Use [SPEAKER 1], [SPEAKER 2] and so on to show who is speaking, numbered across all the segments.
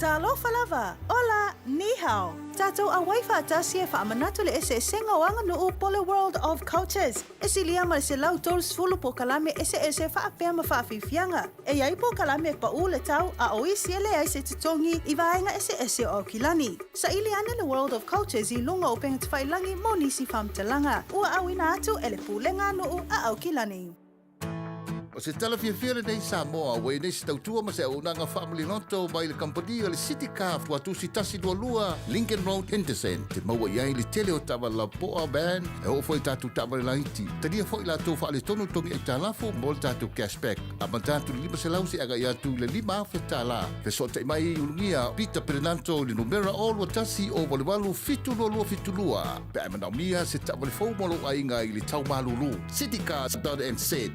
[SPEAKER 1] Talofa lava! Hola! Ni hao! Tatou auai faatasi e faamanatu le eseesega o aganuu po le World of Cultures. E silia ma le 130 polokalame eseese faapea ma faafiafiaga. E i ai polokalame e paʻu le tau a o isi e leai se totogi i vaega eseese o Aukilani. Saili ane le World of Cultures i luga o upegatafailagi mo nisi faamatalaga. Ua auina atu e le Pulega a Nuu a Aukilani.
[SPEAKER 2] O se tala fiafia lenei Samoa ua i nei se tautua ma se auaunaga faamaliloto mai le kamupani o le City Car Tuatusi 122 Lincoln Road Henderson te maua i ai le tele o taavale lapoa, van, e oo foi i tatou taavale laiti. Talia foi latou faaletonu togi aitalafu mo le tatou cash back. Amata atu i le 500 seia agai atu i le $5,000. Fesootai mai i Ulugia Peter Perenanto i le numera 021 088 7272 pe a e manaomia se taavale fou mo lou aiga i le tau malulu. Citycars.nz.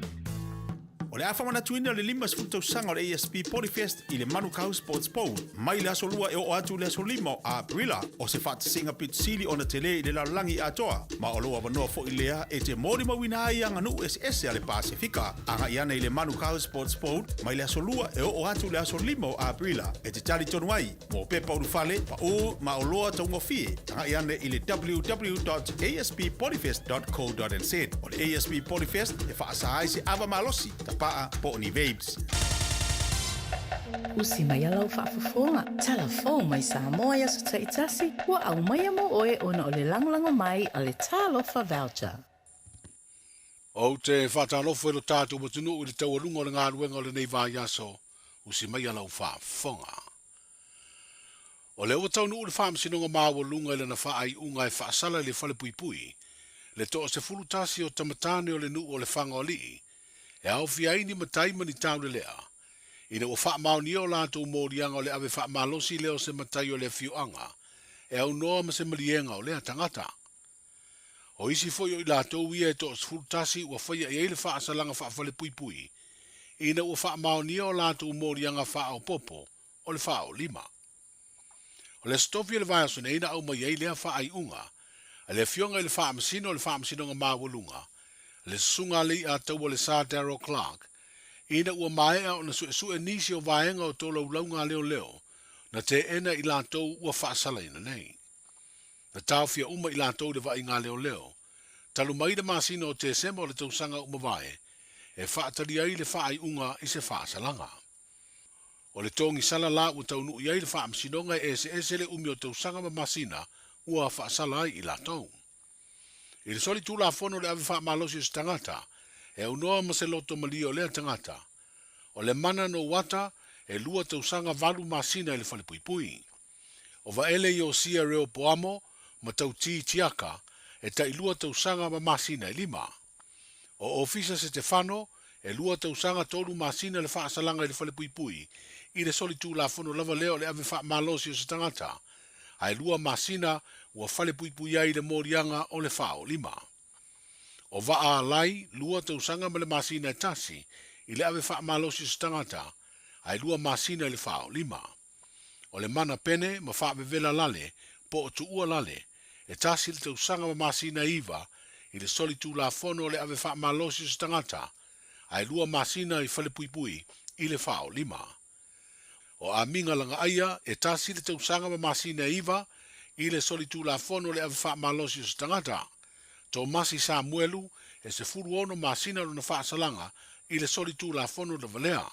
[SPEAKER 3] O le a faamanatuina le 50 tausaga o le ASB Polyfest i le Manukau Sports Bowl mai le aso Lua e oo atu i le aso 5 o Aperila. O se faatasiga pito sili ona tele i le lalolagi atoa, ma o lou avanoa foi lea e te molimauina ai aganuu eseese a le Pasefika. Agai ana i le Manukau Sports Bowl mai le aso Lua e oo atu i le aso 5 o Aperila e te talitonu ai mo pepa ulufale, paʻū ma oloa taugofie. Agai ane i le www.asppolyfest.co.nz. O le ASP Polyfest e faasa ai se ava malosi, tapaa po o ni vapes.
[SPEAKER 1] Usi mai a lau faafofoga, tala fou mai Samoa i aso taitasi, ua aumaia mo oe ona o le lagolago mai a le Talofa Voucher.
[SPEAKER 4] Ou te faatalofa i lo tatou atunuu i le taualuga o le galuega o lenei vaiaso, usi mai a lau faafofoga. O lea ua taunuu le Faamasinoga Maualuga i lana faaiuga e faasala i le falepuipui le toa-11 o tamatane o le nuu o Lefaga-o-Alii e aofia ai ni matai ma ni taulelea, ina ua faamaonia o latou moliaga o le ave faamalosi lea o se matai o le afioaga e aunoa ma se maliega o lea tagata. O isi foi o i latou ia e toa-11 ua faia i ai le faasalaga faafalepuipui ina ua faamaonia o latou moliaga faaopoopo o le faaolima. O le Aso Tofi o le vaiaso nei na aumai ai lea faaiuga a le Afioga i le Faamasino o le Faamasinoga Maualuga, le Susuga a Leiataua le Sir Darrell Clarke, ina ua maea ona suesue nisi o vaega o tolaulauga a leoleo na teena i latou ua faasalaina nei. Na taofia uma i latou i le vaaiga a leoleo, talu mai le masina o Tesema o le tausaga ua mavae, e faatali ai le faaiuga i se faasalaga. O le togisala la ua taunuu i ai le faamasinoga e eseese le umi o tausaga ma masina ua faasala ai i latou. I le soli tulafono o le ave faamalosi o se tagata, e aunoa ma se loto malie o lea tagata. O le mana no uata e lua tausaga valu masina i le falepuipui. O Vaele Iosia Reopoamo ma Tauti Tiaka e tailua tausaga ma masina e lima. O Ofisa Setefano, e lua tausaga tolu masina le faasalaga i le falepuipui, i le solitulafono lava lea o le ave faamalosi o se tagata, ae lua masina ua falepuipui ai le moliaga o le faaolima. O Vaa Alai, lua tausaga ma le masina e tasi i le ave faamalosi o se tagata, ae lua masina i le faaolima. O le mana pene ma faavevela lale po o tuua lale, e tasi le tausaga ma masina e iva i le solitulafono o le ave faamalosi o se tagata, ae lua masina i falepuipui i le faaolima. O Amiga Lagaaia, e tasi le tausaga ma masina e iva i le solitulafono o le ave faamalosi o se tagata. Tomasi Samuelu, e 16 masina lona faasalaga i le solitulafono lava lea.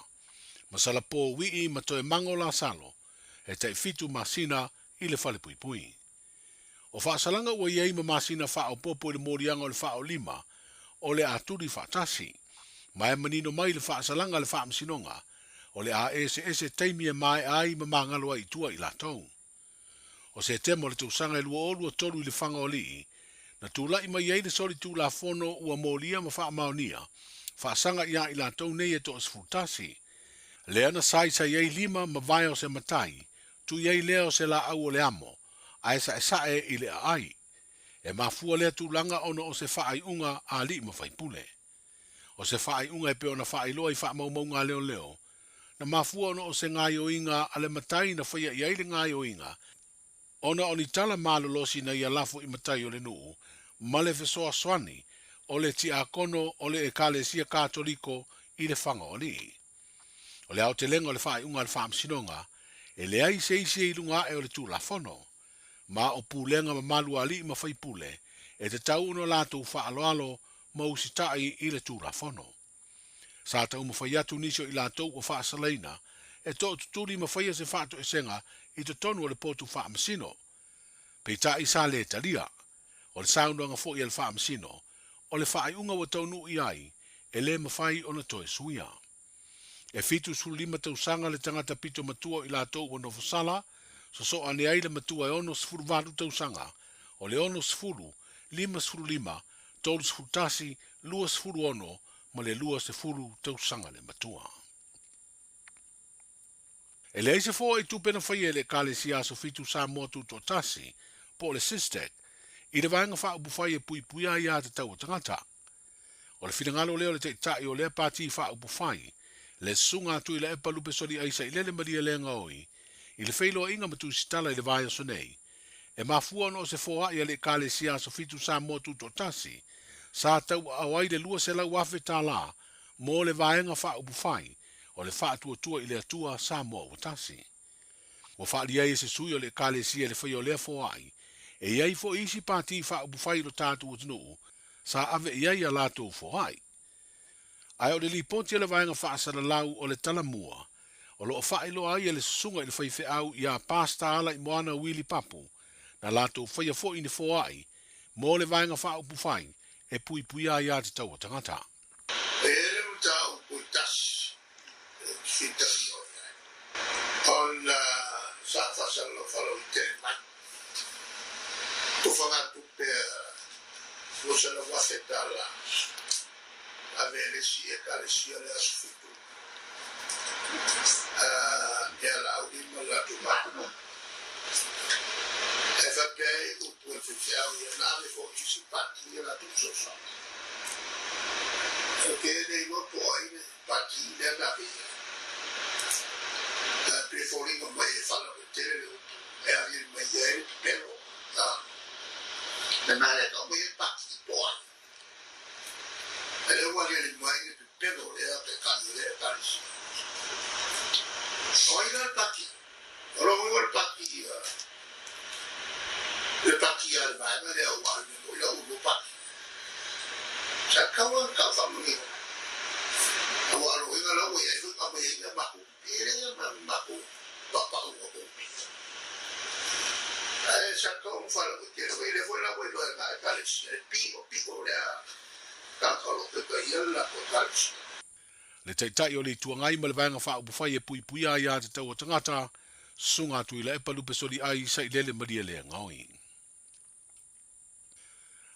[SPEAKER 4] Ma Salapo Wii ma Toemago Lasalo, e tai fitu masina i le falepuipui. O faasalaga ua i ai ma masina faaopoopo i le moliaga o le faaolima o le a tuli faatasi. Ma e manino mai le faasalaga a le Faamasinoga, o le a eseese taimi e maea ai ma magalo ai i tua i latou. O Setema o le tausaga e 2023 i le Fagaoalii, na tulai mai ai le soli tulafono ua molia ma faamaonia, faasaga iā i latou nei e toa-11. Lea na saisai ai lima ma vae o se matai, tui ai lea o se laau o le amo, ae saesae i le aai. E mafua lea tulaga ona o se faaiuga a alii ma faipule. O se faaiuga e pei ona faailoa i faamaumauga a leoleo, na mafua ona o se gaoioiga a le matai na faia i ai le gaoioiga, ona o ni tala malolosi na ia lafo i matai o le nuu ma le fesoasoani o le tiakono o le Ekalesia Katoliko i le Fagaoalii. O le aotelega o le faaiuga a le Faamasinoga, E leai se isi e i luga ae o le Tulafono, ma o pulega mamalu a alii ma faipule e tatau ona latou faaaloalo ma usitai i le Tulafono. Sa taumafai atu nisi o i latou ua faasalaina e tootutuli ma faia se faatoesega i totonu o le potu faamasino. Peitai sa le talia. O le saunoaga foi a le faamasino, o le faaiuga ua taunuu i ai, e le mafai ona toe suia. E 75 tausaga le tagata pito matua o i latou ua nofosala, sosoo ane ai le matua e 68 tausaga, o le 60, 55, 31, 26 ma le 20 tausaga le matua. E leai se foai tupe na faia e le Ekalesia Aso Fitu Samoa Tutoatasi, po o le SISTEC, i le vaega faaupufai e puipuia ai aiatatau a tagata. O le finagalo lea o le Taitai o lea Pati Faaupufai, le Susuga a Tuilaepa Lupe Soliai Sailele Malielegaoi, i le feiloaiga ma Tusitala i le vaiaso nei, e mafua ona o se foai a le Ekalesia Aso Fitu Samoa Tutoatasi sa tauaao ai le $200,000 mo le Vaega Faaupufai o le Faatuatua i le Atua Samoa Ua Tasi. Ua faaalia ai e se sui o le Ekalesia i le faia o lea foai, e i ai foi isi pati faaupufai i lo tatou atunuu sa ave i ai a latou foai. Ae o le lipoti a le Vaega Faasalalau o le Talamua, o lo o faailoa ai e le susuga i le faifeau ia Pastor Alaimoana Wili Papu, na latou faia foi ni foai mo le Vaega Faaupufai e puipuia ai aiatatau a tagata.
[SPEAKER 5] E i ai le mataupu e tasi ou te fia talanoa i ai, ona sa faasalalau faalauaitele mai tofagatupe a $200,000 ave e le isi Ekalesia le aso 7 ia Laauli ma le latou matua. E faapea ai upu a le faifeau ia na ave foi i isi pati ia latou fesoasoani. Ou te le iloa po o ai le pati lea na ave i ai. Ae pei e foliga mai e faalauaitele le upu e aliali mai ai le pepelo. Le mea lea e tau mai ai pati po o ai. E le ua aliali mai le pepelo lea pe kali o lea Ekalesia. O ai la le pati? O lona uiga o le pati le pati a le vaega lea ua alu nei foi la ua lua pati. Sa tatau la ona tau faamanino. Aua o lona uiga la ua i ai foi ma i ai mea matou e leai lava ma matou paupauga po o pito. Ae sa tatau ona faalauaitele foi lea foi la ua iloa e na Ekalesia le piopio lea tagata o lo o taitaia le latou Ekalesia.
[SPEAKER 4] Le Taitai o le Itu Agai ma le Vaega Faaupufai e Puipuia Aiatatau a Tagata, Susuga Tuilaepa Lupe Soliai Sailele Malielegaoi.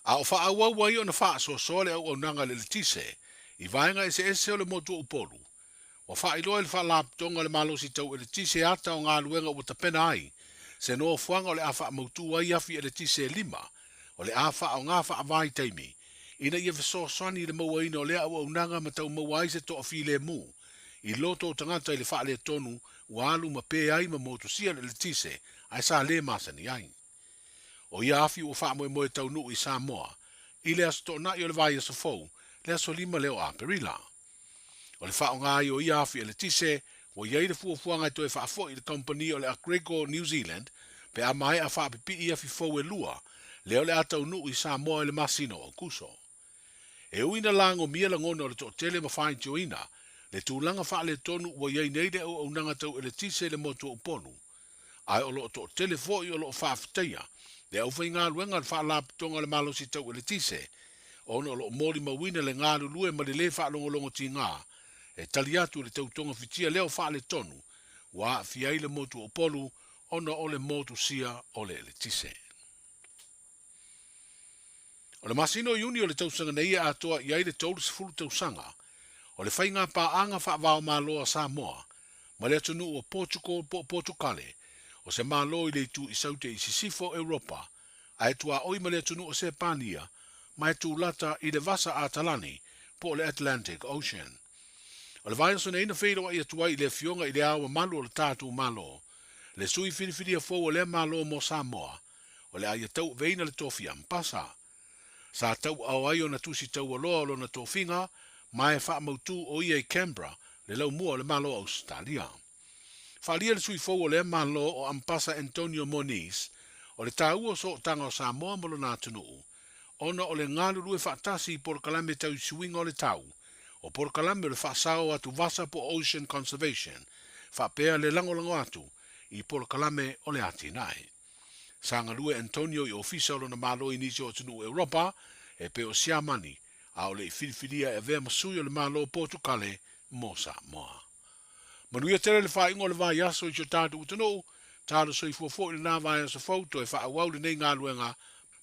[SPEAKER 4] A o faaauau ai ona faasoasoa le auaunaga a le eletise i vaega eseese o le motu o Upolu, ua faailoa e le Faalapotopotoga o le Malosi Tau Eletise ata o galuega ua tapena ai se nofoaga o le a faamautu ai afi eletise e lima o le a faaaoga faavaitaimi ina ia fesoasoani i le mauaina o lea auaunaga ma taumaua ai se toafilemu i loto o tagata i le faaletonu ua alu ma pe ai ma motusia le eletise ae sa le masani ai. O ia afi ua faamoemoe taunuu i Samoa i le Aso Toonai o le vaiaso fou, le aso 5 lea o Aperila. O le faaaoga ai o ia afi eletise, ua i ai le fuafuaga e toe faafoi i le kamupani o le Aggreko New Zealand pe a maea faapipii afi fou e lua, lea o le a taunuu i Samoa i le masina o Aokuso. E ui ina lagomia lagona o le toatele ma faitioina le tulaga faaletonu ua i ai nei le auaunaga tau eletise i le motu o Upolu, ae o lo o toatele foi o lo o faafetaia le aufaigaluega a le Faalapotopotoga o le Malosi Tau Eletise ona o lo o molimauina le galulue ma le lē faalogologo tigā e tali atu i le tautogafitia lea o faaletonu ua aafia ai le motu o Upolu ona o le motusia o le eletise. O le masina o Iuni o le tausaga nei e atoa i ai le 30 tausaga o le faiga paaga faava-o-Malo a Samoa ma le atunuu o Portugal po o Potukale, o se malo i le itu i Saute i sisifo o Europa, ae tuaoi ma le atunuu o Sepania ma e tulata i le Vasa Atalani po o le Atlantic Ocean. O le vaiaso nei na feiloai atu ai i le Afioga i Le Ao Mamalu o le tatou Malo, le sui filifilia fou o lea Malo mo Samoa, o le a ia tauaveina le tofi Ampasa. Sa tauaao ai ona tusi taualoa o lona tofiga ma e faamautu o ia i Canberra, le laumua o le Malo o Ausetalia. Faaalia le sui fou o lea Malo o Ampasa Antonio Moniz, o le taua o sootaga o Samoa ma lona atunuu, ona o le galulue faatasi i polokalame tau i suiga o le tau, o polokalame o le faasao o atuvasa po o Ocean Conservation, faapea le lagolago atu i polokalame o le atinae. Sa galue Antonio i ofisa o lona Malo i nisi o atunuu Europa, e pei o Siamani, a o le i filifilia e avea ma sui o le Malo o Potukale mo Samoa. Manuia tele le faaiuga o le vaiaso i si o tatou atunuu, talo soifua foi lena vaiaso fou toe faaauau lenei galuega,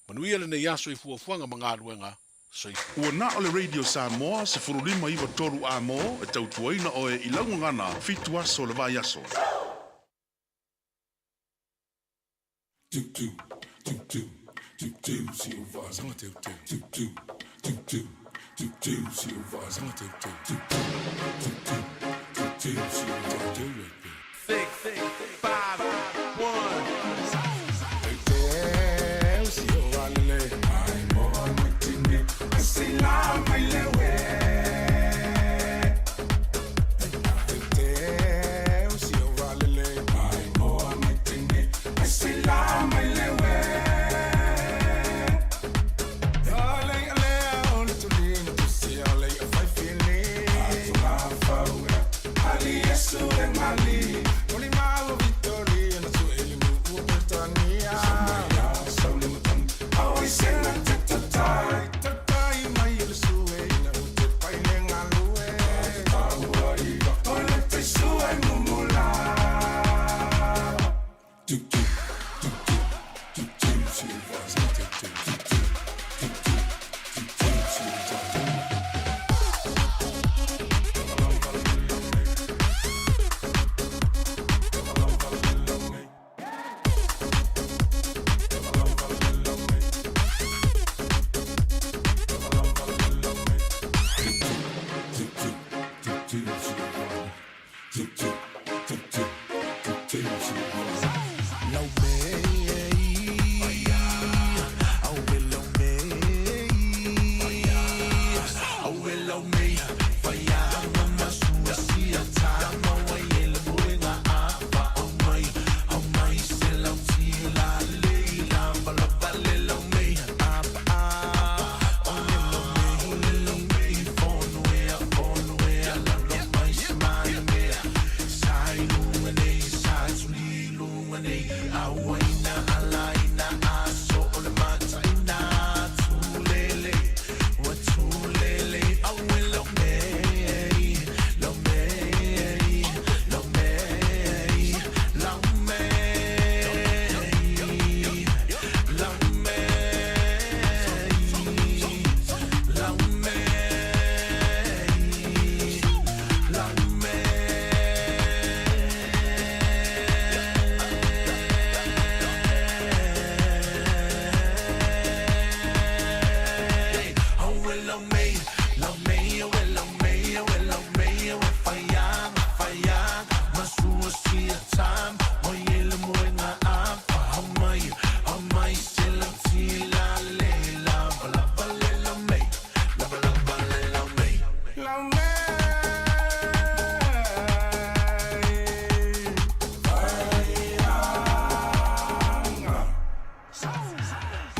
[SPEAKER 4] manuia lenei aso i fuafuaga ma galuega, soifua.
[SPEAKER 6] Ua na o le Radio Samoa 15 9 3 A-mo e tautuaina oe i lau gagana fitu aso o le vaiaso.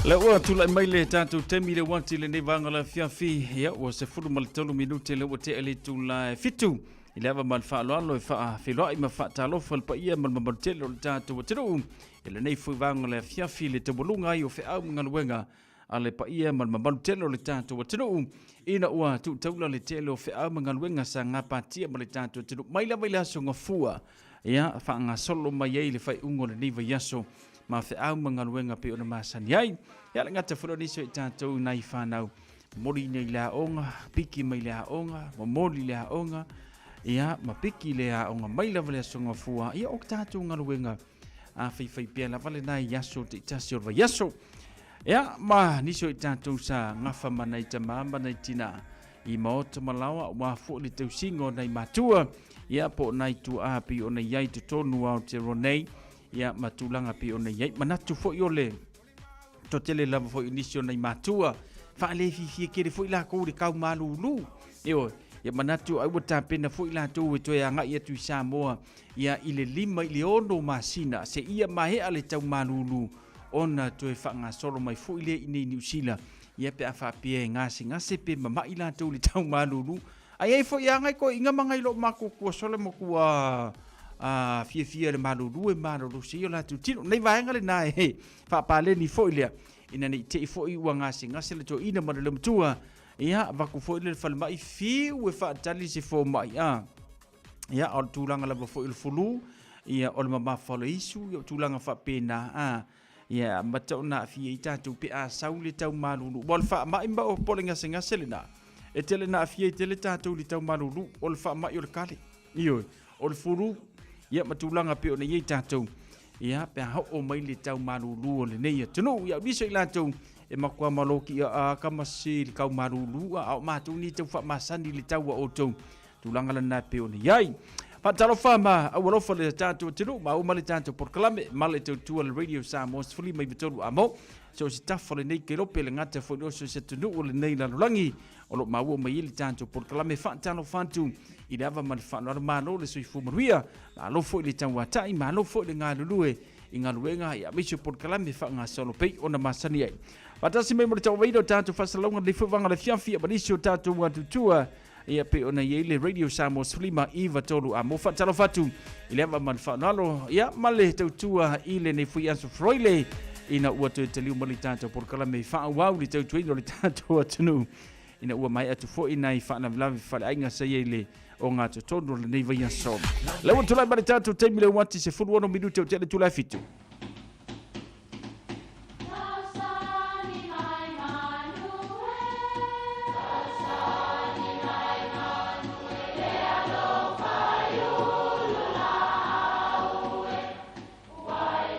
[SPEAKER 7] Le ua tulai mai le tatou taimi le uati lenei vaega o le afiafi. Ia, ua 13 minute le ua tea le itula e fitu. I le ava ma le faaaloalo e faafeiloai ma faatalofa le paia ma le mamalu tele o le tatou atunuu. I lenei foi vaega o le afiafi le taualuga ai o feau ma galuega a le paia ma le mamalu tele o le tatou atunuu ina ua tuutaula le tele o feau ma galuega sa gapatia ma le tatou atunuu mai lava i le aso Gafua ia faagasolo mai ai le faaiuga o lenei vaiaso ma feau ma galuega pei ona masani ai. Ia le gata foi o nisi o i tatou nai fanau momoli nei le aoga, piki mai le aoga, momoli le aoga, ia ma piki le aoga mai lava le aso Gafua, ia o tatou galuega a faifai pea lava lena i aso taitasi o le vaiaso. Ia, ma nisi o i tatou sa gafa ma nai tamā ma nai tinā i maota ma laoa aua foi le tausiga o nai matua, ia po o nai tuaa pei ona i ai totonu o Aotearoa nei, ia ma tulaga pei ona i ai. Manatu foi o le toatele lava foi o nisi o nai matua, faalefiafia tele foi lakou i le kau malūlū. Ioe. Ia manatu ai ua tapena foi latou e toe agai atu i Samoa ia i le 5 i le 6 masina seia maea le tau malulu ona toe faagasolo mai foi lea i nei Niu Sila ia pe a faapea e gasegase pe mama'i latou i le tau malulu. Ae i ai foi lava nai toeaiina ma nai loomatua sole matua a fiafia i le malulu e malolosi ai o latou tino. Nei vaega lena e faapaleni foi lea ina ne i te i foi ua gasegase le toeaina ma le leumatua, ia avatu foi le falemai fiu e faatali se fomai a. Ia, o le tulaga lava foi o le fulu, ia, o le mamafa o le isu, ia, o tulaga faapena, a, ia, amata ona aafia ai tatou pe a sau le tau malulu. Ua o le faamai ma o po o le gasegase lena, e tele na aafia ai tele tatou i le tau malulu, o le faamai o le kale, ioe, o le fulu, ia, ma tulaga pei ona i ai tatou, ia, pe a oo mai le tau malulu o lenei atunuu. Ia, o nisi o i latou, e matua maloki a kama se i le tau malulu, a o matou nei tau faamasani i le tau a outou. Tulaga lena e pei ona i ai. Faatalofa ma aualofa le tatou atunuu ma uma le tatou polokalame ma le tautua le Radio Samoa 13 amo. So se tafa lenei kelope le gata foi no so se atunuu o lenei lalolagi o lo maua mai i le tatou polokalame. Faatalofa atu i le ava ma le faaaloalo, malo le soifua manuia, malo foi le tauatai, malo foi le galulue i galuega ia aemaise o polokalame faagasolo pei ona masani ai. Faatasi mai mo le tauavaina o tatou faasalalauga lenei foi vaega o le afiafi ma nisi o tatou atutua Ia pei ona i ai le Radio Samoa 15 93 a mo faatalofa atu i le ava ma le faaaloalo ia ma le tautua i lenei foi aso Froile ina ua toe taliu ma le tatou polokalame faaauau le tautuaina o le tatou atunuu ina ua maea atu foi nai faalavelave faleaiga sa i ai le ogatotonu o lenei vaiaso. Lea ua tulai ma le tatou taimi le uati 16 minute o te le tula e fitu.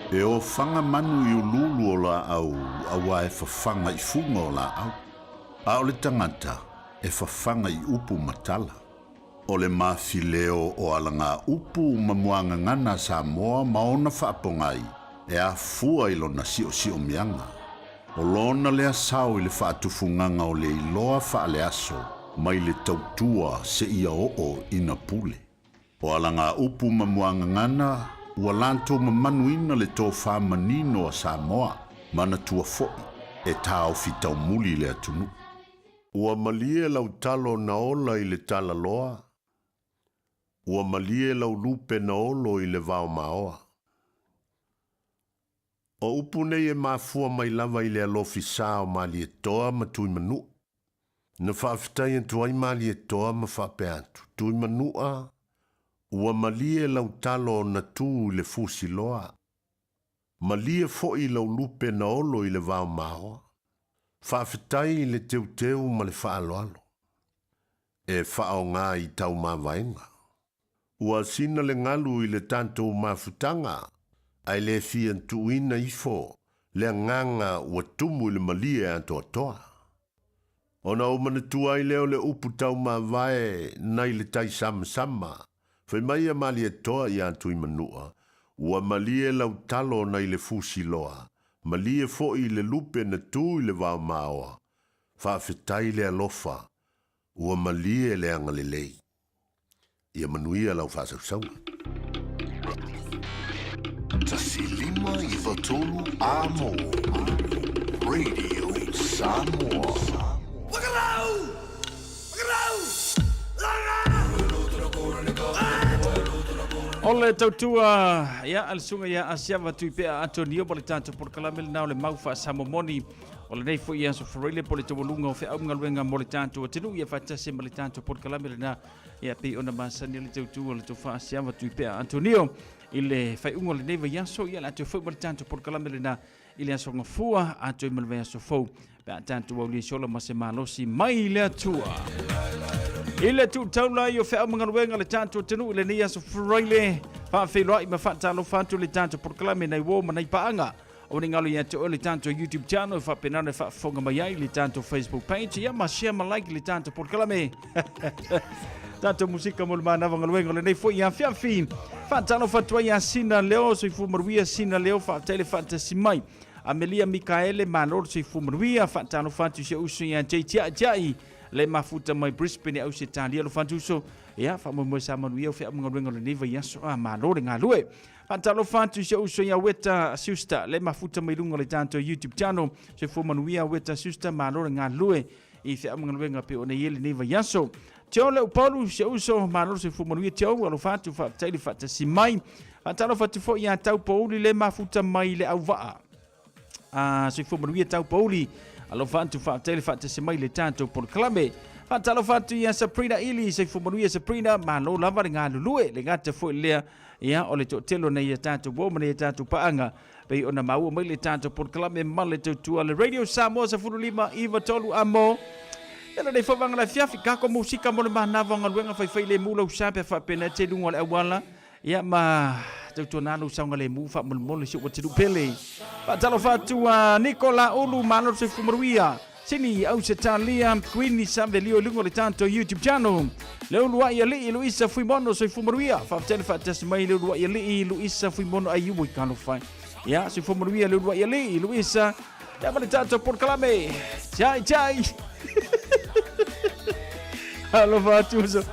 [SPEAKER 2] E ofaga manu i uluulu o laau auā e fafaga i fuga o laau, a o le tagata e fafaga i upu ma tala. O le mafileo o alagaupu ma muagagana a Samoa ma ona faapogai e afua i lona siosiomiaga. O lona lea sao i le faatufugaga o le iloa faaleaso mai le tautua seia oo ina pule. O alagaupu ma muagagana ua latou mamanuina le tofa manino a Samoa, manatua foi e taofi taumuli le atunuu. Ua malie lau talo na ola i le talaloa, Ua malie lau lupe na olo i le vao maoa. O upu nei e mafua mai lava i le alofi sa o Malietoa ma Tuimanua. Na faafetai atu ai Malietoa ma faapea atu, Tuimanua, ua malie lau talo na tu i le fusiloa, Malie foi lau lupe na olo i le vao maoa. Faafetai i le teuteu ma le faaaloalo. E faaaoga i tau mavaega. Ua sina le galu i le tatou mafutaga, ae le fia tuuina ifo le agaga ua tumu i le malie atoatoa. Ona ou manatua ai lea o le upu taumavae nai le tai samasama, fai mai a Malietoa ia Tuimanua, Ua malie lau talo nai le fusiloa, malie foi le lupe na tu i le vao maoa. Faafetai le alofa, ua malie le agalelei. Ia manuia lau faasausauga.
[SPEAKER 8] 1593 A mo Radio Samoa.
[SPEAKER 7] O le tautua ia a le susuga ia Asiava Tuipea Antonio ma le tatou polokalame lena o le mau faasamomoni o lenei foi aso Faraile po o le taualuga o feau ma galuega mo le tatou atunuu ia faatasi ma le tatou polokalame lena ia pei ona masani le tautua o le tofa Asiava Tuipea Antonio i le faaiuga o lenei vaiaso ia le a toe foi ma le tatou polokalame lena i le aso gafua atoa ma le vaiaso fou pe a tatou aulia sola ma se malosi mai le Atua. I le tuutaula i o feau ma galuega le tatou atunuu i lenei aso Faraile faafeiloai ma faatalofa atu le tatou polokalame nai uo ma nai paaga O ni ngalo ia te oe le tatou YouTube channel e faapena ona faafofoga mai ai le tatou Facebook page ia ma share ma like le tatou polokalame. Tatou musika mo le manava galuega o lenei foi afiafi. Faatalofa atu ai ia Sina Leo, soifua manuia Sina Leo, faafetai le faatasi mai. Amelia Mikaele, malo le soifua manuia, faatalofa atu i si ou uso ia Jay Tiai Tiai. Le mafuta mai Brisbane Ausetalia alofa atu uso. Ia, faamoemoe sa manuia o feau ma galuega o lenei vaiaso. A, malo le galue. Faatalofa atu i si ou uso ia Weta Schuster, le mafuta mai luga o le tatou YouTube channel. Soifua manuia Weta Schuster, malo le galue i feau ma galuega pei ona i ai lenei vaiaso. Teo le Upolu, si ou uso, malo le soifua manuia Teo, alofa atu, faafetai le faatasi mai. Faatalofa atu foi ia Tau Pouli le mafuta mai le auvaa. A soifua manuia Tau Pouli, alofa atu, faafetai le faatasi mai le tatou polokalame. Faatalofa atu ia Sabrina Ili, soifua manuia Sabrina, malo lava le galulue, le gata foi lea ia o le toatele o nai a tatou uo ma nai a tatou paaga pei ona maua mai le tatou polokalame ma le tautua le Radio Samoa 15 93 amo. Ia lenei foi vaega o le afiafi, kako musika mo le manava o galuega faifai lemu lau sa pe faapena te luga o le auala. Ia ma tautuana lou saogalemu faamolemole si ou atunuu pele. Faatalofa atu a Nicola Ulu, malo le soifua manuia. Sini Ausetalia, Queenie Savelio i luga o le tatou YouTube channel. Le uluai alii Luisa Fuimono, soifua manuia. Faafetai le faatasi mai le uluai alii Luisa Fuimono ai ua i talofa. Ia, soifua manuia le uluai alii Luisa. Ia ma le tatou polokalame. Chai chai. Alofa atu uso.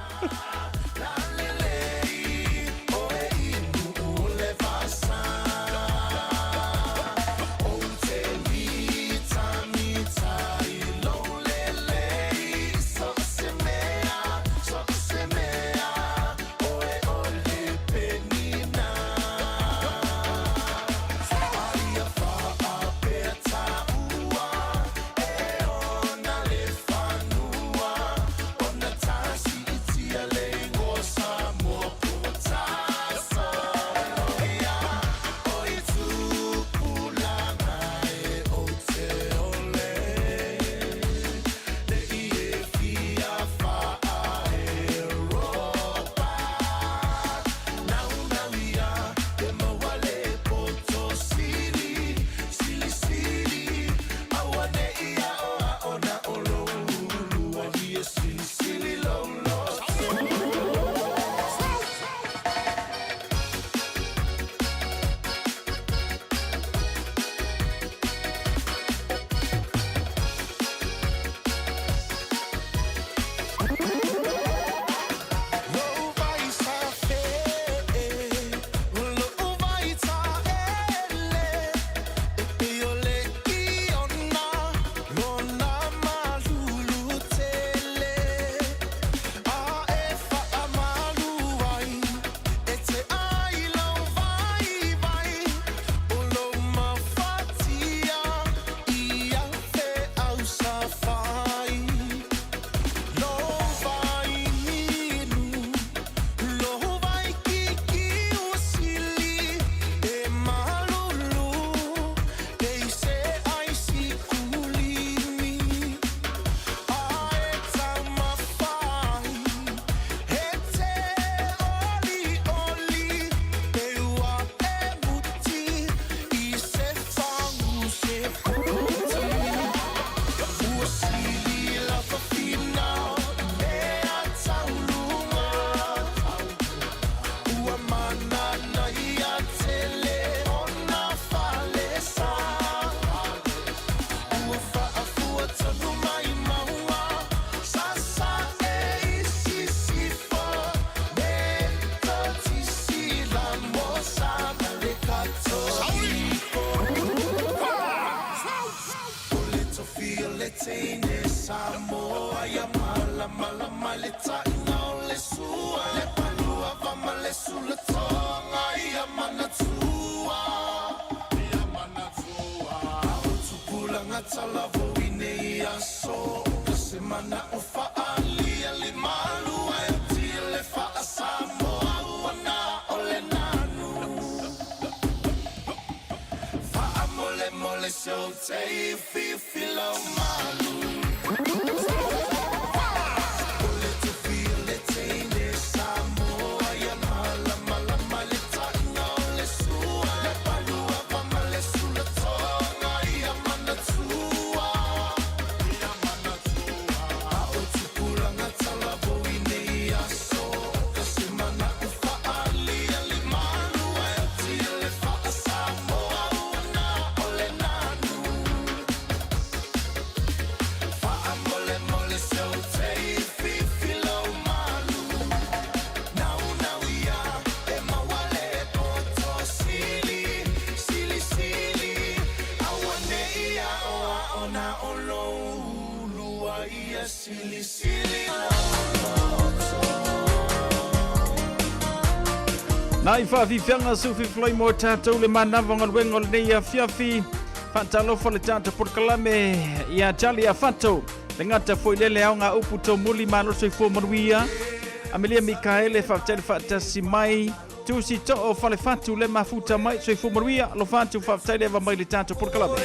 [SPEAKER 7] Nai faafiafiaga seufifoloi mo tatou le manava o galuega o lenei afiafi. Faatalofa le tatou polokalame ia Charlie Afato. Le gata foi lele aoga upu taumuli malo soifua manuia. Amelia Mikaele faafetai le faatasi mai. Tusi Too Falefatu le mafuta mai soifua manuia. Alofa atu faafetai le ava mai le tatou polokalame.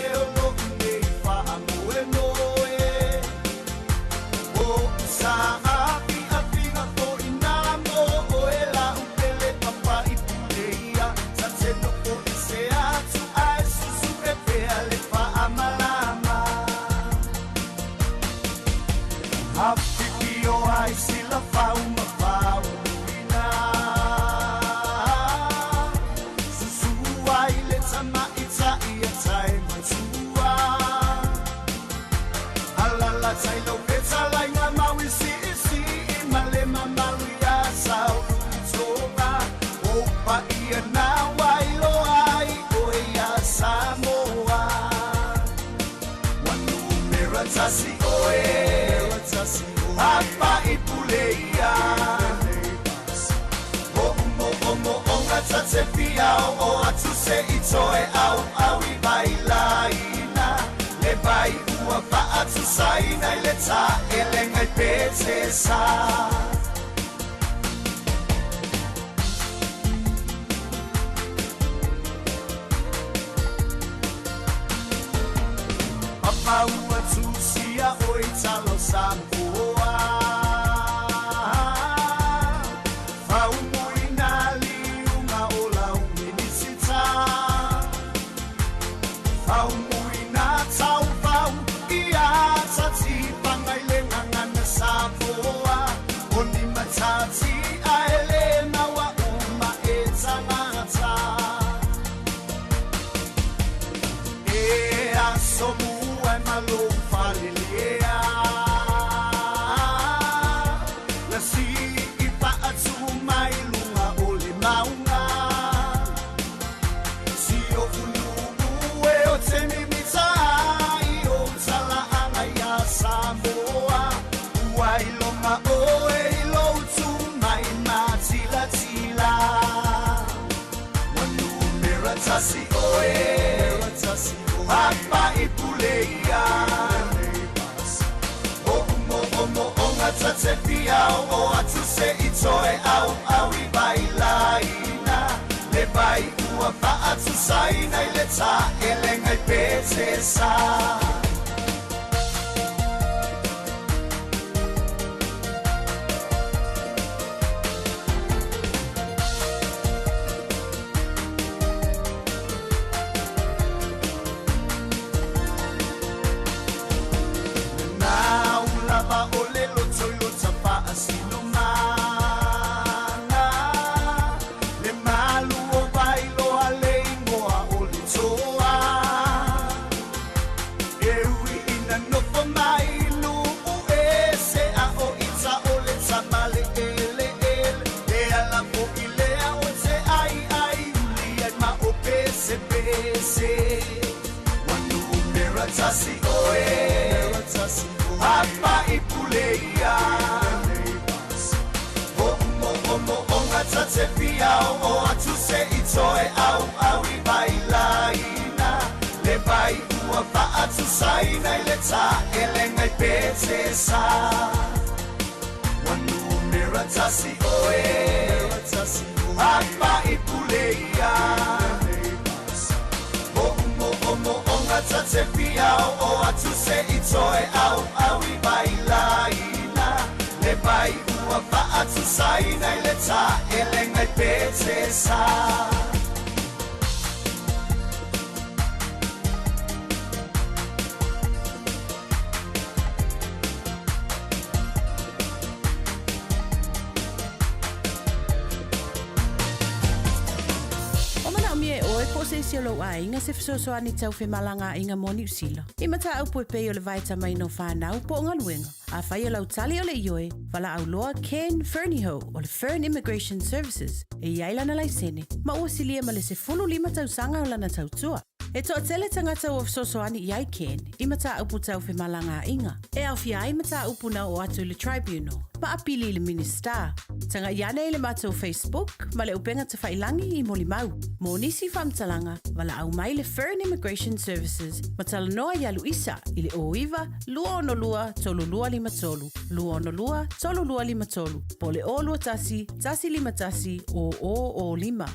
[SPEAKER 1] O manaomia e oe po o se isi o lou aiga se fesoasoani tau femalagaaiga mo Niu Sila. I mataupu e pei o le vaetamaina o fanau po o galuega. Afai o lau tali o le ioe, valaau loa Ken Fernihough o le Fern Immigration Services e i ai lana laisene ma ua silia ma le 15 tausaga o lana tautua. E toatele tagata ua fesoasoani i ai Ken i mataupu tau femalagaaiga, e aofia ai mataupu na oo atu i le Tribunal, ma apili i le Minisita. Tagai ane i le matou Facebook ma le upega tafailangi i molimau. Mo nisi faamatalaga, valaau mai le Fern Immigration Services ma talanoa ia Luisa i le 09 262 3253, 262 3253, po o le 021 151 0005.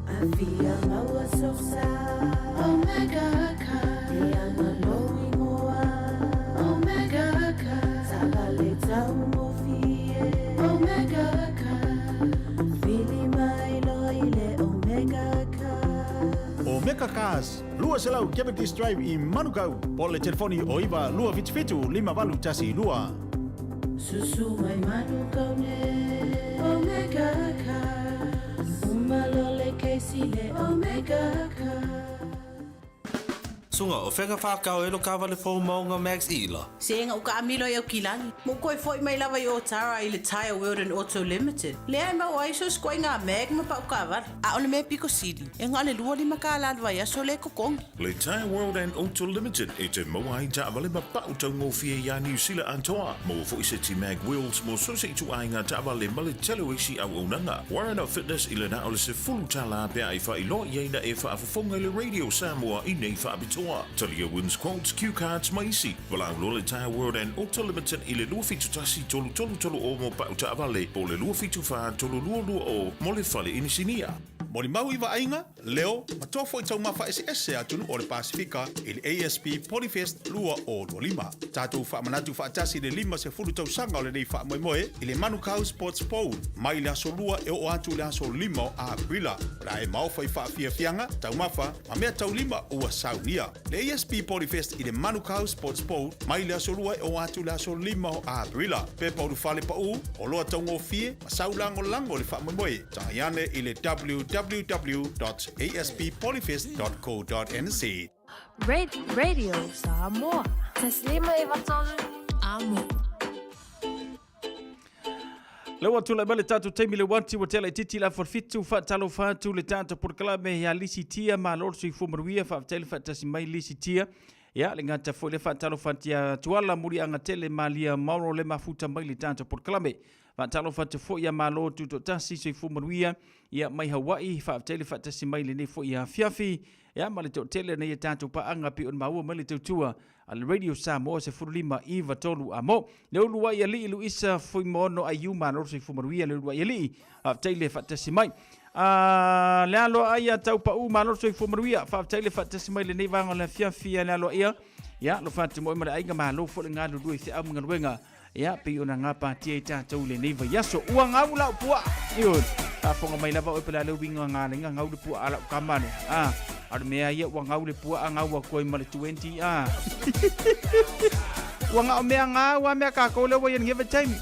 [SPEAKER 1] Afia maua sosa Omega Car Ianga lou ingoa Omega Car Taavale taugofie Omega Car Vili mai loa i le Omega Car.
[SPEAKER 3] Omega Cars, 200 Cavendish Drive i Manukau, po o le telefoni o 9 277 5812.
[SPEAKER 1] Susu mai Manukau nei Omega Cars Uma loa le kesi le Omega Cars.
[SPEAKER 9] Suga, o fea ka whakao e lo kawale fou maunga Max Ila?
[SPEAKER 1] Se ega uka amilo i Aukilani, mo koe foi mai lava i Otara i le Tyre World and Auto Limited. Lea e maua ai so sikoaiga mag ma pau kaavale. A o le mea piko sili, e na o le 25 kālā le vaiaso lea e totogi.
[SPEAKER 6] Le Tyre World and Auto Limited e toe maua ai taavale ma pau taugofie iā Niu Sila atoa. Maua foi seti mag wheels mo so se ituaiga taavale ma le tele o isi auaunaga. Warren Fitness i le na o le $10 pe a e faailoa i ai na e faafofoga i le Radio Samoa i nei faapitoa. Talia wins quotes, cue cards ma isi. Valaau loa le Tyre World and Auto Limited i le 271 3330 mo pau taavale po o le 274 3220 mo le fale inisinia.
[SPEAKER 3] Molimau i vaaiga, leo, ma toa foi taumafa eseese a atunuu o le Pasefika i le ASP Polyfest 2025. Tatou faamanatu faatasi le 50 tausaga o lenei faamoemoe i le Manukau Sports Bowl mai le aso Lua e oo atu i le aso 5 o Aperila. O le a e maofa i faafiafiaga, taumafa, ma mea taulima ua saunia. Le ASP Polyfest i le Manukau Sports Bowl mai le aso Lua e oo atu i le aso 5 o Aperila. Pepa ulufale paū, oloa taugofie ma sau lagolago i le faamoemoe. Tagai ane i le www.asppolyfest.co.nz.
[SPEAKER 10] Radio Samoa. Taslima e vatolu amo.
[SPEAKER 7] Le ua tulai mai le tatou taimi le uati ua tea laitiiti le afa o le fitu, faatalofa atu le tatou polokalame ia Lisi Tia, malo le soifua manuia, faafetai le faatasi mai Lisi Tia. Ia, le gata foi le faatalofa atu ia Tuala Muliaga Tele Malia Mauro le mafuta mai le tatou polokalame. Faatalofa atu foi ia Malo Tutoatasi, soifua manuia, ia mai Hawaii, faafetai le faatasi mai lenei foi afiafi. Ia ma le toatele nei e tatou paaga pei ona maua mai le tautua a le Radio Samoa 15 9 3 amo. Le uluai alii Luisa Fuimaono Aiu malo le soifua manuia le uluai alii. Faafetai le faatasi mai. A le alo ai a tau pau malo le soifua manuia. Faafetai le faatasi mai lenei vaega o le afiafi a le alo ia. Ia lo fatu mo ma le aiga malo fo le galulue i feau ma galuega. Ia, pei ona gapatia i tatou i lenei vaiaso. Ua gau lau puaa. Ioe. Faafofoga mai lava oe pe le a le uiga o galega gau le puaa a lau kama lea. A, a o le mea ia ua gau le puaa gau atu ai ma le 20 a. Ua gao mea gau a mea kākou lea ua i ai lenei vaitaimi.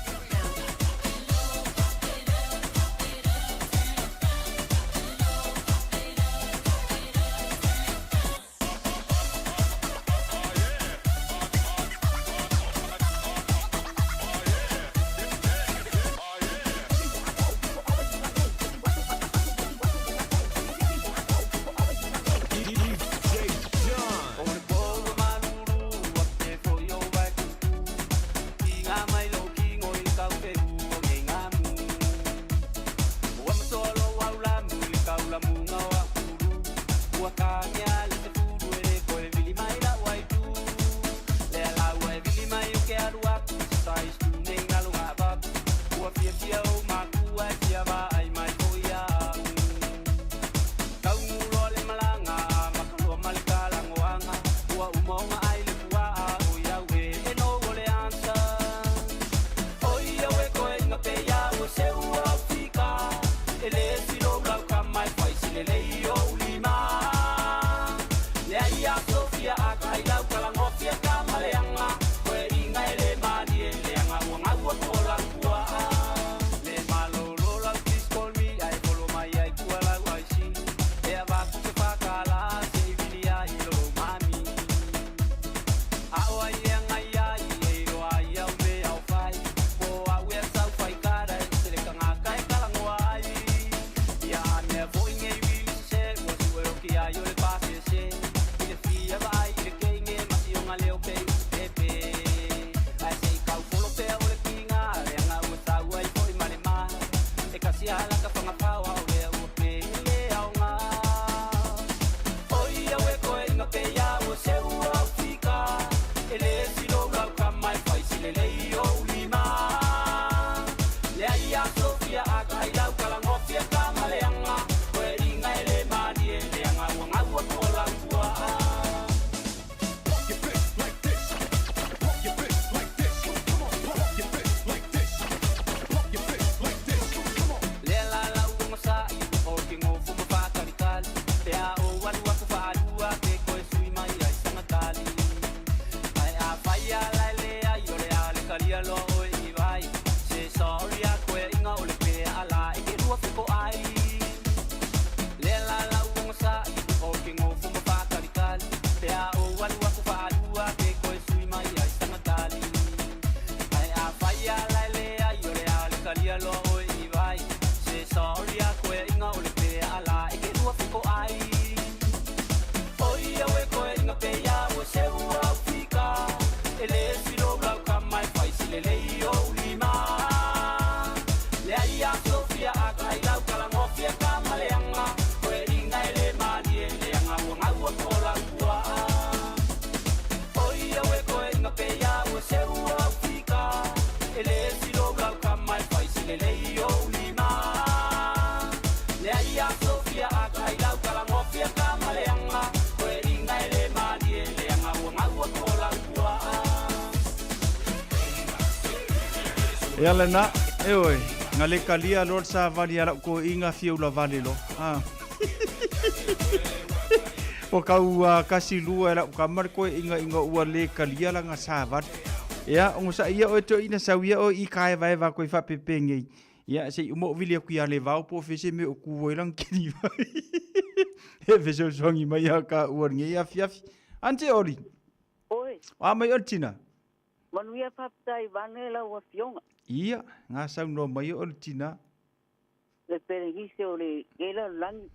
[SPEAKER 7] Ia lena, e oe, nga le kalia loa le savali a lau toeaiina fia ula vale loa. Ah. Ua kau uh, kasi lua e lau kama le toeaiina ina ua le kalia lana savali. Ia, ogosaʻi ia oe toeaina sau ia oe i kaevaeva koe faapepegei. Ia, se i uma ou vili atu ia Levao po o fea se mea o ku ai lana kiliva. E fesoasoani mai ia ka ua lenei afiafi. Aunty Oli.
[SPEAKER 11] Oi.
[SPEAKER 7] O a mai oe le tina?
[SPEAKER 11] Manuia faafetai vaeane lau afioga.
[SPEAKER 7] Ia, ga saunoa mai oe le tina.
[SPEAKER 11] Le pelegise o le lalolagi.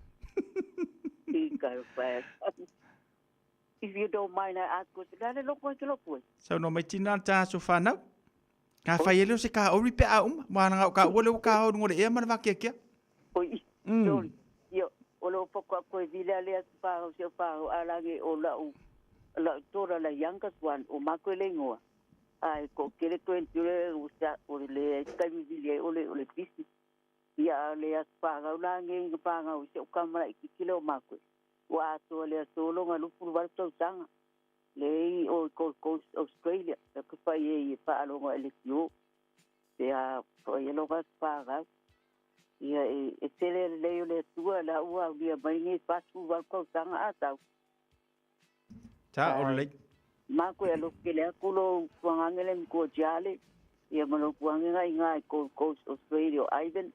[SPEAKER 11] If you don't mind I ask question. Le a le loko ai ke loku ai?
[SPEAKER 7] Saunoa mai tina le ta aso fanau. Ka fai ele o se ka ori pe a uma. Wa na ka ua le o ka ori ngore ea ma le vakeakea.
[SPEAKER 11] Oi, sorry. Ia, o le ofa koa koe vile a lea whāhau se whāhau a lange o lau lau tora la youngest one o mako le ingoa. Ai ko kele 20 le o sa o le taimi vile o le o le pisi. Ia a le as whāhau la nge inga whāhau se o kamara i kikile o mako. Ua atoa le aso longa lupu walu tausaga. Le i o Gold Coast Australia. Le ka fai e i whaalonga e le tio. Pe a fai e longa whāhau. Ia e, e tele lelei o le Atua la ua aulia mai nei 48 tausaga a tau.
[SPEAKER 7] Ta o lelei.
[SPEAKER 11] Mako e alofa tele atu lou tuagaga le matua Jale, ia ma lou tuagaga i ina i Gold Coast Australia o Ivan,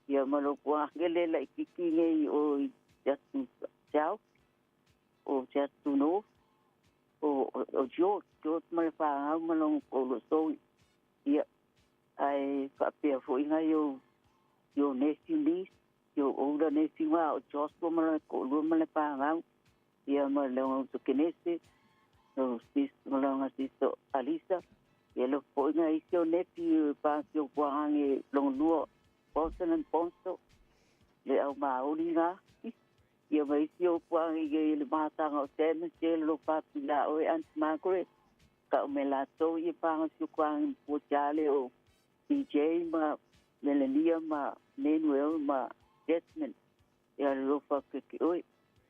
[SPEAKER 11] ia ma lou tuagaga le laititi nei o i te atu South, o te atu North, o, o, o George, George ma le whāngau ma lona toʻalua Ia, ae faapea foi nai ou your nephew niece, your older nephew ngā o Joshua ma lona toʻalua ma le whāngau, ia ma lona uso Kenese, lo sis, ma lona sister Alisa, ia lo foi ngai isi o nephew pa si o puangange lona lua Bolton and Bonso, le au maoli ngā. Ia ma isi o puangange i le mātanga o Sam and Jel lo pāpila oe Aunt Margaret, ka o me latou i panga si o kuangi po chale o DJ ma Melania ma Manuel ma Desmond ia le lofa ke ke oi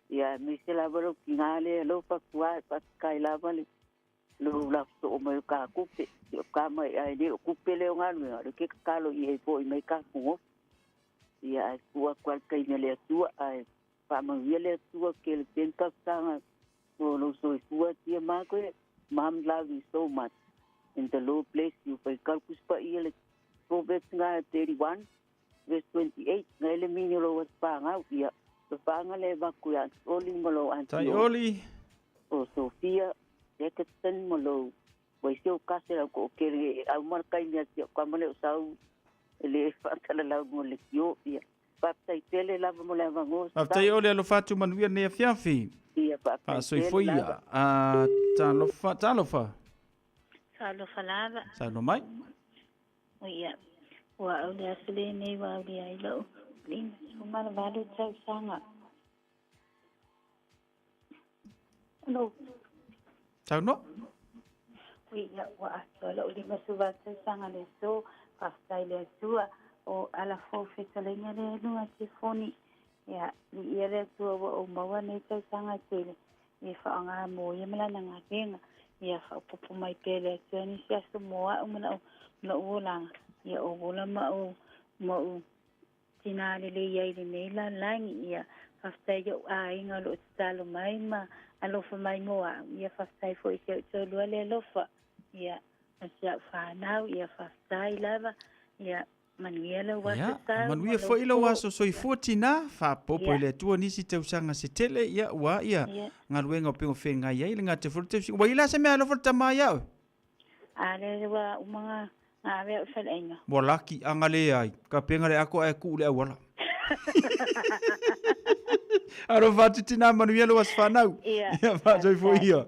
[SPEAKER 11] ia me se lava lo ki ngale lofa kua pa kai lava le lo la so o mai ka kupe o ka mai ai le o kupe le o ngalu le ke ka lo i e po i mai ka ku ia ai kua kwa kai me le atua ai pa ma le atua ke le ten tanga o lou soifua tia Margaret, Mom love you so much and the Lord bless you. Fai kalkus pa ia le Proverbs nga 31 verse 28 nga ele minyo lo wat pangau ia lo panga le vaku ia oli mo lo anti
[SPEAKER 7] Tai oli.
[SPEAKER 11] O Sophia Jacobson mo lo wai sio kase au ko kere au mar kai mea tia ka male o sau le whaatala lau mo le kio ia. Faafetai tele lava mo le avanoa.
[SPEAKER 7] Faafetai ole alofa atu manuia nei afiafi.
[SPEAKER 11] Ia faafetai tele
[SPEAKER 7] Faasoifoia.
[SPEAKER 11] lava.
[SPEAKER 7] A talofa, talofa.
[SPEAKER 12] Talofa lava.
[SPEAKER 7] Saunoa mai.
[SPEAKER 12] Ia, ua au le aso lenei ua aulia ai lou 58 tausaga. Hello.
[SPEAKER 7] Saunoa.
[SPEAKER 12] Ui, ia, ua atoa lou 58 tausaga le aso, faafetai i le Atua, o ala fou fetalaiga lea e lua telefoni. Ia, viia le Atua ua ou maua nei tausaga e tele, ia faaaoga mo ia ma lana galuega. Ia faaopoopo mai pea le Atua nisi aso mo a'u ma la'u ma la'u olaga, ia ou ola ma ou ma ou Tina lelei ai lenei lalolagi, ia faafetai i ou aiga o lo o tatalo mai ma alofa mai mo a'u, ia faafetai foi i si ou toalua le alofa, ia ma si a'u fanau, ia faafetai lava, ia manuia lou aso
[SPEAKER 7] Ia,
[SPEAKER 12] sau ma
[SPEAKER 7] manuia
[SPEAKER 12] lou
[SPEAKER 7] foi lou
[SPEAKER 12] po.
[SPEAKER 7] aso soifua tina, faapopo i
[SPEAKER 12] Ia.
[SPEAKER 7] le Atua nisi tausaga se tele, ia ua ia
[SPEAKER 12] Ia.
[SPEAKER 7] galuega o pego feagai ai le gata foi le tausiga. Ua i la se mea alofa le tama ia oe?
[SPEAKER 12] A le ua uma nga nga ave au i faleaiga.
[SPEAKER 7] Ua laki anga le ai, ka penga le ako ae kuu le auala. Alofa atu tina manuia lou aso fanau.
[SPEAKER 12] Ia,
[SPEAKER 7] Ia faasoifua
[SPEAKER 12] faafetai.
[SPEAKER 7] ia.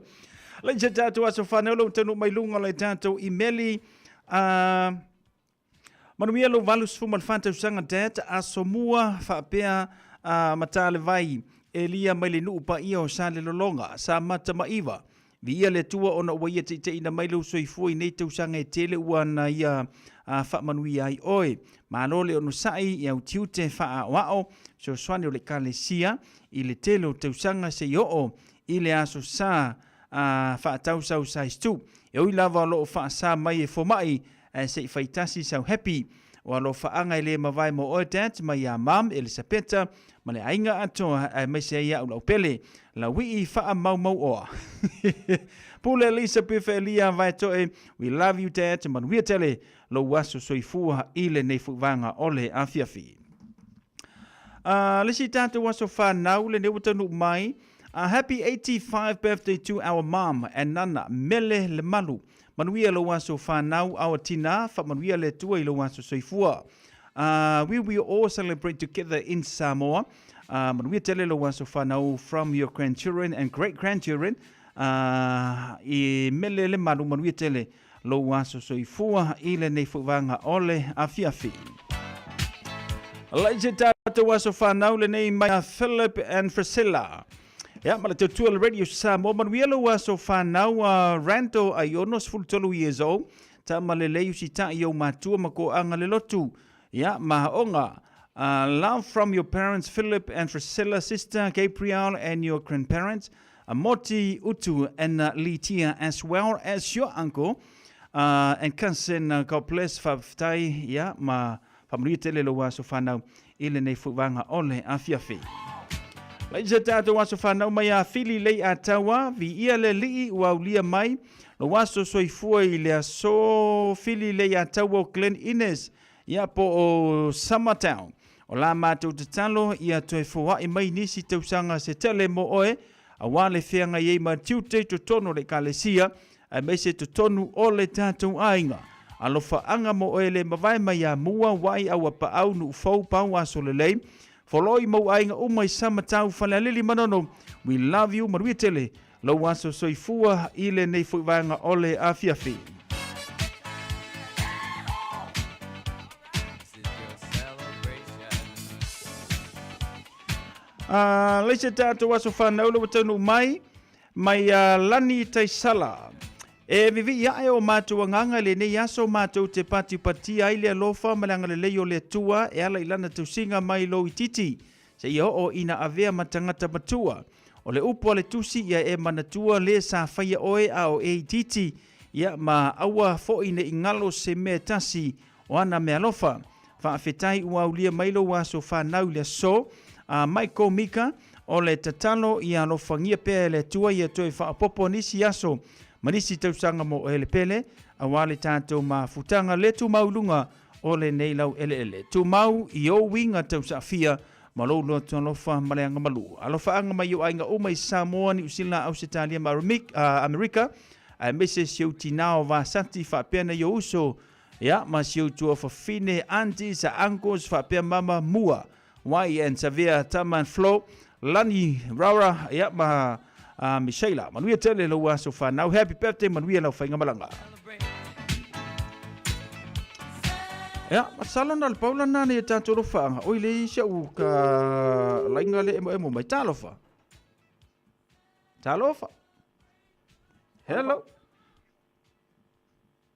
[SPEAKER 7] Lai se tatou aso fanau lou taunuu mai luga o le tatou imeli. Uh, manuia lou 84 tausaga dad aso mua faapea uh, matalevai Elia mai le nuu paia o Salelologa, sa mata ma iva. Viia le Atua ona ua ia teiteiina mai lou soifua i nei tausaga e tele ua na ia faamanuia ai oe. Malo le onosai i au tiute faaaoao fesoasoani o le Ekalesia i le tele o tausaga seia oo i le aso sa faatausau size 2. E ui lava o lo o faasa mai e fomai Ae se i faitasi sau happy. O alofaaga e le mavae mo oe Dad mai ia Mom Elisapeta ma le aiga atoa aemaise ai au lau pele. Lauii faamaumauoa. Pule Elisabeth Elia Vaetoe, we love you Dad, manuia tele lou aso soifua i lenei fuivaga o le afiafi. Le isi tatou aso fanau lenei ua taunuu mai. Happy 85 birthday to our mom and nana Mele Lemalu. Manuia lou aso fanau our tina, faamanuia le Atua i lou aso soifua. We will all celebrate together in Samoa. Manuia tele lou aso fanau from your grandchildren and great grandchildren. I Mele Lemalu, manuia tele lou aso soifua i lenei fuivaga o le afiafi. Lai se tātou aso whanau lenei mai a Philip and Priscilla. Ia, ma le tautua le Radio Samoa. Manuia lou aso whanau a Rando Aiono, 13 years old. Ta ma le lei usita'i ou matua ma ko'aga le lotu. Ia, ma onga. Love from your parents Philip and Priscilla, sister Gabriel and your grandparents, Moti, Utu and Litia as well as your uncle and cousin. God bless, faafetai, ia, ma faamanuia tele lou aso fanau i lenei fuivaga o le afiafi. Laisa tatou aso fanau mai a Fili lei a taua, viia le lii ua aulia mai, lou aso soifua i le aso Fili lei a taua o Glen Innes, ia po o Summertown. O la matou tatalo ia toe foai mai nisi tausaga se tele mo oe, aua le feagai ai ma tiute i totonu o le Ekalesia, aemaise totonu o le tatou aiga. Alofaaga mo oe le mavae mai ia mua, wai, aua paau, nuu fou, pau, aso lelei. Foloi mou aiga uma i Samatau, Falealili, Manono. We love you, manuia tele lou aso soifua i lenei foi vaega o le afiafi. Lei se tatou aso whanau le ua taunuu mai, mai a Lani Taisala. E vivii ae o matou agaga i lenei aso matou te patiupatia ai le alofa ma le agalelei o le Atua e ala i lana tausiga mai lou itiiti seia oo ina avea ma tagata matua. O le upu a le Tusi ia e manatua le sa faia oe a o e itiiti, ia ma aua foi ne i galo se mea e tasi o ana meaalofa. Faafetai ua aulia mai lou aso fanau i le aso. A Michael Mika, o le tatalo ia alofagia pea e le Atua ia toe faaopoopo nisi aso ma nisi tausaga mo oe le pele, aua le tatou mafutaga le tumau i luga o lenei laueleele. Tumau i ou uiga tausaafia ma lou loto alofa ma le agamalu. Alofaaga mai ou aiga uma i Samoa, Niu Sila, Ausetalia ma Amerika, aemaise si ou tinā o Vasati faapea nai ou uso Ia, ma si ou tuafafine, aunties, uncles, faapea mama, mua, Wai and Savea, Tama and Flo, Lani, Rara, ia, ma uh, Michaela. Manuia tele lou aso whanau. Happy birthday, manuia lau whainga malanga. Ia, masalo na le paula na ne tātou lofaanga. Oi le isi au ka lainga le emo emo mai. Talofa. Talofa. Hello.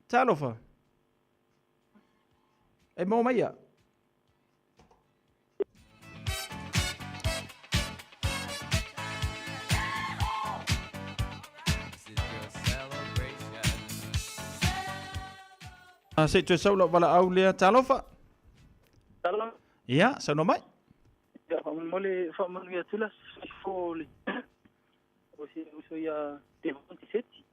[SPEAKER 7] Talofa. E mō mai ia. Se i toe sau lau valaau lea. Talofa.
[SPEAKER 13] Talofa.
[SPEAKER 7] Ia, saunoa mai.
[SPEAKER 13] Ia, faamolemole faamanuia atu la soifo le o si uso ia Devon Tiseti.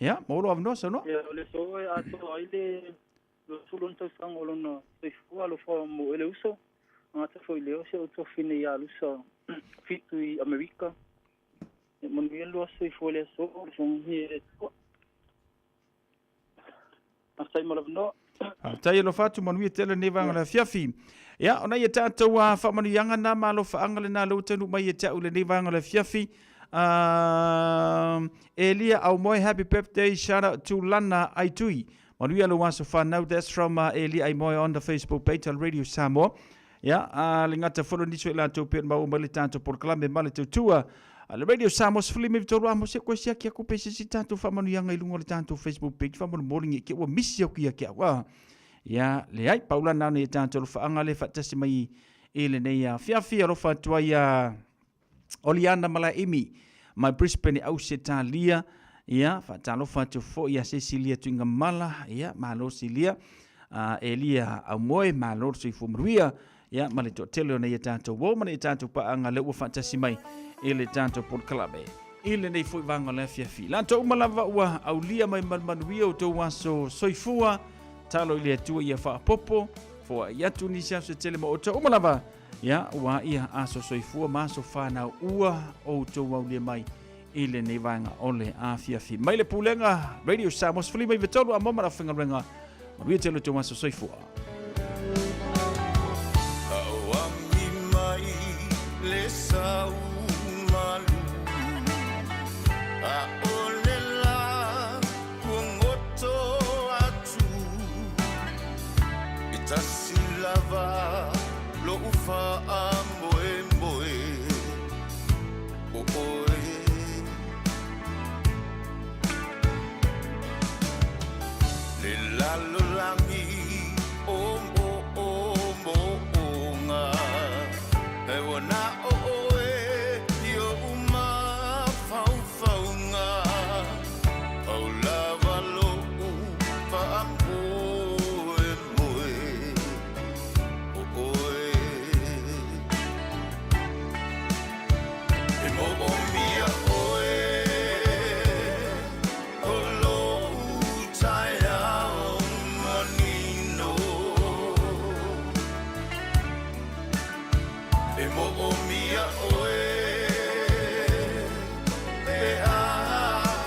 [SPEAKER 7] Ia, maua lou avanoa, saunoa.
[SPEAKER 13] Ia, o le aso e atoa ai le 20 ona tausaga o lona soifua alofa mo ele uso. Gata foi lea o si ou tuafine ia Lusa Fitu i Amerika. Ia manuia le lua soifua i le aso, o le fogagia e le Atua. Faafetai mo le avanoa.
[SPEAKER 7] Faafetai alofa atu, manuia tele lenei vaega o le afiafi. Ia, ona ia tatou faamanuiaga na ma alofaaga lena lea ua taunuu mai ia te au i lenei vaega o le afiafi. Elia Aumoe, happy birthday, shout out to Lana Aitui. Manuia lou aso whanau, that's from Elia Aimoe on the Facebook page on Radio Samoa. Ia, a le gata foi nisi o i latou pei ona maua mai le tatou polokalame ma le tautua a le Radio Samoa 13 a mo se koe siaki aku pe se isi tatou faamanuiaga i luga o le tatou Facebook page faamolemole nge ke ua misi aku ia ke au a. Ia, leai, pau la na ona ia tatou alofaaga le faatasi mai i lenei afiafi alofa atu ai a Oliana Malaeimi mai Brisbane i Ausetalia. Ia, faatalofa atu foi ia Cecilia Tuigamala, ia, malo Silia, Elia Aumoe, malo le soifua manuia, ia, ma le toatele o nei a tatou uo ma nei tatou paaga lea ua faatasi mai i le tatou polokalame i lenei foi vaega o le afiafi. Latou uma lava ua aulia mai ma le manuia o tou aso soifua, talo i le Atua ia faapopo, foai atu nisi aso e tele ma outou uma lava, ia, ua ia aso soifua ma aso fanau ua outou aulia mai i lenei vaega o le afiafi. Mai le Pulega Radio Samoa 13 a mo ma le aufaigaluega. Manuia tele o tou aso soifua.
[SPEAKER 14] Auami mai le sau malu A o le la kuagoto atu E tasi lava lo'u faamoemoe O oe Le lalolagi o moomooga E ua na o oe i oʻu mafaufauga Pau lava loʻu faamoemoe O oe E moomia oe o lou taeao manino E moomia oe pe a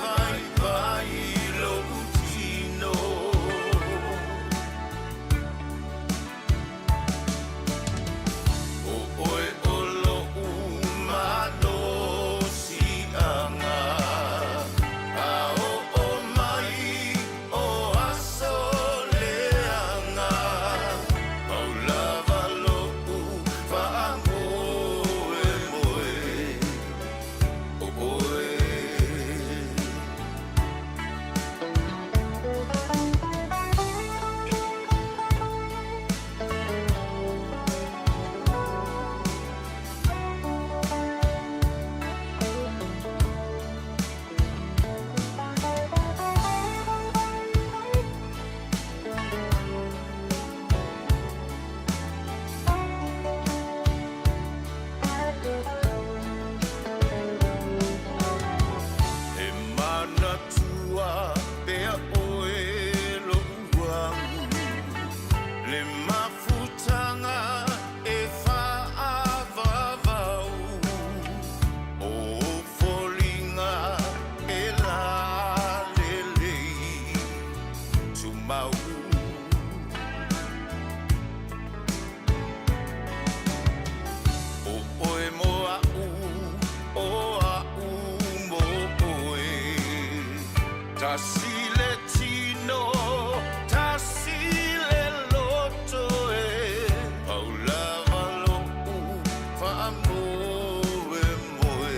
[SPEAKER 14] vaivai lou tino O oe o loʻu malosiaga A oo mai o aso leaga Pau lava loʻu faamoemoe O oe. E manatua pea oe loʻu au Le mafutaga e faavavau O foliga e lalelei tumau O oe mo aʻu, o aʻu mo oe Tasi le tino, tasi le loto e Pau lava loʻu faamoemoe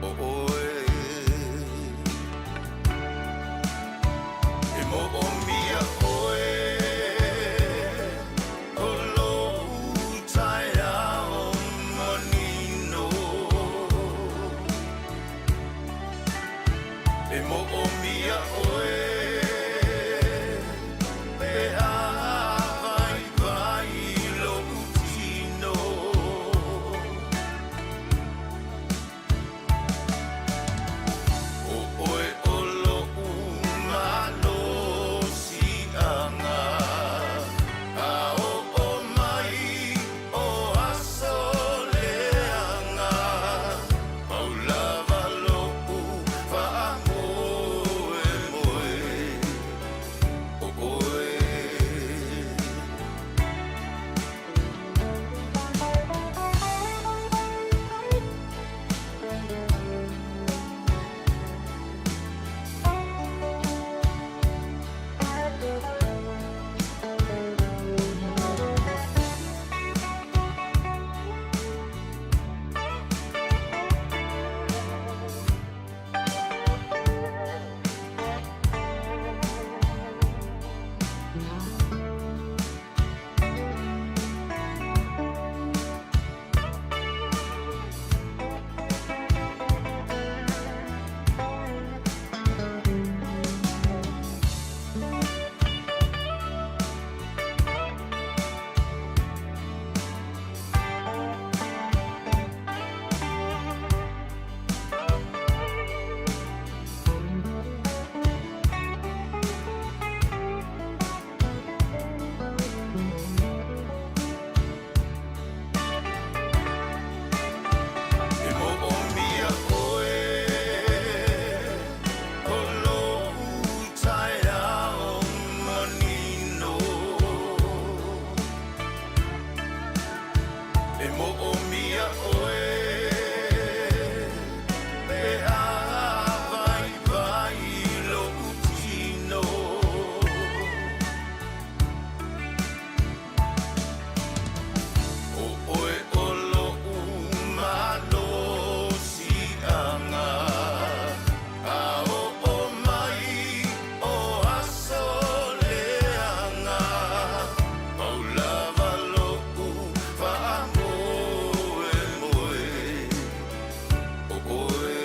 [SPEAKER 14] O oe E moomia oe O lou taeao manino E moomia. ia oe Pe a vaivai lo'u tino O oe o lo'u malosi'aga A oo mai o aso leaga Pau lava lo'u faamoemoe O oe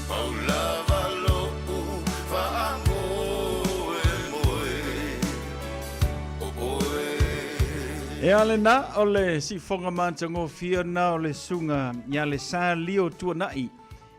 [SPEAKER 14] Pau lava lo'u faamoemoe O oe.
[SPEAKER 7] Ea lena o le siufoga matagofie na o le susuga ia le Sa Lio Tuanai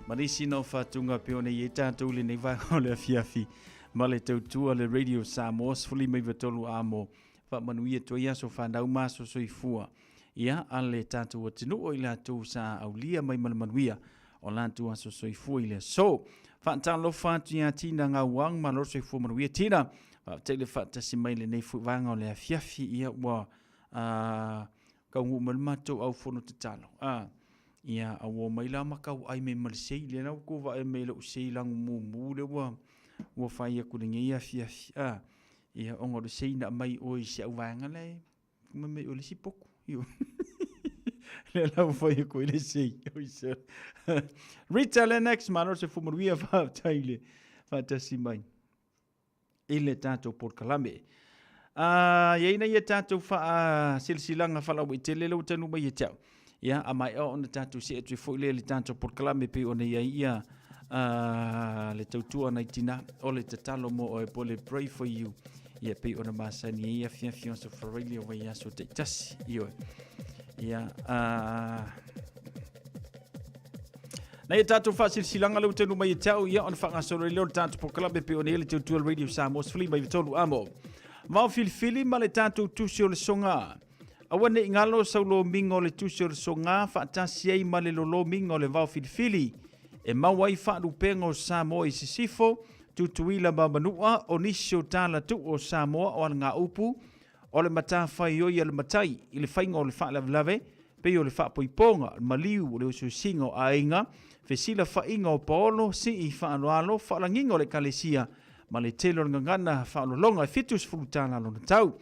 [SPEAKER 7] ma nisi na o faatuga pei ona i ai tatou i lenei vaega o le afiafi ma le tautua le Radio Samoa 193 amo faamanuia atu ai aso fanau ma aso soifua ia a le tatou atunuu o i latou sa aulia mai ma le manuia o latou aso soifua i le aso. Faatalofa atu ia Tina Gauang, malo soifua manuia Tina. Faafetai le faatasi mai lenei foi vaega o le afiafi ia ua kaunuu mai le matou au fono tatalo. Ia a ua omai la ma tau ai mai ma le sei lea la ua tou vaai mai i lou sei lanu mumu lea ua fai atu lenei afiafi. Ia ona o le sei na aumai i o i si au vaega la e Fai mai o le isi potu. Lea la ua fai aku i le sei. Oi se. Rita Lennox, malo se fumanuia faafetai le faatasi mai i le tatou polokalame. Ia ina ia tatou faasilasilaga faalauaitele lea ua taunuu mai ia te au. Ia, a maea ona tatou see atu ai foi lea i le tatou polokalame pei ona i ai ia le tautua nai tina o le tatalo mo oe po o le pray for you ia pei ona masani ai afiafi o Aso Faraile o vaiaso taitasi. Ioe. Ia, Na ia tatou faasilasilaga lea ua taunuu mai ia te au, ia ona faagasolo ai lea o le tatou polokalame pei ona i ai le tautua le Radio Samoa 13 amo. Vao filifili ma le tatou tusi o le soga. Aua ne i galo sau lomiga o le tusi o le soga faatasi ai ma le lolomiga o le vao filifili e maua ai faalupega o Samoa i sisifo, Tutuila ma Manua, o nisi o tala tuu o Samoa o alagaupu, o le matafaioi a le matai i le faiga o le faalavelave, pei o le faapoipoga, le maliu, o le usiusiga o aiga, fesilafaiga o paolo, sii faaaloalo, faalagiga o le Ekalesia, ma le tele o le gagana faaolologa e 70 tala lona tau.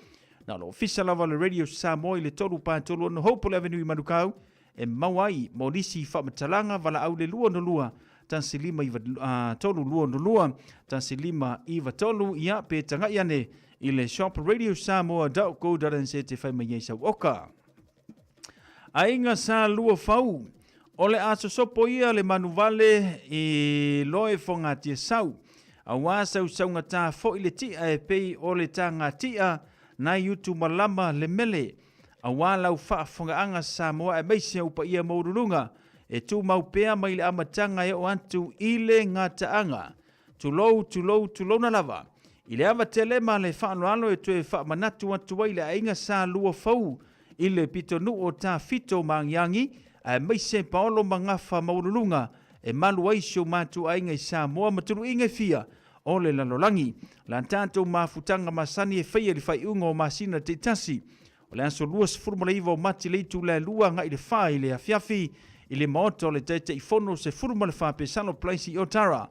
[SPEAKER 7] Na o le ofisa lava o le Radio Samoa i le 3 4 3 6 Hopewell Avenue i Manukau e maua ai mo nisi faamatalaga valaau le 2 2 1 5 9 3 2 2 1 5 9 3 ia pe tagai ane i le shop radiosamoa.co.nz e fai mai ai sau oka. Aiga sa lua fau, o le a sosopo ia le manuvale i loe fogatia sau. Auā sausaugata foi le tia e pei o le tagatia nai utu malama le mele. Auā lau faafofogaaga Samoa aemaise ou paia maualuluga e tumau pea mai le amataga e oo atu i le gataaga. Tulou, tulou, tulouna lava. I le ava tele ma le faaaloalo e toe faamanatu atu ai le aiga sa lua fou i le pitonuu o Tafito ma Agiagi, aemaise paolo ma gafa maualuluga e malu ai si o matou aiga i Samoa ma tuluiga e fia o le lalolagi. La tatou mafutaga masani e faia i le faaiuga o masina taitasi o le aso 29 o Mati le itula e 2 agai le 4 i le afiafi i le Maota o le Taitaifono 14 Pesalo Place i Otara.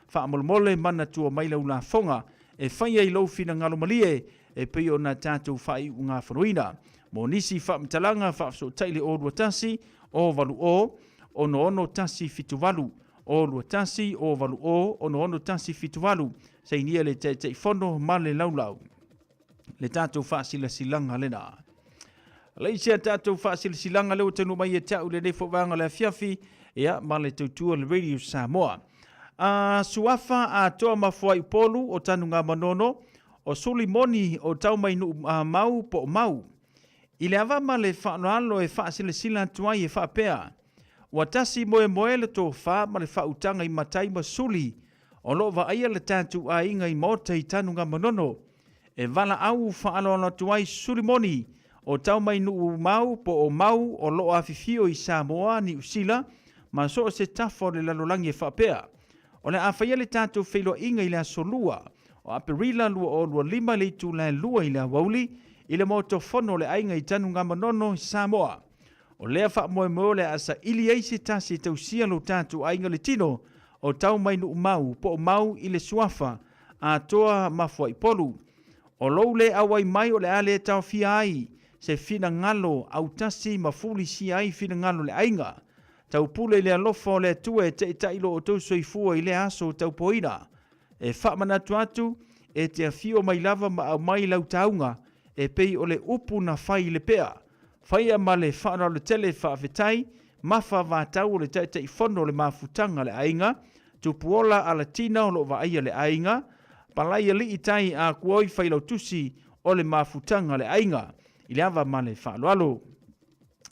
[SPEAKER 7] Faamolemole manatua mai lau lafoga e fai ai lou finagalo malie e pei ona tatou faaiugafonoina. Mo nisi faamatalaga faafesootai le 021 080 66178 021 080 66178 Sainia le Taitaifono ma le Laulau. Le tatou faasilasilaga lena. Le isi a tatou faasilasilaga lea ua taunuu mai ia te au i lenei foi vaega o le afiafi, ia, ma le tautua le Radio Samoa. A Suafa atoa ma Fuaiupolu o Tanugamanono, o Suli Moni o Taumainuu Mau po o Mau. I le ava ma le faaaloalo e faasilasila atu ai e faapea, ua tasi moemoe le tofa ma le faautaga i matai ma suli o lo o vaaia le tatou aiga i maota i Tanugamanono, e valaau faaaloalo atu ai Suli Moni o Taumainuu Mau po o Mau o lo o afifio i Samoa, Niu Sila ma so o se tafa o le lalolagi e faapea, O le a faia le tatou feiloaiga i le aso Lua. o Aperila 2025 i le itula e 2 i le aoauli i le Maota Fono o le Aiga i Tanugamanono i Samoa. O lea faamoemoe o le a saili ai se tasi e tausia lo tatou aiga le tino o tau mai Nuumau po o Mau i le suafa atoa ma Fuaipolu. O lou le auai mai o le a le taofia ai se finagalo autasi ma fulisia ai finagalo o le aiga. Taupule i le alofa o le Atua e taitai lo outou soifua i lea aso taupoina. E faamanatu atu, e te afio mai lava ma aumai lau tauga, e pei o le upu na fai i le pea. Faia ma le faaaloalo tele faafetai, mafa vatau o le Taitaifono o le Mafutaga a le Aiga, Tupuola Alatina o lo o vaaia le aiga, Palaialii Tai Akuoi Failautusi o le Mafutaga a le Aiga. I le ava ma le faaaloalo.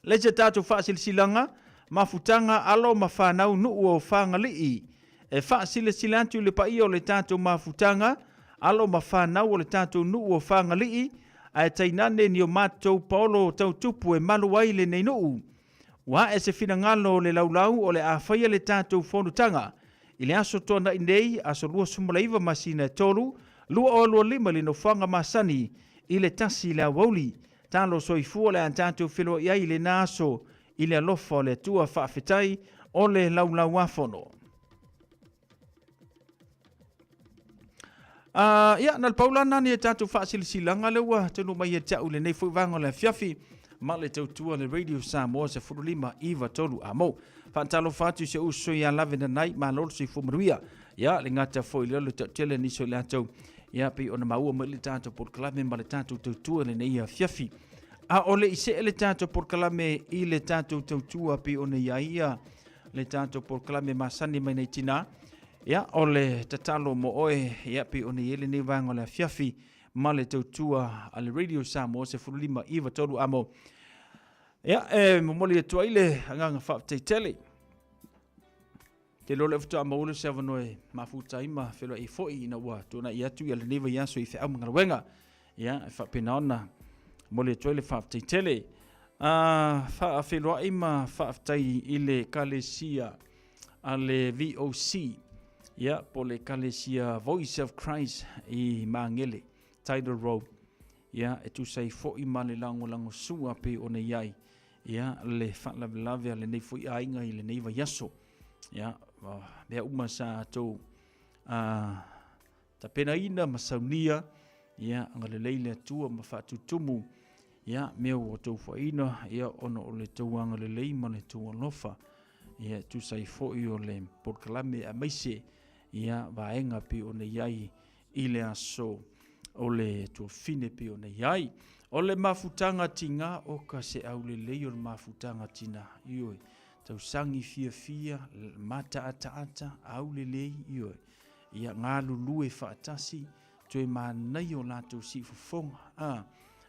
[SPEAKER 7] Le isi a tatou faasilasilaga, mafutaga, alo ma fanau nuu o Fagalii. E faasilasila atu i le paia o le tatou mafutaga, alo ma fanau o le tatou nuu o Fagalii, ae tainane ni o matou paolo tautupu e malu ai lenei nuu. Ua ae se finagalo o le laulau o le a faia le tatou fonotaga i le aso Toonai nei, aso 29 masina e 3, 2025 i le nofoaga masani i le 1 i le aoauli. Talo soifua o le a tatou feiloai ai i lena aso i le alofa o le Atua. Faafetai o le laulauafono. Ia, na le pau la nani e tatou faasilasilaga lea ua taunuu mai ia te au i lenei foi vaega o le afiafi ma le tautua le Radio Samoa 15 9 3 amo. Faatalofa atu i se uso ia Lave Nanai, malo le soifua manuia. Ia, le gata foi lea o le tautele nisi o i latou, ia, pei ona maua mai le tatou polokalame ma le tatou tautua i lenei afiafi. A o le i see le tatou polokalame i le tatou tautua pei ona i ai ia le tatou polokalame masani mai nei tina, ia, o le tatalo mo oe, ia, pei ona i ai lenei vaega o le afiafi ma le tautua a le Radio Samoa 15 9 3 amo. Ia, e momoli atu ai le agaga faafetai tele. Te iloa o lea faatoa maua se avanoa e mafuta ai ma feiloai ai foi ina ua tuanai atu ia lenei vaiaso i feau ma galuega. Ia, e faapena ona momoli atu ai le faafetai tele. Faafeiloai ma faafetai i le Ekalesia a le VOC, ia, po o le Ekalesia Voice of Christ i Magele, Tidal Road. Ia, e tusa ai foi ma le lagolagosua pei ona i ai ia, le faalavelave a lenei foi aiga i lenei vaiaso. Ia, mea uma sa tou tapenaina ma saunia, ia, agalelei le Atua ma faatutumu, ia, mea ua outou faina, ia, ona o le tou agalelei ma le tou alofa. Ia, e tusa ai foi o le polokalame aemaise, ia, vaega pei ona i ai i le aso o le tuafine pei ona i ai. O le mafutaga tiga o ka se aulelei o le mafutaga tina, ioe, tausagi fiafia, mataataata, aulelei, ioe, ia galulue faatasi, toe manaia o latou siufofoga. A,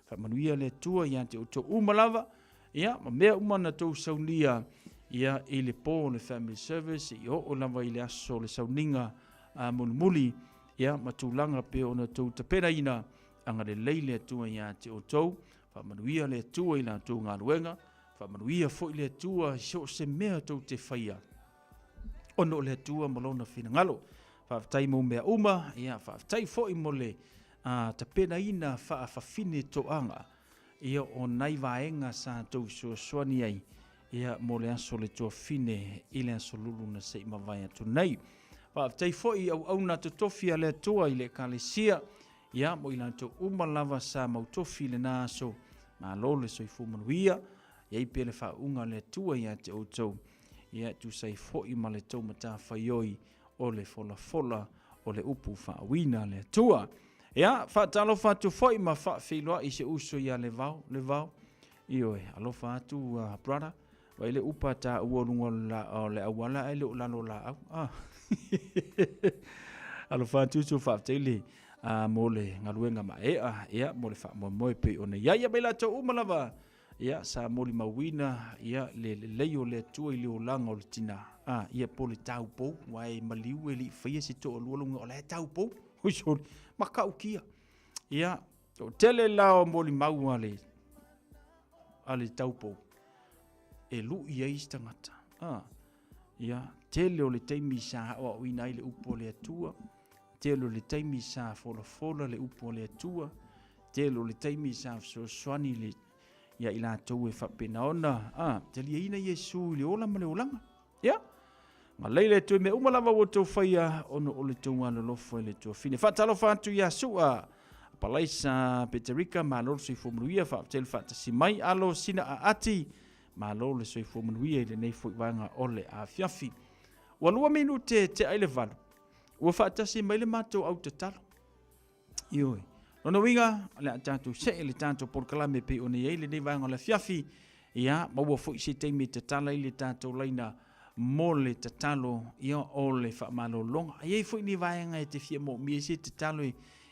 [SPEAKER 7] faamanuia le Atua ia te outou uma lava, ia, ma mea uma na tou saunia, ia, i le po o le family service, i oo lava i le aso o le sauniga a mulimuli, ia, ma tulaga pei ona outou tapenaina, agalelei le Atua ia te outou, faamanuia le Atua i la outou galuega, faamanuia foi le Atua i so o se mea tou te faia, ona o le Atua ma Lona finagalo. Faafetai mo mea uma, ia, faafetai foi mo le tapenaina faafafine toaga, Ia, o nai vaega sa tou fesoasoani ai ia mo le aso le tuafine i le aso lulu na se i mavae atu nei. Faafetai foi i auauna totofi a le Atua i le Ekalesia, ia mo i latou uma lava sa mautofi i lena aso. Malo le soifua manuia, i ai pea le faauuga a le Atua ia te outou, ia e tusa ai foi ma le tou matafaioi o le folafola o le upu faauuina a le Atua. Ia, faatalofa atu foi ma faafeiloai i se uso ia Levao, Levao, ioe, alofa atu brother, vai le upa taua o luga o le auala ae le o lalo o laau. Ah. Alofa atu uso, faafetai le mo le galuega mae'a, ia, mo le faamoemoe pei ona i ai. Ia mai latou uma lava, ia, sa molimauina, ia, le lelei o le Atua i le olaga o le tina, ah, ia, po o le taupou, aua e maliu e le i faia se toalua luga o la e taupou. Oi soli, matautia. Ia, toatele la o molimau a le a le taupou e lui ai isi tagata. Ah, ia, tele o le taimi sa aoaoina ai le upu a le Atua, Tele o le taimi sa folafola le upu a le Atua, tele o le taimi sa fesoasoani le ia i latou e faapena ona a taliaina Iesu i le ola ma le olaga. Ia, ma leila e toe mea uma lava ua outou faia ona o le tou alolofa i le Tuafine. Faatalofa atu ia Sua, Palaisa, Peterika, malo le soifua manuia, faafetai le faatasi mai, alo sina aati, malo le soifua manuia i lenei foi vaega o le afiafi. Ua 2 minute tea i le 8, ua faatasi mai le matou au tatalo. Ioe. Lona uiga, o le a tatou see le tatou polokalame pei ona i ai lenei vaega o le afiafi, ia, maua foi se taimi e tatala ai le tatou laina mo le tatalo, ia, o le faamalologa. A i ai foi ni vaega e te fia moomia ai se tatalo,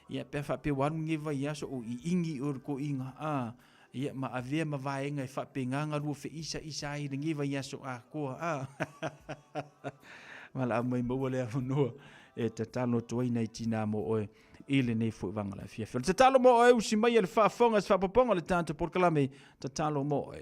[SPEAKER 7] ia, pe a faapea ua alu lenei vaiaso o iingi oe i le toeaina, a, ia, ma avea ma vaega e faapena ona lua feisa'isa ai i lenei vaiaso atoa, a. Valaau mai maua le avanoa e tatalo atu ai nai tinā mo oe i lenei foi vaega o le afiafi. O le tatalo mo oe, usi mai e le faafofoga i se faaopoopoga o le tatou polokalame, tatalo mo oe.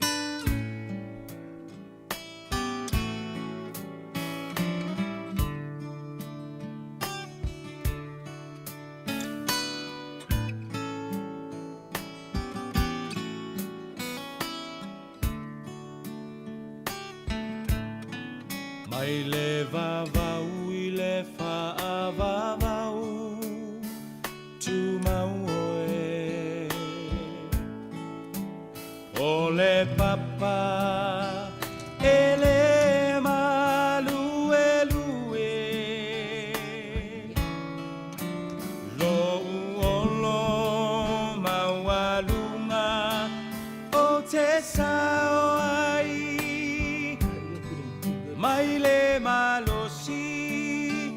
[SPEAKER 14] Mai le vavau i le faavavau Tumau oe O le papa e le maluelue Lou olo maualuga O te sao ai mai le malosi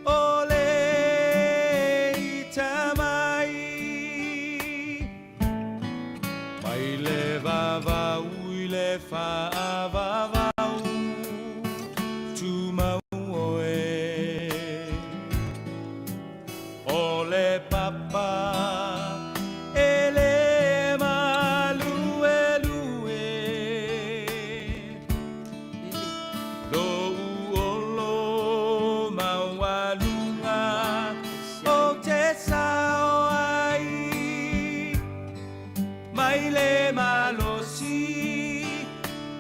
[SPEAKER 14] o le ita mai. Mai le vavau i le faavavau Tumau oe O le papa e le maluelue Lou olo maualuga o te sao ai Mai le malosi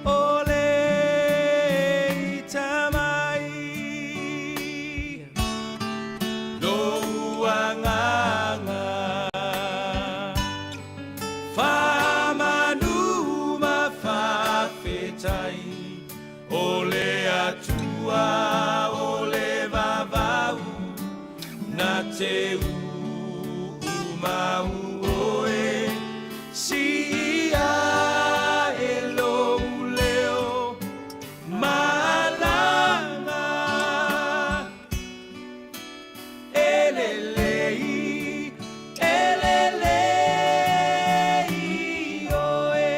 [SPEAKER 14] o le ita mai Lou agaga Faamanu ma faafetai O le Atua o le vavau Na te uumau oe Siia e lou leo Malama E lelei, e lelei oe.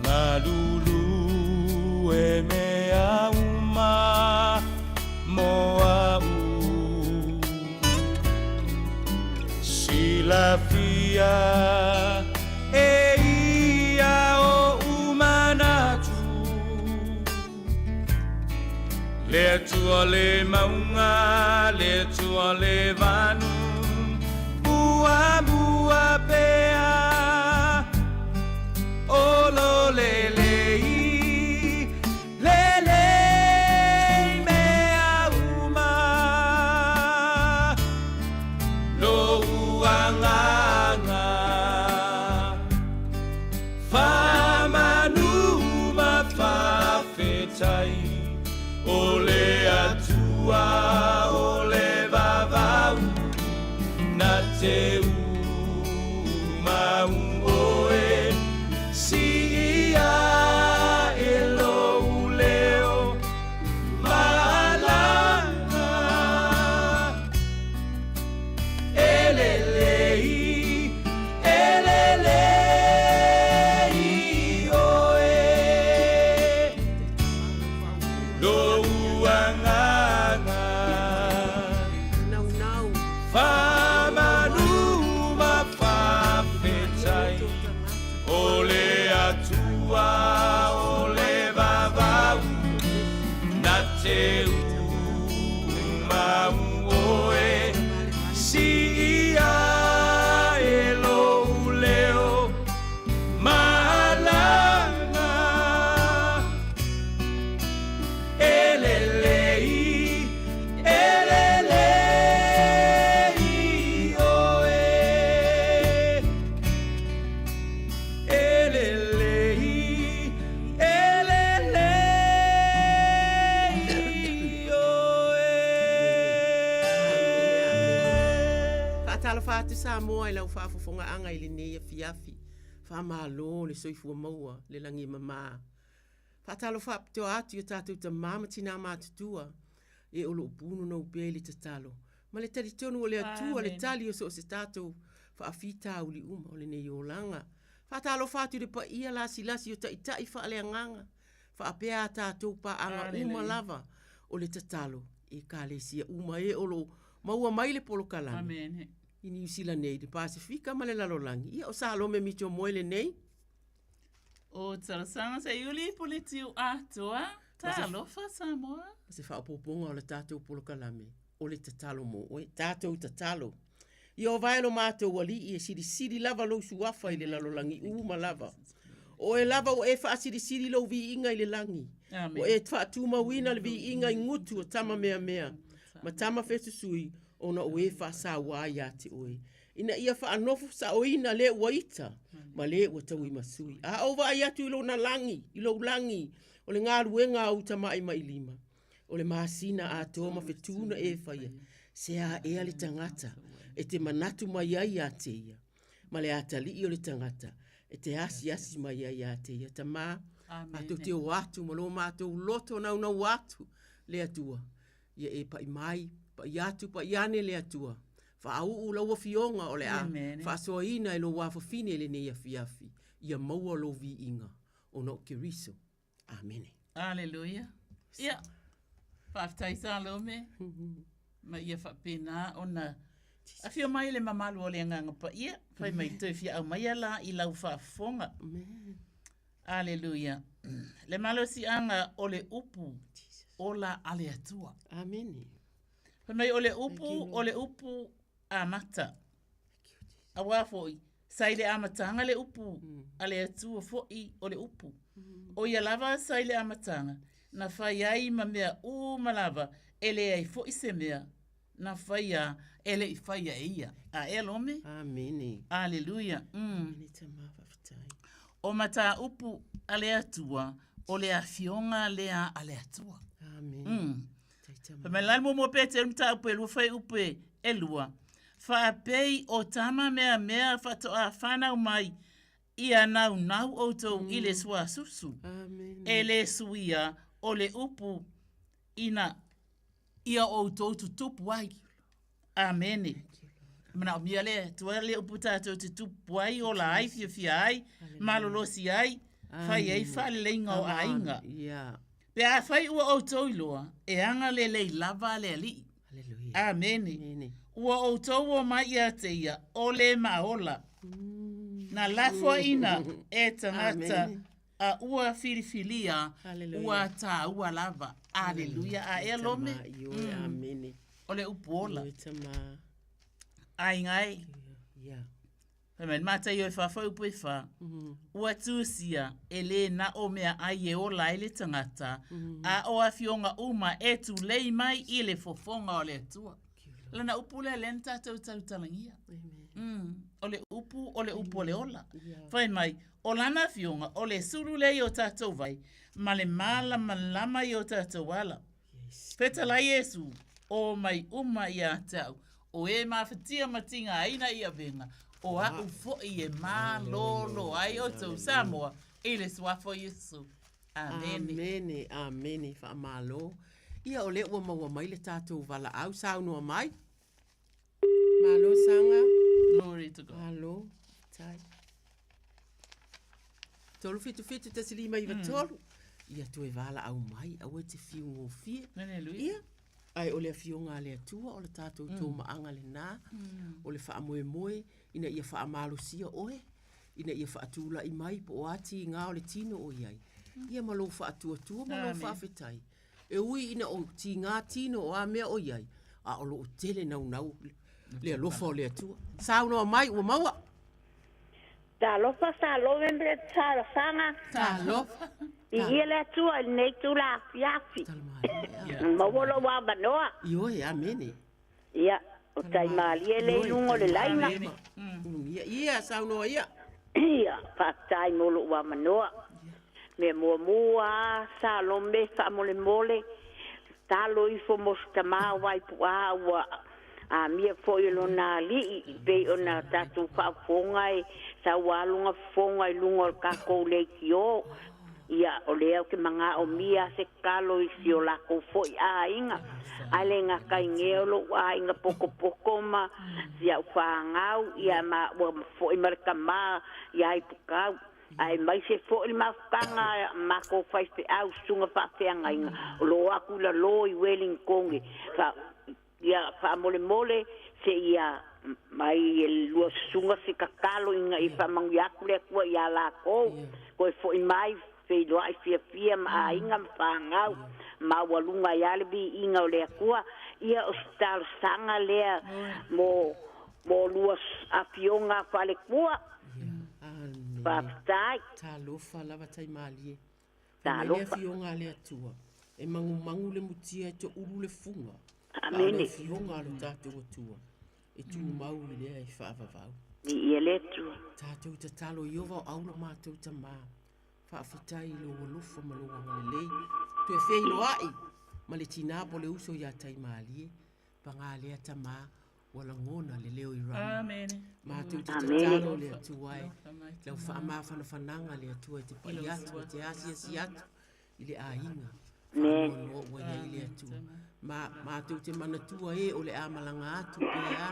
[SPEAKER 14] Malulu e mea uma mo a'u Silafia e ia oʻu manatu Le Atua le mauga, le Atua le vanu Muamua pea O lo lelei, lelei mea uma Lou agaga Faamanu ma faafetai O le Atua o le vavau Na te te umau oe Si ia e lou leo malama E lelei, e lelei oe E lelei, e lelei oe.
[SPEAKER 15] Faatalofa atu Samoa i lau faafofogaaga i lenei afiafi. Faamalo le soifua maua le lagi e mama. Faatalofa faapitoa atu i o tatou tama ma tina matutua e o lo o punonou pea i le tatalo ma le talitonu o le Atua le tali o so o se tatou faafitauli uma o lenei olaga. Faatalofa atu i le paia lasilasi o taitai faaleagaga faapea a tatou paaga uma lava o le tatalo i Ekalesia uma e o lo o maua mai le polokalame i Niu Sila nei, le Pasefika ma le lalolagi. Ia, o Salome Mitchell Moe lenei.
[SPEAKER 16] O Talosaga Seiuli Puletiu Atoa, Talofa Samoa.
[SPEAKER 15] Ma se faaopoopoga o le tatou polokalame, o le tatalo mo oe, tatou tatalo. Ieova e lo matou Alii, e silisili lava lou suafa i le lalolagi uma lava. O oe lava ua e faasilisili lou viiga i le lagi. Ua e faatumauina le viiga i gutu o tama meamea ma tama fesusui ona o e faasaua ai ia te oe, ina ia faanofo saoina le ua ita ma le ua tauimasui. A ou vaai atu i lona lagi, i lou lagi, o le galuega a ou tamaimailima, o le masina atoa ma fetu na e faia, se a ea le tagata e te manatu mai ai ia te ia, ma le atalii o le tagata e te asiasi mai ai ia te ia. Tamā, matou te o atu ma lo matou loto naunau atu le Atua, ia e pai mai, pai atu, pai ane le Atua. Faauu lau afioga o le a faasoaina e lou afafine i lenei afiafi, ia maua lou viiga ona o Keriso. Amene.
[SPEAKER 16] Aleluia. Ia, faafetai Salome, ma ia faapena ona afio mai le mamalu o le Agaga Paia, fai mai toe fia aumaia la i lau faafofoga. Aleluia. Le malosiaga o le upu ola a le Atua.
[SPEAKER 15] Amene.
[SPEAKER 16] Fai mai o le upu o le upu amata. Auā foi, sa i le amataga le upu a le Atua foi o le upu. O ia lava sa i le amataga, na fai ai ma mea uma lava, e leai foi se mea na faia e le i faia e ia. A ea Lome?
[SPEAKER 15] Amene.
[SPEAKER 16] Aleluia.
[SPEAKER 15] Amene Tamā, faafetai.
[SPEAKER 16] O mataupu a le Atua, o le afioga lea a le Atua.
[SPEAKER 15] Amene.
[SPEAKER 16] Fai mai la le muamua Peteru mataupu e lua fuaiupu e lua. Faapei o tama meamea faatoa fanau mai ia naunau outou i le suasusu, e le suia o le upu ina ia outou tutupu ai. Amene. Manaomia le Atua le upu tatou te tupu ai, ola ai, fiafia ai, malolosi ai, fai ai faaleleiga o aiga. Pe afai ua outou iloa, e agalelei lava le Alii. Amene. Ua outou omai ia te ia, o le maola. Na lafoaina e tagata a ua filifilia, ua taua lava. Aleluia. A ea Lome?
[SPEAKER 15] Amene.
[SPEAKER 16] O le upu ola. Aiga e. Fai mai le Mataio e fa fuaiupu e fa, Ua tusia, e lē na o meaai e ola ai le tagata, a o afioga uma e tulei mai i le fofoga o le Atua. Lana upu lea lea na tatou tautalagia. O le upu, o le upu o le ola. Fai mai, o lana afioga, o le sulu lea i o tatou vai, ma le malamalama i o tatou ala. Fetalai Iesu, omai uma ia te au, o e mafatia ma tigaina i avega, o a'u foi e malolo ai outou Samoa i le Suafa o Iesu.
[SPEAKER 15] Amene. Amene, amene, faamalo. Ia o lea ua maua mai le tatou valaau, saunoa mai. Malo Saga.
[SPEAKER 16] Glory to God.
[SPEAKER 15] Malo, faafetai. 377 1593. Ia toe valaau mai, aua e te fiu gofie.
[SPEAKER 16] Hallelujah.
[SPEAKER 15] Ia, ae o le afioga a le Atua, o le tatou tomaaga lena, o le faamoemoe ina ia faamalosia oe, ina ia faatulai mai po o a tiga o le tino o i ai, ia ma lou faatuatua ma lou faafetai. E ui ina o tigā tino o a mea o i ai, a o loo tele naunau le alofa o le Atua. Saunoa mai ua maua.
[SPEAKER 17] Talofa Salome ma le talosaga.
[SPEAKER 15] Talofa.
[SPEAKER 17] Viia le Atua i lenei itula afiafi. Maua lou avanoa.
[SPEAKER 15] Ioe, amene.
[SPEAKER 17] Ia, o tai malie le i luga o le laina.
[SPEAKER 15] Ia, ia, saunoa ia.
[SPEAKER 17] Ia, faafetai mo lou avanoa. Mea muamua lava, Salome, faamolemole, talo ifo mo se tamā o Vaipuā ua amia foi e lona alii, e pei ona tatou faafofoga e sau lava lona fofoga i luga o le tatou leitio. Ia, o lea ou te manaomia se tatalo i si o lakou foi aiga, ae le gata i lea o lou aiga potopoto ma si au fanau, ia ma ua foi ma le tama ia Aipukau. Aemaise foi le mafutaga a matou faifeau susuga faafeagaiga o lo o atu i lalo i Welingtone fa, ia faamolemole seia mai e le lua susuga se tatalo ina ia faamanuia atu le Atua ia lakou toe foi mai feiloai fiafia ma aiga ma fanau maualuga ai lava le viiga o le Atua. Ia o se talosaga lea mo mo lua afioga faaletua. Faafetai.
[SPEAKER 15] Talofa lava Taimalie. Fai mai le afioga a le Atua, e magumagu le mutia e toulu le fuga. A o le afioga a lo tatou Atua, e tumau i lea e faavavau.
[SPEAKER 17] Viia le Atua.
[SPEAKER 15] Tatou tatalo Ieova o au lo matou Tamā. Faafetai i lou alofa ma lou agalelei. Toe feiloai ma le tinā po le uso iā Taimalie. Paga lea Tamā, ua lagona le leo i Rama.
[SPEAKER 16] Amene.
[SPEAKER 15] Matou te tatalo le Atua e, lau faamafanafanaga le Atua e te pai atu, e te asiasi atu i le aiga. Faanoanoa ua i ai le Atua. Ma, matou te manatua e o le a malaga atu pe a,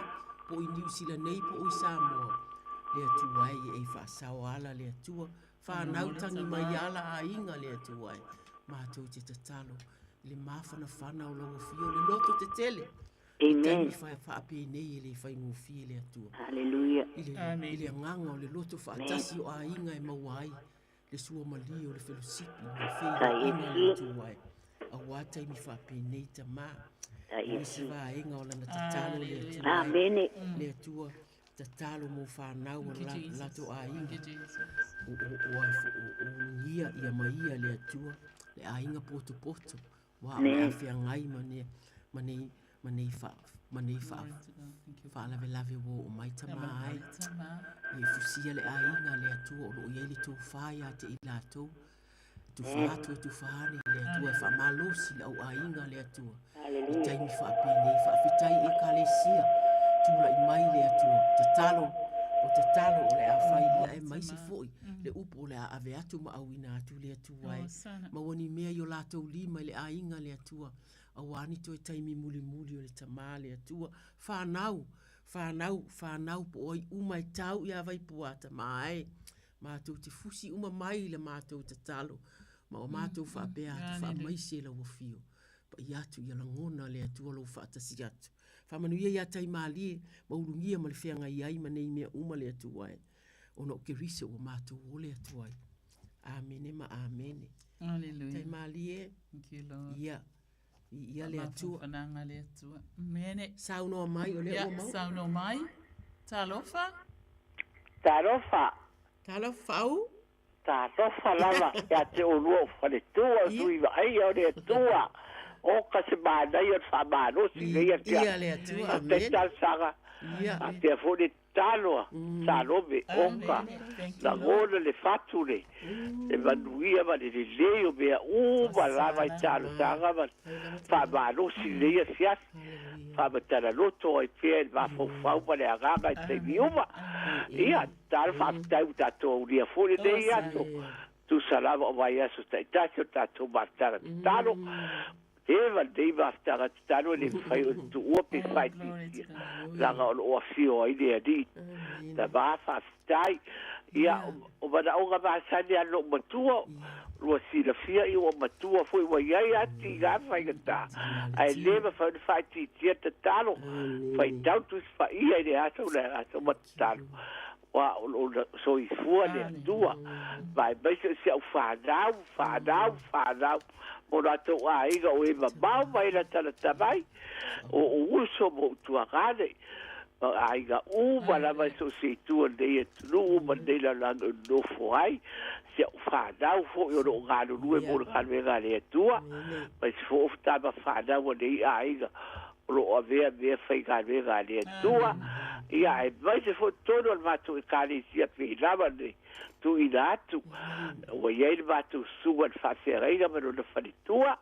[SPEAKER 15] po i Niu Sila nei po o i Samoa. Le Atua e, ia e faasao ala le Atua. Whanau tangi mai ala aiga le Atua e. Matou te tatalo i le mafanafana o lau afio, le loto tetele.
[SPEAKER 17] Amen.
[SPEAKER 15] Taimi faapenei e le faigofie le Atua.
[SPEAKER 17] Hallelujah.
[SPEAKER 15] I le, I le agaga o le loto faatasi o aiga e maua ai le suamalie o le felosipi ma le feiloaiga le Atua e. Auā taimi faapenei tamā. I isi vaega o lana tatalo le Atua.
[SPEAKER 17] Amene.
[SPEAKER 15] Le Atua tatalo mo whanau o la, latou aiga. O, o, o, o, o, ulugia ia ma ia le Atua, le aiga potopoto. Ua o le a feagai ma nei, ma nei, ma nei fa, ma nei fa, faalavelave ua oo mai tamā ai. E fusia le aiga le Atua o lo o i ai le tofa ia te i latou. E tufa atu e tufa ane le Atua e faamalosi le au aiga le Atua. I taimi faapenei faafetai i Ekalesia tulai mai le Atua. Tatalo, o tatalo o le a fai ia aemaise foi le upu o le a ave atu ma auina atu le Atua. Atua e maua ni mea i o latou lima i le aiga le Atua, auā ni toe taimi mulimuli o le Tamā le Atua. Whanau, whanau, whanau po o ai uma e tau iā Vaipuā Tamā e. Mātou te fusi uma mai i la mātou tatalo, ma o mātou faapea atu faamaise i lau afio. Paia atu ia lagona le Atua lou faatasi atu. Faamanuia iā Taimalie, ma ulugia ma le feagai ai ma nei mea uma le Atua e. Ona o Keriso ua matou ole atu ai. Amene ma amene.
[SPEAKER 16] Hallelujah.
[SPEAKER 15] Tai malie.
[SPEAKER 16] Thank you, Lord.
[SPEAKER 15] Ia. Ia le Atua.
[SPEAKER 16] Whananga le Atua. Mene.
[SPEAKER 15] Saunoa mai o le
[SPEAKER 16] Ia,
[SPEAKER 15] ua mau.
[SPEAKER 16] saunoa mai. Talofa.
[SPEAKER 18] Talofa.
[SPEAKER 15] Talofa au.
[SPEAKER 18] Talofa lava ia te oulua o faletua o tui vaaia o le Atua. O ka se manaia o le faamalosi lenei afiafi.
[SPEAKER 15] Ia le Atua,
[SPEAKER 18] Faafetai
[SPEAKER 15] amene.
[SPEAKER 18] talosaga.
[SPEAKER 15] Ia.
[SPEAKER 18] Faapea foi le tatalo a Salome, oka lagona le fatu le le manuia ma le lelei o mea uma lava i talosaga ma faamalosi lenei afiafi. Faamatala loto ai pea i le mafaufau ma le agaga i taimi uma. Ia, tatalo faafetai ua tatou aulia foi lenei aso. Tusa lava o vaiaso taitasi o tatou mafutaga tatalo. Eva lenei mafutaga tatalo e le mafai ona tuua pe faaitiitia leaga o lo o afio ai le Alii. Tama, faafetai. Ia, o manaoga masani a lou matua, ua silafia i ua matua foi ua i ai ati i ngā faigata, ae le mafai ona faaitiitia tatalo, faitau Tusi Paia i le aso le aso ma tatalo. Ua o lona soifua le Atua, ma aemaise o si au fanau, fanau, fanau, mo latou aiga o e mamao mai latalata mai, o ou uso ma ou tuagane, ma aiga uma lava i so o se itu o lenei atunuu ma lenei lalolagi o nonofo ai, si au fanau foi o lo o galulue mo le galuega a le Atua, aemaise foi o tama fanau a nei aiga o lo o avea mea faigaluega a le Atua, ia aemaise foi totonu o le matou Ekalesia pei lava le tuuina atu, ua i ai le matou susuga i le faafeagaiga ma lona faletua,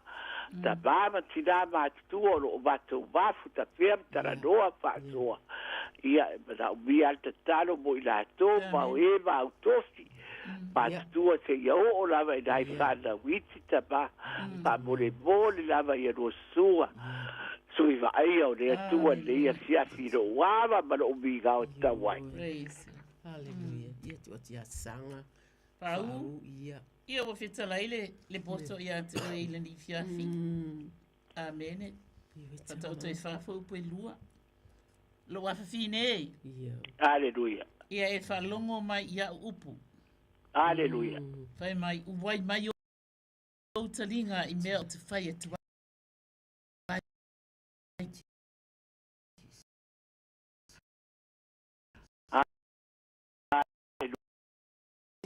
[SPEAKER 18] tama ma tinā matutua o lo o matou mafuta pea ma talanoa faasoa. Ia, e manaomia lava le tatalo mo i latou ma o e ma au tofi matutua seia oo lava i nai fanau iti tama, faamolemole lava ia lua susuga sui vaaia o le Atua i lenei afiafi i lou ava ma lou migao e tatau ai.
[SPEAKER 16] Praise.
[SPEAKER 15] Hallelujah. Ia tu atu ia sanga.
[SPEAKER 16] Pau.
[SPEAKER 15] Fa'au, ia.
[SPEAKER 16] Ia ua fetalai le, le poto ia te oe i lenei fiafi. Amene. Whataoto e whawhau upu e lua. Lou afafine e.
[SPEAKER 15] Ia.
[SPEAKER 18] Hallelujah.
[SPEAKER 16] Ia e whalongo mai i au upu.
[SPEAKER 18] Hallelujah.
[SPEAKER 16] Whai mai, uwai mai ou talinga i mea o te whai atu ai.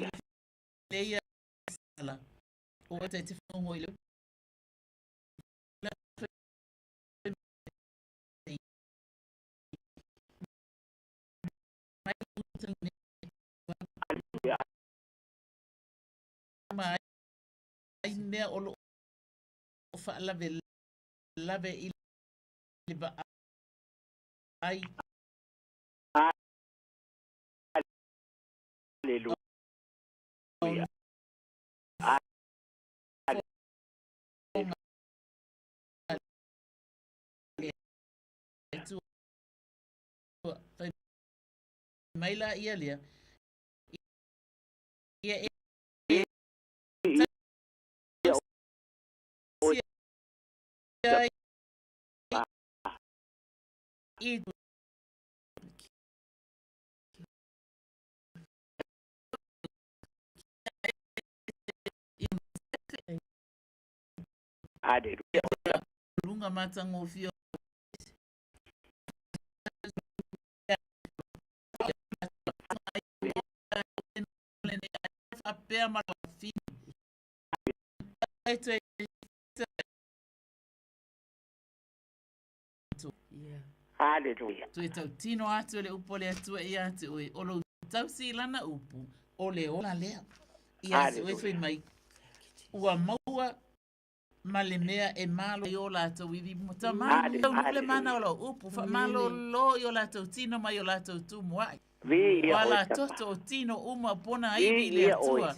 [SPEAKER 18] Hallelujah.
[SPEAKER 16] Leia sala. O te te whango i le mai mea o loo faalavelave i le vaai.
[SPEAKER 18] Hallelujah.
[SPEAKER 16] Fai mai la ia lea. Ia e i
[SPEAKER 18] Hallelujah.
[SPEAKER 16] Lunga matangofie faapea ma
[SPEAKER 18] Hallelujah.
[SPEAKER 16] Toe tautino atu e le upu a le Atua ia te oe, o lou tausi i lana upu, o le ola lea. Ia te oe fai mai, ua maua ma le mea e malo i o latou iwi mo tama taunuu le mana o lau upu, faamalolo i o latou tino mai o latou tumuai.
[SPEAKER 18] Viia
[SPEAKER 16] O a
[SPEAKER 18] oe,
[SPEAKER 16] la
[SPEAKER 18] tama.
[SPEAKER 16] toto o tino uma o pona iwi i le
[SPEAKER 18] Viia oe.
[SPEAKER 16] Atua.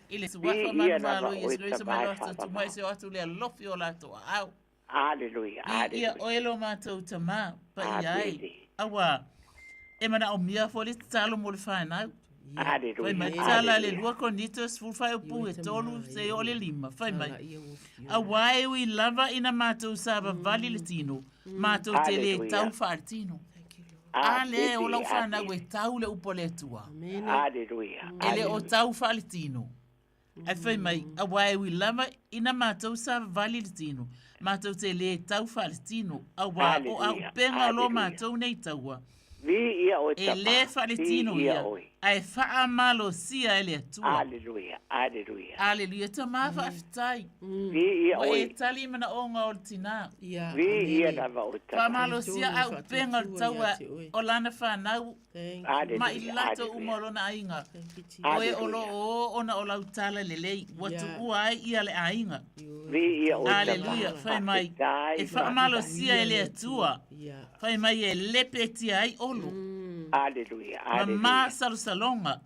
[SPEAKER 16] I le suafa
[SPEAKER 18] Viia
[SPEAKER 16] manumalo
[SPEAKER 18] lava
[SPEAKER 16] i
[SPEAKER 18] oe,
[SPEAKER 16] Iesu Keriso
[SPEAKER 18] tama
[SPEAKER 16] mai
[SPEAKER 18] e
[SPEAKER 16] lo latou tumuai
[SPEAKER 18] faamama.
[SPEAKER 16] se o atu le alofi o latou aao.
[SPEAKER 18] Hallelujah.
[SPEAKER 16] Viia
[SPEAKER 18] Hallelujah.
[SPEAKER 16] oe lo matou tama, paia ai.
[SPEAKER 18] Amene.
[SPEAKER 16] Auā, e manaomia foi le tatalo mo le fanau. Fai
[SPEAKER 18] Hallelujah.
[SPEAKER 16] mai tala le
[SPEAKER 18] Hallelujah.
[SPEAKER 16] lua Korinito 14 upu e tolu seia oo le lima. Fai mai, Auā e ui lava ina matou savavali le tino, matou te lē
[SPEAKER 18] Hallelujah.
[SPEAKER 16] tau faaletino. A lea e ola
[SPEAKER 18] Amene.
[SPEAKER 16] ou fanau
[SPEAKER 18] Amene.
[SPEAKER 16] e tau le upu a le Atua.
[SPEAKER 18] Hallelujah.
[SPEAKER 16] E le o
[SPEAKER 18] Hallelujah.
[SPEAKER 16] tau faaletino. Ae fai mai, auā e ui lava ina matou savavali le tino, matou te lē tau faaletino, auā o
[SPEAKER 18] Hallelujah.
[SPEAKER 16] auupega o lo
[SPEAKER 18] Hallelujah.
[SPEAKER 16] matou nei taua.
[SPEAKER 18] Viia oe,
[SPEAKER 16] E
[SPEAKER 18] tama.
[SPEAKER 16] lē faaletino
[SPEAKER 18] Viia
[SPEAKER 16] ia,
[SPEAKER 18] oe.
[SPEAKER 16] ae faamalosia e le Atua.
[SPEAKER 18] Hallelujah. Hallelujah.
[SPEAKER 16] Aleluia, tamā faafetai.
[SPEAKER 18] Viia
[SPEAKER 16] Ua e
[SPEAKER 18] oe.
[SPEAKER 16] tali i manaoga o le tinā.
[SPEAKER 18] Viia lava oe, tama.
[SPEAKER 16] Faamalosia auupega o le taua o lana fanau ma i
[SPEAKER 18] Hallelujah.
[SPEAKER 16] latou uma o
[SPEAKER 18] Hallelujah.
[SPEAKER 16] lona aiga. Oe o lo
[SPEAKER 18] Hallelujah.
[SPEAKER 16] o ona o lau tala lelei, ua tuua ai ia le aiga.
[SPEAKER 18] Viia oe, tama.
[SPEAKER 16] Aleluia, fai mai,
[SPEAKER 18] Faafetai,
[SPEAKER 16] e
[SPEAKER 18] faafetai.
[SPEAKER 16] faamalosia e le Atua. Fai mai e lepetia ai olo.
[SPEAKER 18] Hallelujah.
[SPEAKER 16] Ma
[SPEAKER 18] Hallelujah.
[SPEAKER 16] masalosaloga.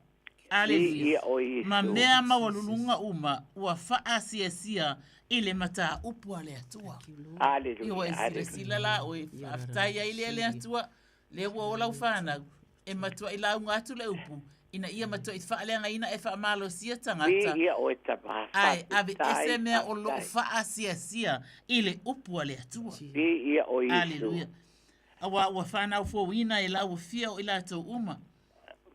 [SPEAKER 16] Aleluia.
[SPEAKER 18] Viia oe,
[SPEAKER 16] Ma
[SPEAKER 18] Iesu.
[SPEAKER 16] mea maualuluga uma ua faaasiasia i le mataupu a le Atua. Ia ua
[SPEAKER 18] Hallelujah.
[SPEAKER 16] e
[SPEAKER 18] Hallelujah.
[SPEAKER 16] silasila la oe, faafetai ai lea le Atua, lea ua ola ou fanau, e matuai lauga atu le upu, ina ia matuai faaleagaina e faamalosia tagata.
[SPEAKER 18] Viia oe, tama.
[SPEAKER 16] Ae ave
[SPEAKER 18] Faafetai,
[SPEAKER 16] ese mea o loo
[SPEAKER 18] faafetai.
[SPEAKER 16] faasiasia i le upu a le Atua.
[SPEAKER 18] Viia oe, Iesu.
[SPEAKER 16] Aleluia. Auā ua fanau fouina e lauafia o i latou uma.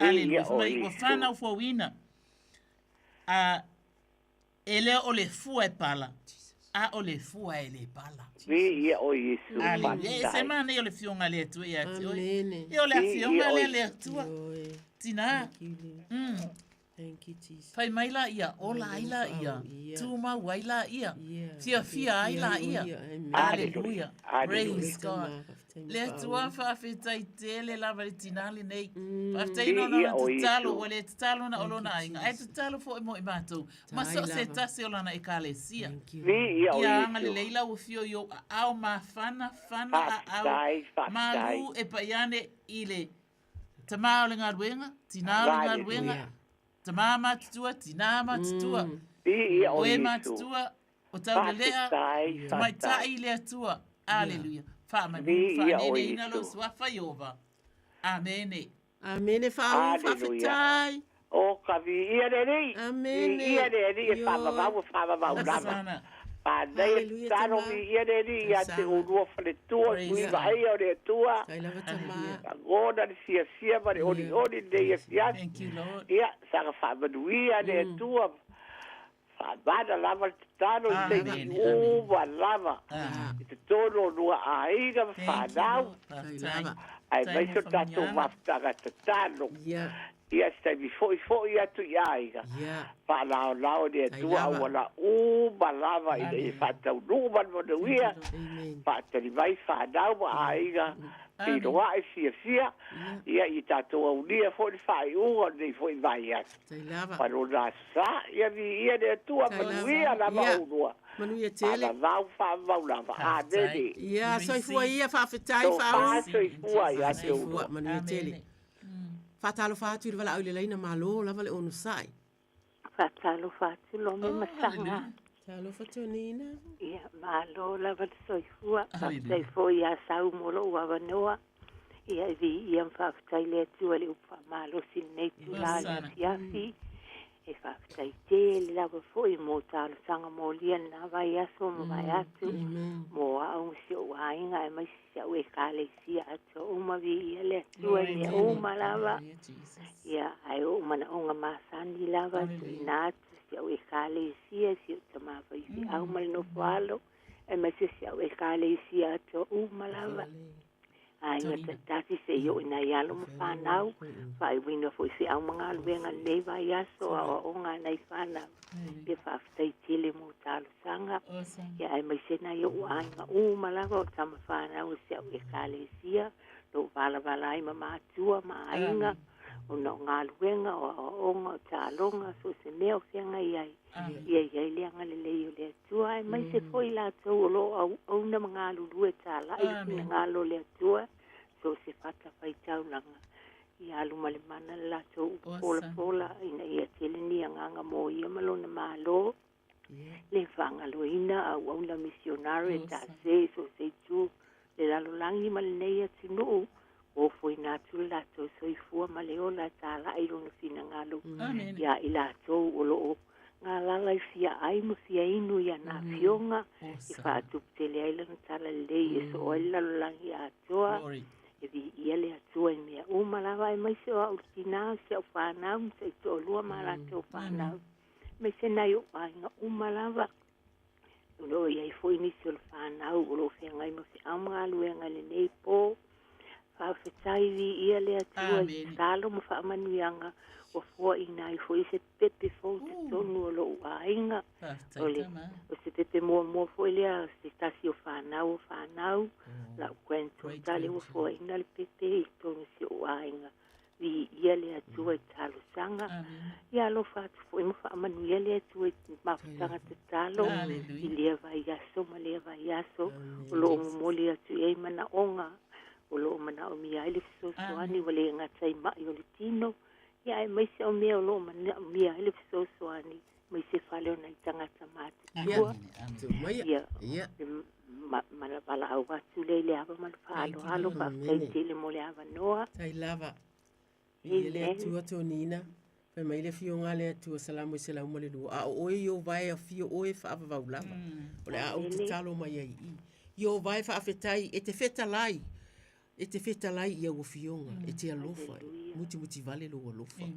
[SPEAKER 16] Aleluia. Fai mai ua fanau fouina. A e le o le fua e pala, a o le fua e le pala.
[SPEAKER 18] Viia o Iesu.
[SPEAKER 16] Aleluia. E se mana o le fionga le Atua ia te oe. Ia o le afioga lea le Atua. Tina.
[SPEAKER 15] Thank you, Jesus.
[SPEAKER 16] Fai mai la ia, ola ai la ia, tumau ai la ia, fiafia ai la ia. Aleluia. Praise God. Le Atua faafetai tele lava le tinā lenei. Faafetai ona lona tatalo, ua le tatalo na o lona aiga, ae tatalo foi mo i matou, ma so o se tasi o lana ekalesia. Ia agalelei lau afio i ou aao mafanafana aao malu e pai ane i le Tamā o le galuega, tinā o le galuega, tamā matutua, tinā matutua, o e matutua, o taulelea, tamaitai i le Atua. Aleluia. Faamanu, faaneneina lou suafa Ieova. Amene.
[SPEAKER 15] Amene, faauu, faafetai.
[SPEAKER 18] O ka viia le Alii.
[SPEAKER 15] Amene.
[SPEAKER 18] Viia le Alii e faavavau e faavavau lava. Manaia tatalo viia le Alii ia te oulua faletua tui vaaia o le Atua. Lagona le fiafia ma le olioli i lenei afiafi. Ia saga faamanuia le Atua. Faamana lava le tatalo i taimi uma lava i totonu o lua aiga ma fanau. Aemaise o tatou mafutaga tatalo. Ia se taimi foi foi atu i aiga. Faalaolao e le Atua auala uma lava ina ia faataunuu ma le manuia. Faatali mai fanau ma aiga feiloai fiafia. Ia i tatou aulia foi le faaiuga o lenei foi vaiaso. Ma lona aso sa, ia viia le Atua, manuia lava oulua.
[SPEAKER 15] Manuia tele.
[SPEAKER 18] Faavavau, faavavau lava. Amene.
[SPEAKER 15] Ia, soifua ia, faafetai, faauu.
[SPEAKER 18] Tofa soifua ia te oulua.
[SPEAKER 15] Soifua, manuia tele. Faatalofa atu i le valaau i le laina, malo lava le onosai.
[SPEAKER 12] Faatalofa atu Lome ma Saga.
[SPEAKER 15] Talofa Tonina.
[SPEAKER 12] Ia, malo lava le soifua. Faafetai foi ia Sau mo lou avanoa. Ia, e viia ma faafetai le Atua i le upu faamalosi i lenei itula i le afiafi. E faafetai tele lava foi mo talosaga molia i lena vaiaso ua mavae atu, mo au ma si ou aiga aemaise si au Ekalesia atoa uma. Viia le Atua i mea uma lava. Ia, ae o ou manaoga masani lava e tuuina atu i si au Ekalesia, si ou tama faifeau ma le nofo alo, aemaise si au Ekalesia atoa uma lava. Aiga taitasi seia oo i nai alo ma fanau, faaiuina foi i feau ma galuega i lenei vaiaso, aoaoga a nai fanau. Ia faafetai tele mo talosaga, ia aemaise nai ou aiga uma lava o tama fanau o si au Ekalesia, lou valavala ai ma matua ma aiga, ona o galuega, o aoaoga, o taaloga, so o se mea o feagai ai. Ia i ai le agalelei o le Atua, aemaise foi i latou o lo o auauna ma galulue talai i le finagalo o le Atua, so o se fatafaitaulaga. Ia alu ma le mana le latou upu folafola, ina ia tele ni agaga mo ia ma lona Malo, le faagaloina auauna misionare e tase i so o se itu o le lalolagi ma lenei atunuu, ofoina atu le latou soifua ma le ola e talai i lona finagalo iā i latou o lo o galala i fia ai ma fia inu i ana afioga e faatupu tele ai lana talalelei e soo ai le lalolagi atoa. E viia le Atua i mea uma lava aemaise o au le tinā o si au fanau ma si au toalua ma a latou fanau aemaise nai ou aiga uma lava. O lo o i ai foi nisi o le fanau o lo o feagai ma feau ma galuega i lenei po. Faafetai viia le Atua i tatalo ma faamanuiaga ua foaina ai foi se pepe fou i totonu o lou aiga. O le, o se pepe muamua foi lea o se tasi o fanau o fanau, lau granddaughter lea ua foaina le pepe i totonu o si ou aiga. Viia le Atua i talosaga. Ia alofa atu foi ma faamanuia le Atua i mafutaga tatalo i lea vaiaso ma lea vaiaso o lo o momoli atu i ai manaoga o lo o manaomia ai le fesoasoani ua le gata i mai o le tino, ia aemaise o mea o lo o manaomia ai le fesoasoani mai se fale o nai tagata matutua. Ia, valaau atu lea i le ava ma le faaaloalo, faafetai tele mo le avanoa.
[SPEAKER 15] Tai lava. Viia le Atua Tonina. Fai mai le afioga a le Atua Salamo 102, a o oe Ieova e afio oe e faavavau lava. O le a ou tatalo mai ai i i. Ieova e faafetai e te fetalai, e te fetalai i au afioga, e te alofa. Mutimuti vale lou alofa.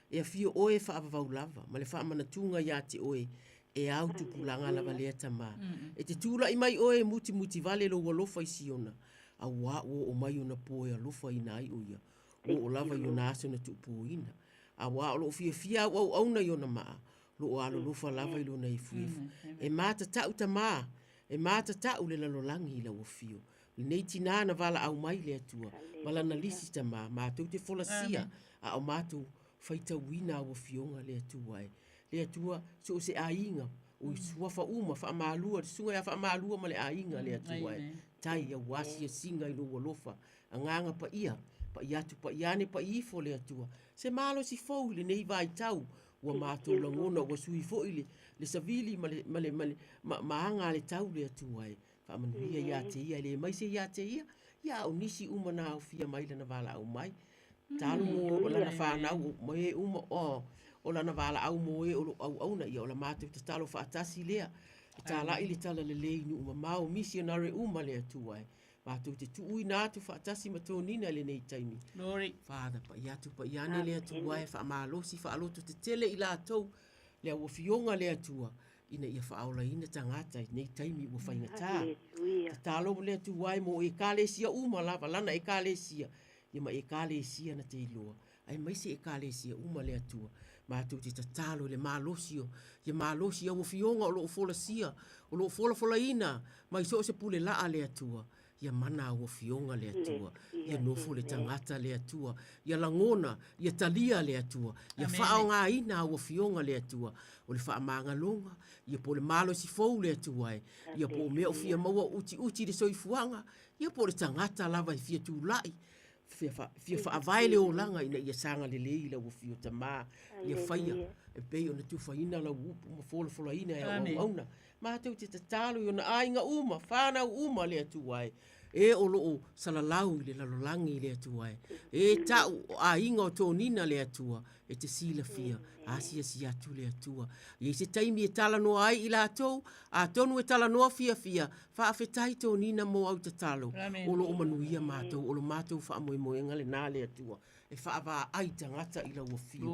[SPEAKER 15] E afio oe e faavavau lava ma le faamanatuga iā te oe e au tupulaga lava lea tamā. E te tula'i mai oe e mutimuti vale lou alofa i Siona, auā ua oo mai ona po e alofaina ai o ia, ua oo lava i ona aso na tuupōina. Auā o loo fiafia au auauna i ona maa, loo alolofa lava i lona efuefu. E matata'u tamā, e matata'u le lalolagi i lau afio. Lenei tinā na valaau mai le Atua ma lana lisi tamā, matou te folasia a o matou faitauina au afioga le Atua e. Le Atua, so o se aiga, o i suafa uma, faamalua, le susuga ia faamalua ma le aiga le Atua e. Tai au asiasiga i lou alofa, agaga paia, pai atu pai ane pai ifo le Atua. Se malosi fou i lenei vaitau, ua matou lagona ua sui foi le, le savili ma le, ma le, ma le, ma, ma aga a le tau le Atua e. Faamanuia ia te ia, e le mai se ia te ia, ia a o nisi uma na aofia mai lana valaau mai. Talo mo o lana whanau, mo e uma, o, o lana valaau mo e o lo auauna, ia o la matou tatalo faatasi lea. E tāla'i le tala lelei i nuu mamao, misionare uma le Atua e. Matou te tuuina atu faatasi ma toniga i lenei taimi.
[SPEAKER 16] Glory.
[SPEAKER 15] Father, pai atu, pai ane le Atua e, faamalosi, faaloto tetele i latou, le auafioga le Atua, ina ia faaolaina tagata i nei taimi ua faigata. Tatalo le Atua e mo ekalesia uma lava, lana ekalesia, ia ma ekalesia na te iloa, aemaise ekalesia uma le Atua. Matou te tatalo i le malosi o, ia malosi au afioga o lo o folasia, o lo o folafolaina mai so o se pule laa le Atua. Ia mana au afioga le Atua, ia nofo le tagata le Atua, ia lagona, ia talia le Atua, ia faaaogaina au afioga le Atua, o le faamagaloga, ia po o le malosi fou le Atua e, ia po o mea o fia maua o utiuti i le soifuaga, ia po o le tagata lava e fia tulai, fia, fa, fia faavae le olaga ina ia sagalelei i lau afio tamā, ia faia e pei ona tufaina lau upu ma folafolaina e au auauna. Matou te tatalo i ona aiga uma, whanau uma le Atua e. E o loo salalau i le lalolagi le Atua e. E tau o aiga o toniga le Atua e te silafia, asiasi atu le Atua. I ai se taimi e talanoa ai i latou, atonu e talanoa fiafia, faafetai toniga mo au tatalo. O loo manuia matou, o lo matou faamoemoega lena le Atua e faavaai tagata i lau afio.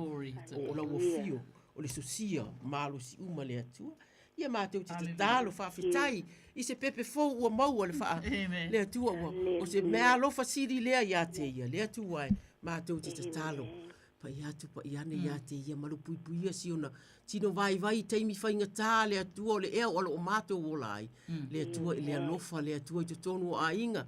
[SPEAKER 15] O lau afio o le sosia malosi uma le Atua. Ia matou te tatalo faafetai i se pepe fou ua maua le faa le Atua ua o se mea alofa sili lea ia te ia le Atua e matou te tatalo pai atu pai ane ia te ia malupuipuia si ona tino vaivai i taimi faigata le Atua o le ea o lo o matou ola ai le Atua i le alofa le Atua i totonu o aiga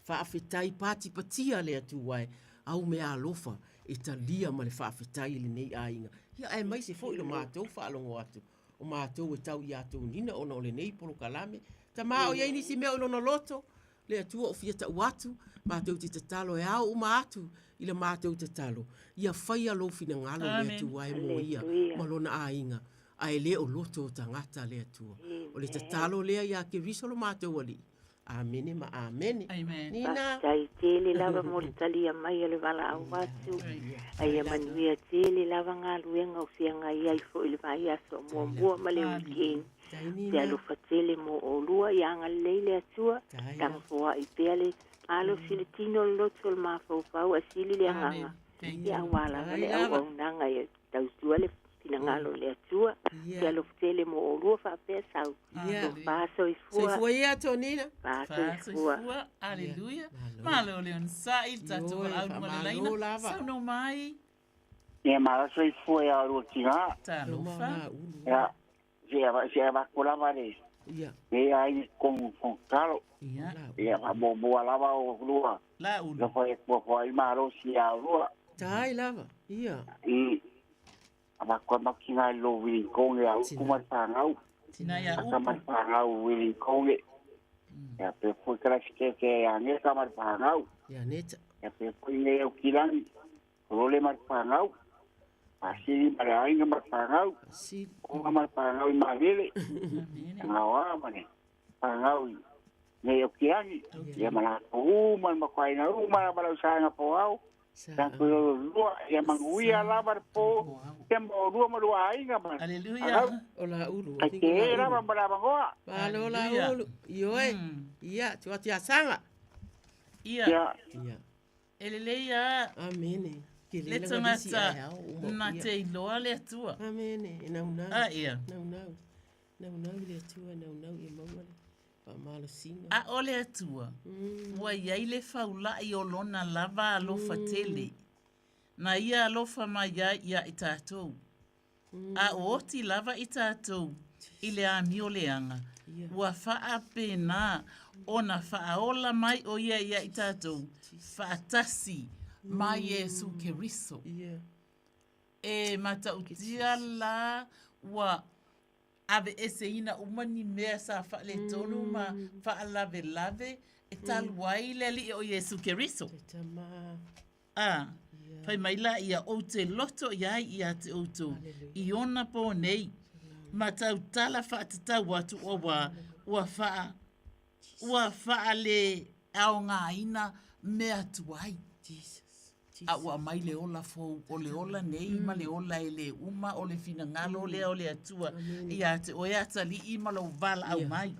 [SPEAKER 15] faafetai patipatia le Atua e au mea alofa e talia ma le faafetai i lenei aiga ia aemaise foi lo matou faalogo atu o matou e tau iā Tonina ona o lenei polokalame. Tamā o i ai nisi mea o i lona loto, le Atua o fia tau atu, matou te tatalo e ao uma atu i la matou tatalo, ia faia lou finagalo le Atua e mo ia ma lona aiga, ae le o loto o tagata le Atua. O le tatalo lea iā Keriso lo matou Alii. Amene ma amene.
[SPEAKER 16] Amen.
[SPEAKER 15] Nina.
[SPEAKER 17] Faafetai tele lava mo le talia mai o le valaau atu. A ia manuia tele lava galuega o feagai ai foi i le vaiaso muamua ma le weekend. Se alofa tele mo oulua, ia agalelei le Atua, tamafoai pea le malosi i le tino, le loto, le mafaufau ae sili le agaga, ia aua lava le auaunaga ia tautua le finagalo o le Atua. Se alofa tele mo oulua faapea sau. Tofa soifua.
[SPEAKER 15] Soifua ia Tonina.
[SPEAKER 17] Fa soifua.
[SPEAKER 16] Aleluia. Malo le onosai i le tatou valaau ma le laina. Saunoa mai.
[SPEAKER 19] Ia malo soifua ia oulua tina.
[SPEAKER 16] Talofa.
[SPEAKER 19] Ia, se avatu lava le
[SPEAKER 15] Ia.
[SPEAKER 19] le ai kong kong talo.
[SPEAKER 16] Ia.
[SPEAKER 19] Ia faamuamua lava oulua.
[SPEAKER 16] La ulu.
[SPEAKER 19] Alofa e Atua foai malosi ia oulua.
[SPEAKER 15] Tai lava. Ia.
[SPEAKER 19] I avatu ai matina i lo Wilikonge a upu ma le fanau.
[SPEAKER 16] Tina ia
[SPEAKER 19] Aka ma le
[SPEAKER 16] upu.
[SPEAKER 19] fanau Wilikonge. Ia pe foi kala sikeke ia ngeka ma le fanau.
[SPEAKER 15] Ia neta.
[SPEAKER 19] Ia pe foi nei au kilani. Role ma le fanau. Pasili ma le aiga ma le fanau.
[SPEAKER 15] Pasili.
[SPEAKER 19] Oga ma le fanau i malele. Ngaoa ma le fanau i nei au kilani. Ia ma latou uma le makuaina uma ma lau saega po au. Tatou lua ia manuia lava le po. Ia ma oulua ma lua aiga ma.
[SPEAKER 16] Aleluia.
[SPEAKER 15] O la ulu.
[SPEAKER 19] Ai te lava ma la vangoa.
[SPEAKER 15] Malo la ulu. Ioe. Ia, tua atu ia sanga.
[SPEAKER 16] Ia.
[SPEAKER 19] Ia.
[SPEAKER 15] Ia.
[SPEAKER 16] E lelei a.
[SPEAKER 15] Amene.
[SPEAKER 16] Le tagata na te iloa le Atua.
[SPEAKER 15] Amene, e naunau.
[SPEAKER 16] A ia.
[SPEAKER 15] Naunau. Naunau i le Atua, naunau ia maua le faamalosiga.
[SPEAKER 16] A o le Atua, ua i ai le faula'i o Lona lava alofa tele, na Ia alofa mai ai iā i tatou, a o oti lava i tatou i le amio leaga, ua faapena ona faaola mai ʻo Ia iā i tatou faatasi ma Iesu Keriso. E matautia la ua aveeseina uma ni mea sa faaletonu ma faalavelave e talu ai le Alii o Iesu Keriso. A, fai mai la ia, Ou te loto i ai ia te outou i ona pō nei, ma tautala faatatau atu auā ua faa, ua faaleaogaina mea tuai. A ua aumai le ola fou, o le ola nei ma le ola e lē uma, o le finagalo lea o le Atua ia te oe atalii ma lou valaau mai.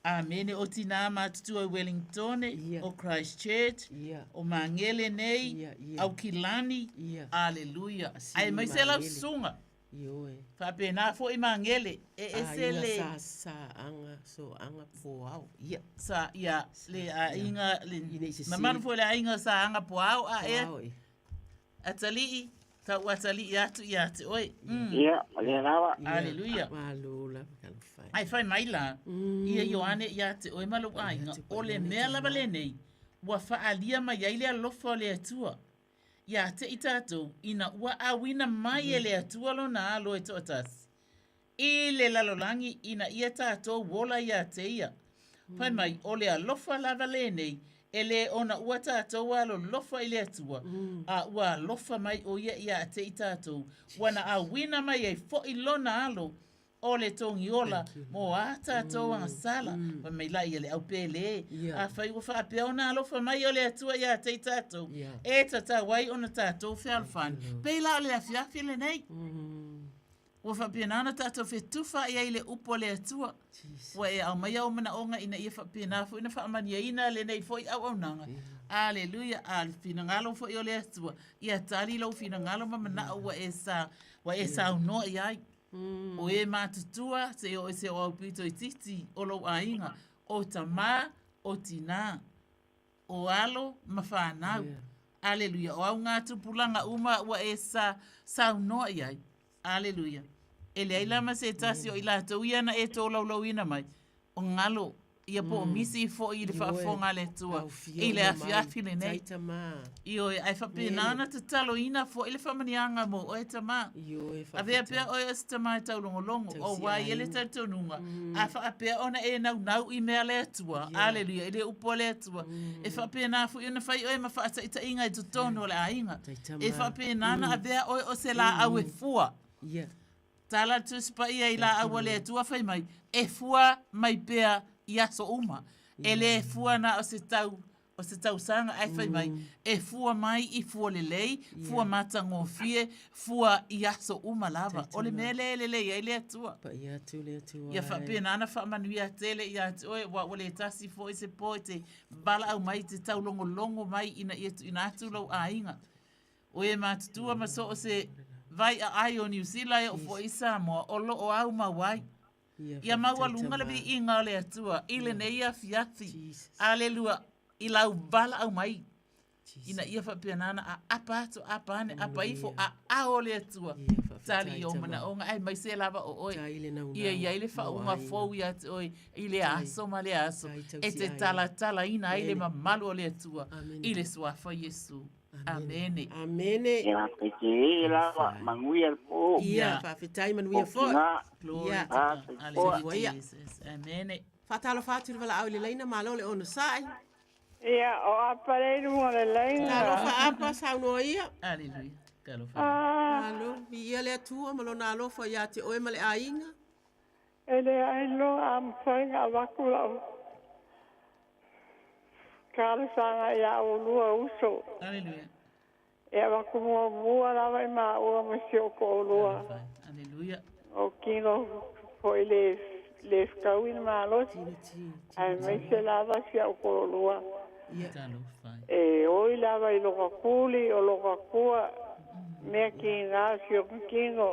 [SPEAKER 16] Amene. O tinā matutua i Wellingtone, o Christchurch, o Magele nei, Aukilani, Aleluia. Aemaise lau susuga. Faapena foi Magele, e ese le.
[SPEAKER 15] Aiga sa aga soaga poao. Ia.
[SPEAKER 16] Sa, ia, le aiga, le mamalu foi o le aiga sa aga poao a ea. Atalii, tau atalii atu ia te oe.
[SPEAKER 19] Ia, o lea lava.
[SPEAKER 16] Aleluia.
[SPEAKER 15] Malo lava, talofa e.
[SPEAKER 16] Ae fai mai la, ia Ioane ia te oe ma lou aiga, o le mea lava lenei ua faaalia mai ai le alofa o le Atua ia te i tatou, ina ua auina mai e le Atua Lona Alo e toatasi i le lalolagi ina ia tatou ola ia te Ia. Fai mai, o le alofa lava lenei, e lē ona ua tatou alolofa i le Atua, a ua alofa mai ʻo Ia ia te i tatou, ua na auina mai ai foʻi Lona Alo o le togiola mo a tatou agasala. Fai mai la ia le aupēlē, Afai ua faapea ona alofa mai o le Atua ia te i tatou, e tatau ai ona tatou fealofani. Pei la o le afiafi lenei. Ua faapena ona tatou fetufa i ai i le upu a le Atua. Ua e aumaia ou manaoga ina ia faapena foi ona faamaniaina lenei foi auaunaga. Aleluia! A o le finagalo foi o le Atua, ia tali lou finagalo ma manao ua e sa, ua e saunoa i ai. O e matutua, se o ese o aupito itiiti o lou aiga, o tamā, o tinā. o alo ma fanau. Aleluia. O au ngā tupulaga uma ua e sa, saunoa i ai. Aleluia. E leai la ma se tasi o i latou ia na e tolaulauina mai, o galo ia po o misi foi i le faafofoga a le Atua i le afiafi lenei. Ioe, ae faapena ona tataloina foi le faamanuiaga mo oe tamā. Avea pea oe o se tamā e taulogologo, auā e i ai le talitonuga, a faapea ona e naunau i mea a le Atua, aleluia, i le upu a le Atua, e faapena foi ona fai oe ma faataitaiga i totonu o le aiga. E faapena ona avea oe o se laau e fua. Tala le Tusi Paia i laau a le Atua fai mai, e fua mai pea i aso uma. E le fua na o se tau o se tausaga ae fai mai e fua mai i fua lelei, fua matagofie, fua i aso uma lava. O le mea lea e lelei ai le Atua.
[SPEAKER 15] Paia atu le Atua.
[SPEAKER 16] Ia faapena ona faamanuia tele ia te oe, aua ua le tasi foi se po e te valaau mai, e te taulogologo mai ina ia tuuina atu lou aiga. O e matutua ma so o se vai aai o Niu Sila e oo foi i Samoa o lo o au mau ai. Ia maualuga le viiga o le Atua i lenei afiafi. Alelua, i lau valaau mai, ina ia faapena ona aapa atu, aapa ane, aapa ifo, aao o le Atua, tali i ou manaoga, aemaise lava o oe. Ia i ai le faauuga fou ia te oe i lea aso ma lea aso, e te talatalaina ai le mamalu o le Atua i le Suafa o Iesu. Amene.
[SPEAKER 15] Amene.
[SPEAKER 19] Ia, faafetai lava, manuia le po.
[SPEAKER 15] Ia, faafetai manuia foi.
[SPEAKER 16] Glory to God. Hallelujah Jesus. Amene.
[SPEAKER 15] Faatalofa atu i le valaau i le laina, malo le onosai.
[SPEAKER 20] Ia, o Apa lea i luga o le laina.
[SPEAKER 15] Talofa Apa, saunoa ia.
[SPEAKER 16] Hallelujah. Talofa.
[SPEAKER 15] Malo, viia le Atua ma lona alofa ia te oe ma le aiga.
[SPEAKER 20] E leai loa a mafai ona avatu lau talosaga ia oulua uso.
[SPEAKER 16] Aleluia.
[SPEAKER 20] E avatu muamua lava i maua ma si ou toalua.
[SPEAKER 16] Aleluia.
[SPEAKER 20] O tino foi le le fetaui le malosi, aemaise lava si au toalua. E oi lava i loka kuli o loka kua mea kīgā o si oka kino.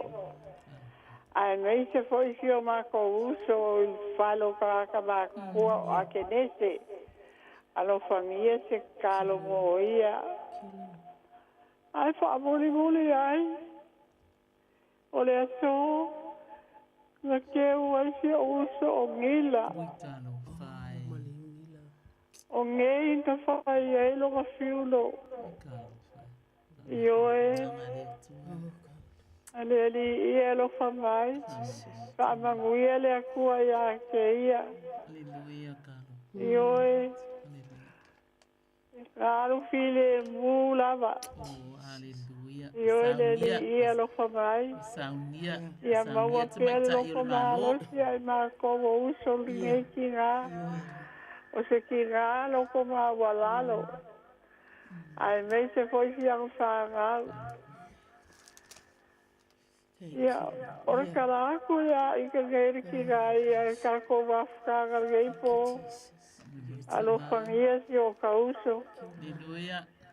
[SPEAKER 20] Aemaise foi si o makou uso o i le fale o tagata matutua o Akenese. Alofagia se tatalo mo ia. Ae faamulimuli ai o le aso na keu ai si ou uso o Gila. O nei na fai ai lona fiulo. Ioe. A le Alii ia e alofa mai, faamanuia le Atua iā te ia. Ioe. Na alu filemu lava. Ioe le Alii ia alofa mai. Ia maua pea le loto malosi a i matou o uso lenei tina. O se tina loto maualalo. Aemaise foi si ana fanau. Ia, o le tala atu ia i ka nei le tina ia e tatou mafutaga lenei po. Alofagia si o ka uso.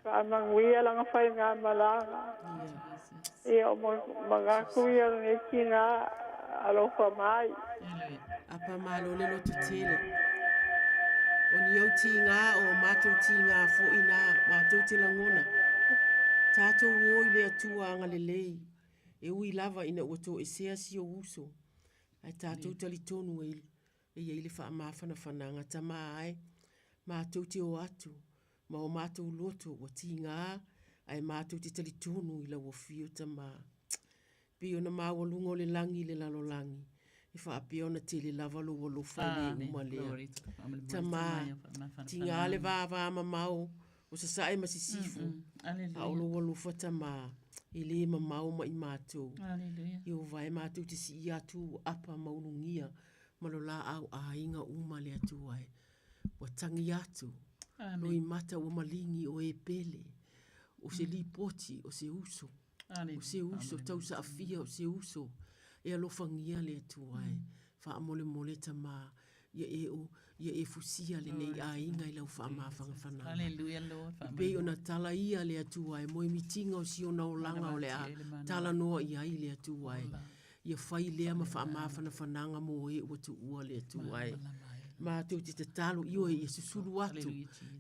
[SPEAKER 20] Faamanuia lana faigamalaga. Ia, o manatu ia o lenei tina, alofa mai.
[SPEAKER 15] Apa malo le loto tele. O ni ou tīgā o matou tīgā foi nā matou te lagona. Tatou o i le Atua agalelei, e ui lava ina ua toesea si ou uso, ae tatou talitonu e e i ai le faamafanafanaga tama ae matou te o atu ma o matou loto ua tīgā ae matou te talitonu i lau afio tama. Pei ona maualuga o le lagi i le lalolagi, e faapea ona tele lava lou alofa e le uma lea. Tama, tīgā le vāvā mamao o Sasae ma Sisifo, a o lou alofa tama, e le mamao ma i matou. Ieova e matou te siia atu ua apa ma ulugia ma lo laau aiga uma le Atua e. Ua tagi atu, loimata ua maligi o e pele, o se lipoti, o se uso, o se uso tausaafia, o se uso e alofagia le Atua e. Faamolemole tama, ia e o, ia e fusia lenei aiga i lau faamafanafanaga. E pei ona tala ia le Atua e moemitiga o si ona olaga o le a talanoa i ai le Atua e. Ia fai lea ma faamafanafanaga mo e ua tuua le Atua e. Matou te tatalo, ioe, ia susulu atu,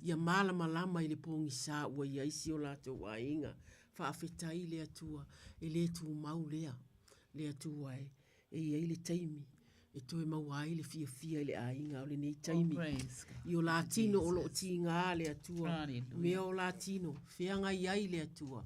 [SPEAKER 15] ia malamalama i le pogisa ua i ai si o latou aiga. Faafetai le Atua, e le tumau lea, le Atua e. E i ai le taimi e toe maua ai le fiafia i le aiga o lenei taimi. I o la tino o lo o tiga le Atua, mea o la tino, feagai ai le Atua.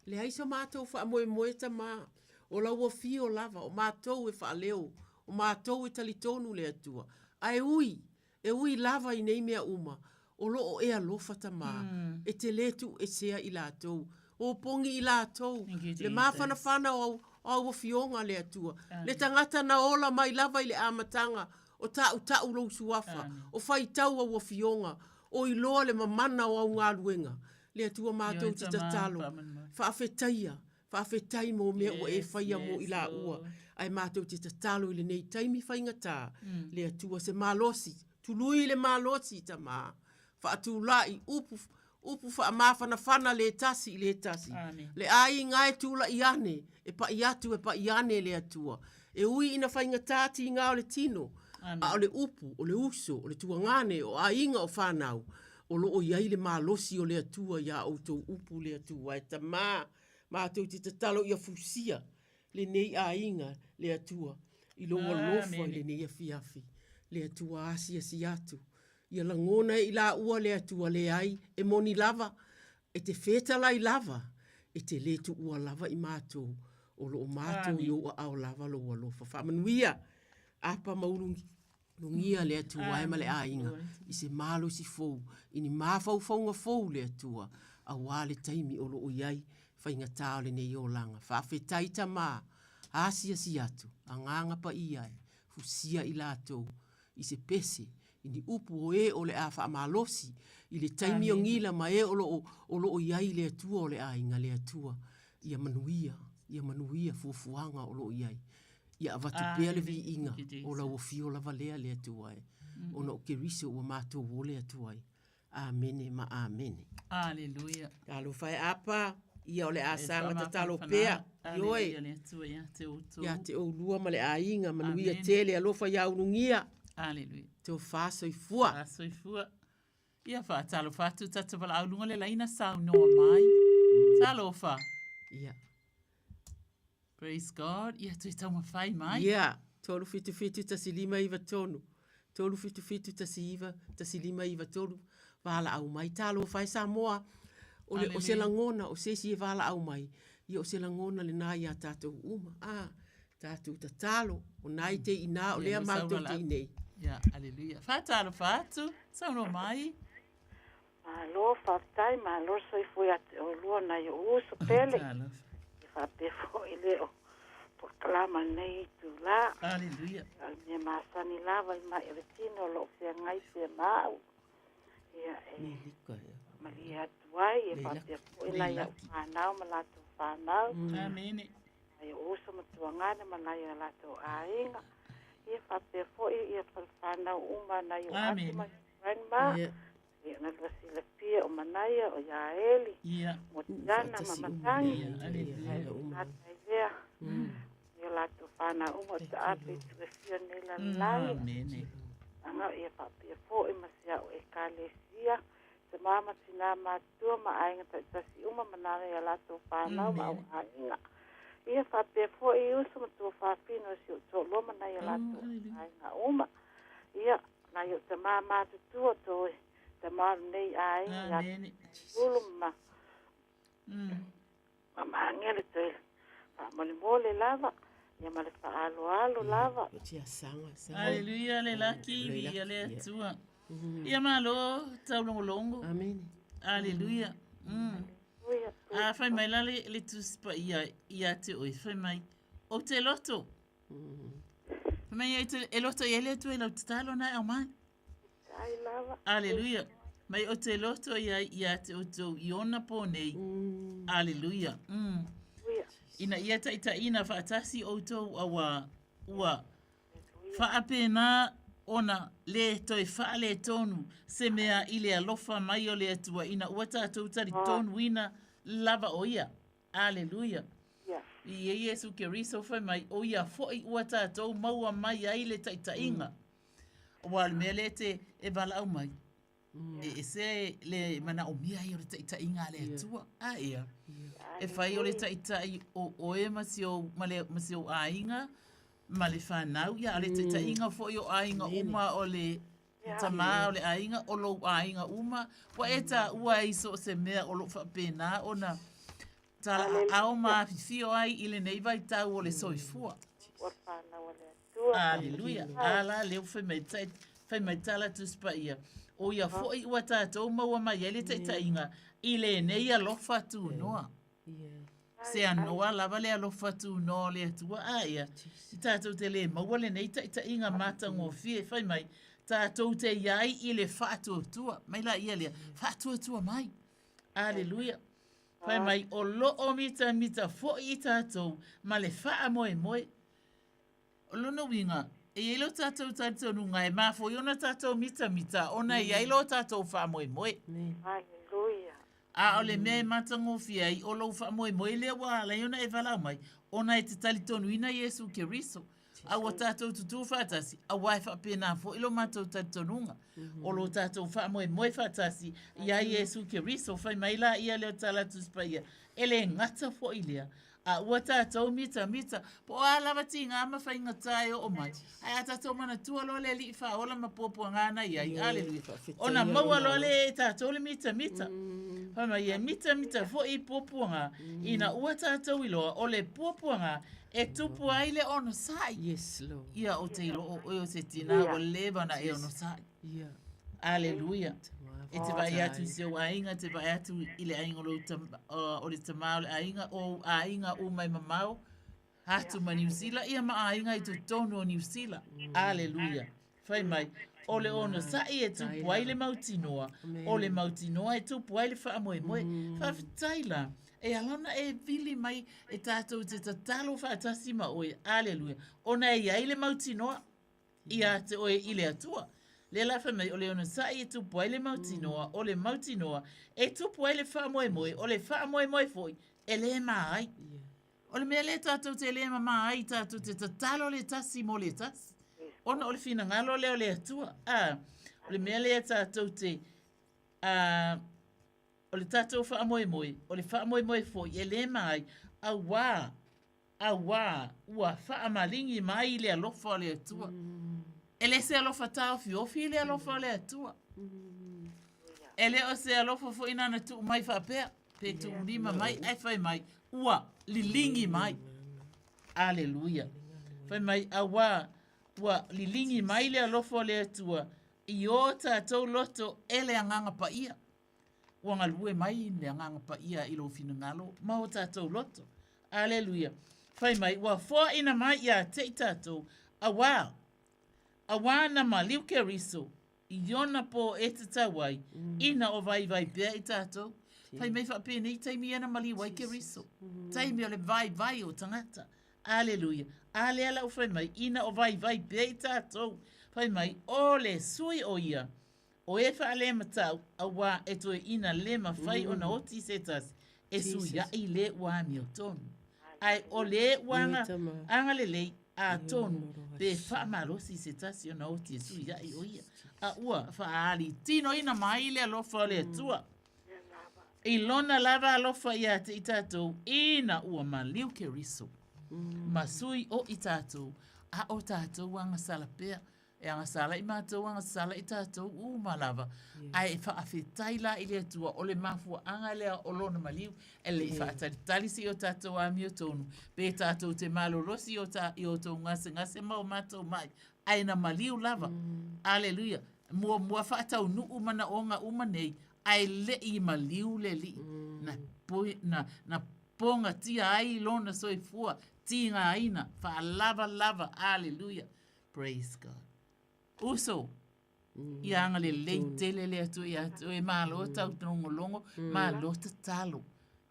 [SPEAKER 15] Leai so matou faamoemoe tama, o lau afio lava, o matou e faaleo, o matou e talitonu le Atua. Ae ui, e ui lava i nei mea uma, o lo o e alofa tama, e te lē tuuesea i latou. O pogi i latou, le mafanafana o au, o au afioga le Atua. Le tagata na ola mai lava i le amataga, o taʻutaʻu lou suafa, o faitau au afioga, o iloa le mamana o au galuega. Le Atua matou te tatalo, faafetaia, Faafetai mo mea ua e faia mo i laua, ae matou te tatalo i lenei taimi faigata, le Atua se malosi, tului le malosi, Tama, faatulai upu, upu faamafanafana le tasi i le tasi. Le aiga e tulai ane, e pai atu e pai ane le Atua. E ui ina faigata tiga o le tino, a o le upu, o le uso, o le tuagane, o aiga, o fanau, o lo o i ai le malosi o le Atua iā outou upu le Atua. E Tama, matou te tatalo ia fusia lenei aiga le Atua i lou alofa i lenei afiafi. Le Atua asiasi atu, ia lagona e i laua le Atua, leai, e moni lava, e te fetalai lava, e te le tuua lava i matou, o lo o matou i ou aao lava lou alofa. Faamanuia, apa ma ulugia. Lugia le Atua e ma le aiga i se malosi fou, i ni mafaufauga fou le Atua, auā le taimi o lo o i ai faigata o lenei olaga. Faafetai Tama, asiasi atu, Agaga Paia e, fusia i latou i se pese, i ni upu o e o le a faamalosi i le taimi o gila ma e o lo o, o lo o i ai le Atua o le aiga, le Atua, ia manuia, ia manuia fuafuaga o lo o i ai. Ia avatu pea le viiga o lau afio lava lea le Atua e, ona o Keriso ua matou ole atu ai. Amene ma amene.
[SPEAKER 16] Aleluia.
[SPEAKER 15] Talofa e apa, ia o le a saga tatalo pea. Ioe.
[SPEAKER 16] Aleluia le Atua ia te outou.
[SPEAKER 15] Ia te oulua ma le aiga, manuia
[SPEAKER 16] Amene.
[SPEAKER 15] tele, alofa ia ulugia.
[SPEAKER 16] Aleluia.
[SPEAKER 15] Tofa soifua.
[SPEAKER 16] Fa soifua. Ia faatalofa atu tatou valaau luga le laina saunoa mai. Talofa.
[SPEAKER 15] Ia.
[SPEAKER 16] Praise God. Ia toe taumafai mai.
[SPEAKER 15] Ia, 377 1593. 377 19 1593. Valaau mai. Talofa e Samoa. O, le, o se lagona, o se isi e valaau mai. Ia o se lagona lenā iā tatou uma. A, tatou tatalo, o nā i te inā, o lea matou te inei.
[SPEAKER 16] Ia, aleluia. Faatalofa atu, saunoa mai.
[SPEAKER 12] Malo, faafetai, malo le soifua ia te oulua nai ou uso pele.
[SPEAKER 16] Talofa.
[SPEAKER 12] E faapea foi le o polokalama i lenei itulā.
[SPEAKER 16] Aleluia.
[SPEAKER 12] O le mea masani lava i mai o le tino o lo o feagai pea ma au. Ia, e malie atu ai, e faapea foi nai au fanau ma latou fanau.
[SPEAKER 16] Amene.
[SPEAKER 12] Nai ou uso ma tuagana ma nai a latou aiga. Ia faapea foi ia falefanau uma nai ou ati ma grandma.
[SPEAKER 16] Ia.
[SPEAKER 12] Ia na lua silafia o Manaia o Iaeli.
[SPEAKER 16] Ia.
[SPEAKER 12] Motiana ma Matagi. Ia tai lea. Ia latou fanau uma o taape i tu e fia nei lalolagi.
[SPEAKER 16] Amene.
[SPEAKER 12] Aga ia faapea foi ma si au ekalesia. Tamā ma tinā matutua ma aiga taitasi uma ma nai a latou fanau ma au aiga. Ia faapea foi i uso ma tuafafine o si ou toalua ma nai a latou aiga uma. Ia nai ou tamā matutua toe tamā o lenei aiga ia
[SPEAKER 16] Amene.
[SPEAKER 12] Ulu ma ma magele toe faamolemole lava ia ma le faaaloalo lava.
[SPEAKER 15] Tia saga, saga.
[SPEAKER 16] Aleluia le laki, viia le Atua. Ia malo taulogologo.
[SPEAKER 15] Amene.
[SPEAKER 16] Aleluia. A fai mai la le, le Tusi Paia ia te oe, fai mai, ou te loto. Fai mai e, te, e loto i ai le Atua i lau tatalo na e aumai.
[SPEAKER 12] Ai lava.
[SPEAKER 16] Aleluia. Mai o te loto ia ia te outou i ona pō nei. Aleluia. Ina ia taitaiina faatasi outou auā ua faapena ona lē toe faaletonu se mea i le alofa mai o le Atua ina ua tatou talitonuina lava o ia. Aleluia. I e Iesu Keriso fai mai, o ia foʻi ua tatou maua mai ai le taitaiga. Auā o le mea lea e te e valaau mai, e ese le manaomia ai o le taitaiga a le Atua. A ea, e fai o le taitai o oe ma si ou, ma le, ma si ou aiga, ma le fanau, ia, a o le taitaiga foi o aiga uma o le tamā o le aiga, o lou aiga uma, ua e taua ai so o se mea o loo faapena ona talaaao ma afifio ai i lenei vaitau o le soifua.
[SPEAKER 12] Ua fanau a le Atua.
[SPEAKER 16] Aleluia. A la lea ua fai mai tai, fai mai tala Tusi Paia, o ia foʻi ua tatou maua mai ai le taitaiga i lenei alofa tunoa. Se anoa lava le alofa tunoa o le Atua. A ia, i tatou te lē maua lenei taitaiga matagofie, fai mai, tatou te iai i le faatuatua. Mai laia lea, faatuatua mai. Aleluia. Fai mai, o loo mitamita foʻi i tatou ma le faamoemoe. O lona uiga, e i ai lo tatou talitonuga e mafua ona tatou mitamita ona e i ai lo tatou faamoemoe.
[SPEAKER 12] Aleluia.
[SPEAKER 16] A o le mea e matagofie ai o lou faamoemoe lea ua ala ai ona e valaau mai, ona e te talitonuina Iesu Keriso. A ua tatou tutū faatasi, auā e faapena foʻi lo matou talitonuga. O lo tatou faamoemoe faatasi iā Iesu Keriso. Fai mai laia lea o tala Tusi Paia, e lē gata foʻi lea, a ua tatou mitamita, po o a lava tigā ma faigatā e oo mai, ae a tatou manatua loa le Alii Faaola ma puapuagā na i ai, aleluia, ona maua loa lea e tatou le mitamita. Fai mai e mitamita foʻi i puapuagā, ina ua tatou iloa o le puapuagā e tupu ai le onosai.
[SPEAKER 15] Yes, Lord.
[SPEAKER 16] Ia, ou te iloa o oe o se tinā ua leva ona e onosai.
[SPEAKER 15] Ia.
[SPEAKER 16] Aleluia. E te vaai atu i si ou aiga, e te vaai atu i le aiga o lou tama, o le tamā o le aiga, o ou aiga uma e mamao atu ma Niu Sila, ia ma aiga i totonu o Niu Sila. Aleluia. Fai mai, o le onosai e tupu ai le mautinoa, o le mautinoa e tupu ai le faamoemoe. Faafetai la, e ala ona e vili mai e tatou te tatalo faatasi ma oe. Aleluia. Ona e i ai le mautinoa ia te oe i le Atua. Lea la fai mai, o le onosai e tupu ai le mautinoa, o le mautinoa e tupu ai le faamoemoe, o le faamoemoe foi e lē mā ai. O le mea lea tatou te lē mamā ai, tatou te tatalo le tasi mo le tasi, ona o le finagalo lea o le Atua. A, o le mea lea tatou te, a, o le tatou faamoemoe, o le faamoemoe foi e lē mā ai, auā, auā ua faamaligi mai le alofa o le Atua. E le se alofa taofiofi le alofa o le Atua. E le o se alofa foi nana tuu mai faapea, pe tuulima mai, ae fai mai, ua liligi mai. Aleluia. Fai mai, auā ua liligi mai le alofa o le Atua i o tatou loto e le Agaga Paia. Ua galue mai le Agaga Paia i lou finagalo ma o tatou loto. Aleluia. Fai mai, ua foaina mai ia te i tatou, auā, auā na maliu Keriso i ona pō e tatau ai, ina o vaivai pea i tatou. Fai mai faapenei taimi ia na maliu ai Keriso. Taimi o le vaivai o tagata. Aleluia. A lea la ua fai mai, ina o vaivai pea i tatou. Fai mai, o le sui o ia, O e faalematau, auā e toeʻina le mafai ona oti se tasi e suiaʻi le ua amiotonu. Ae o le ua agalelei atonu pe faamalosi se tasi ona oti e suiaʻi o ia, a ua faaalitinoina mai le alofa o le Atua i lona lava alofa ia te i tatou ina ua maliu Keriso ma sui o i tatou, a o tatou agasala pea. E agasala i matou, agasala i tatou uma lava. Ae e faafetai la i le Atua, o le mafuaaga lea o Lona maliu, e le i faatalitali se i o tatou amiotonu, pe tatou te malolosi i o ta, i outou gasegase ma o matou mai, ae na maliu lava. Aleluia! Muamua faataunuu manaoga uma nei, ae le i maliu le Alii. Na, na, na pogatia ai Lona soifua tigaina, faalavalava. Aleluia! Praise God. Uso, ia agalelei tele le Atua ia te oe, malo taulogologo, malo tatalo.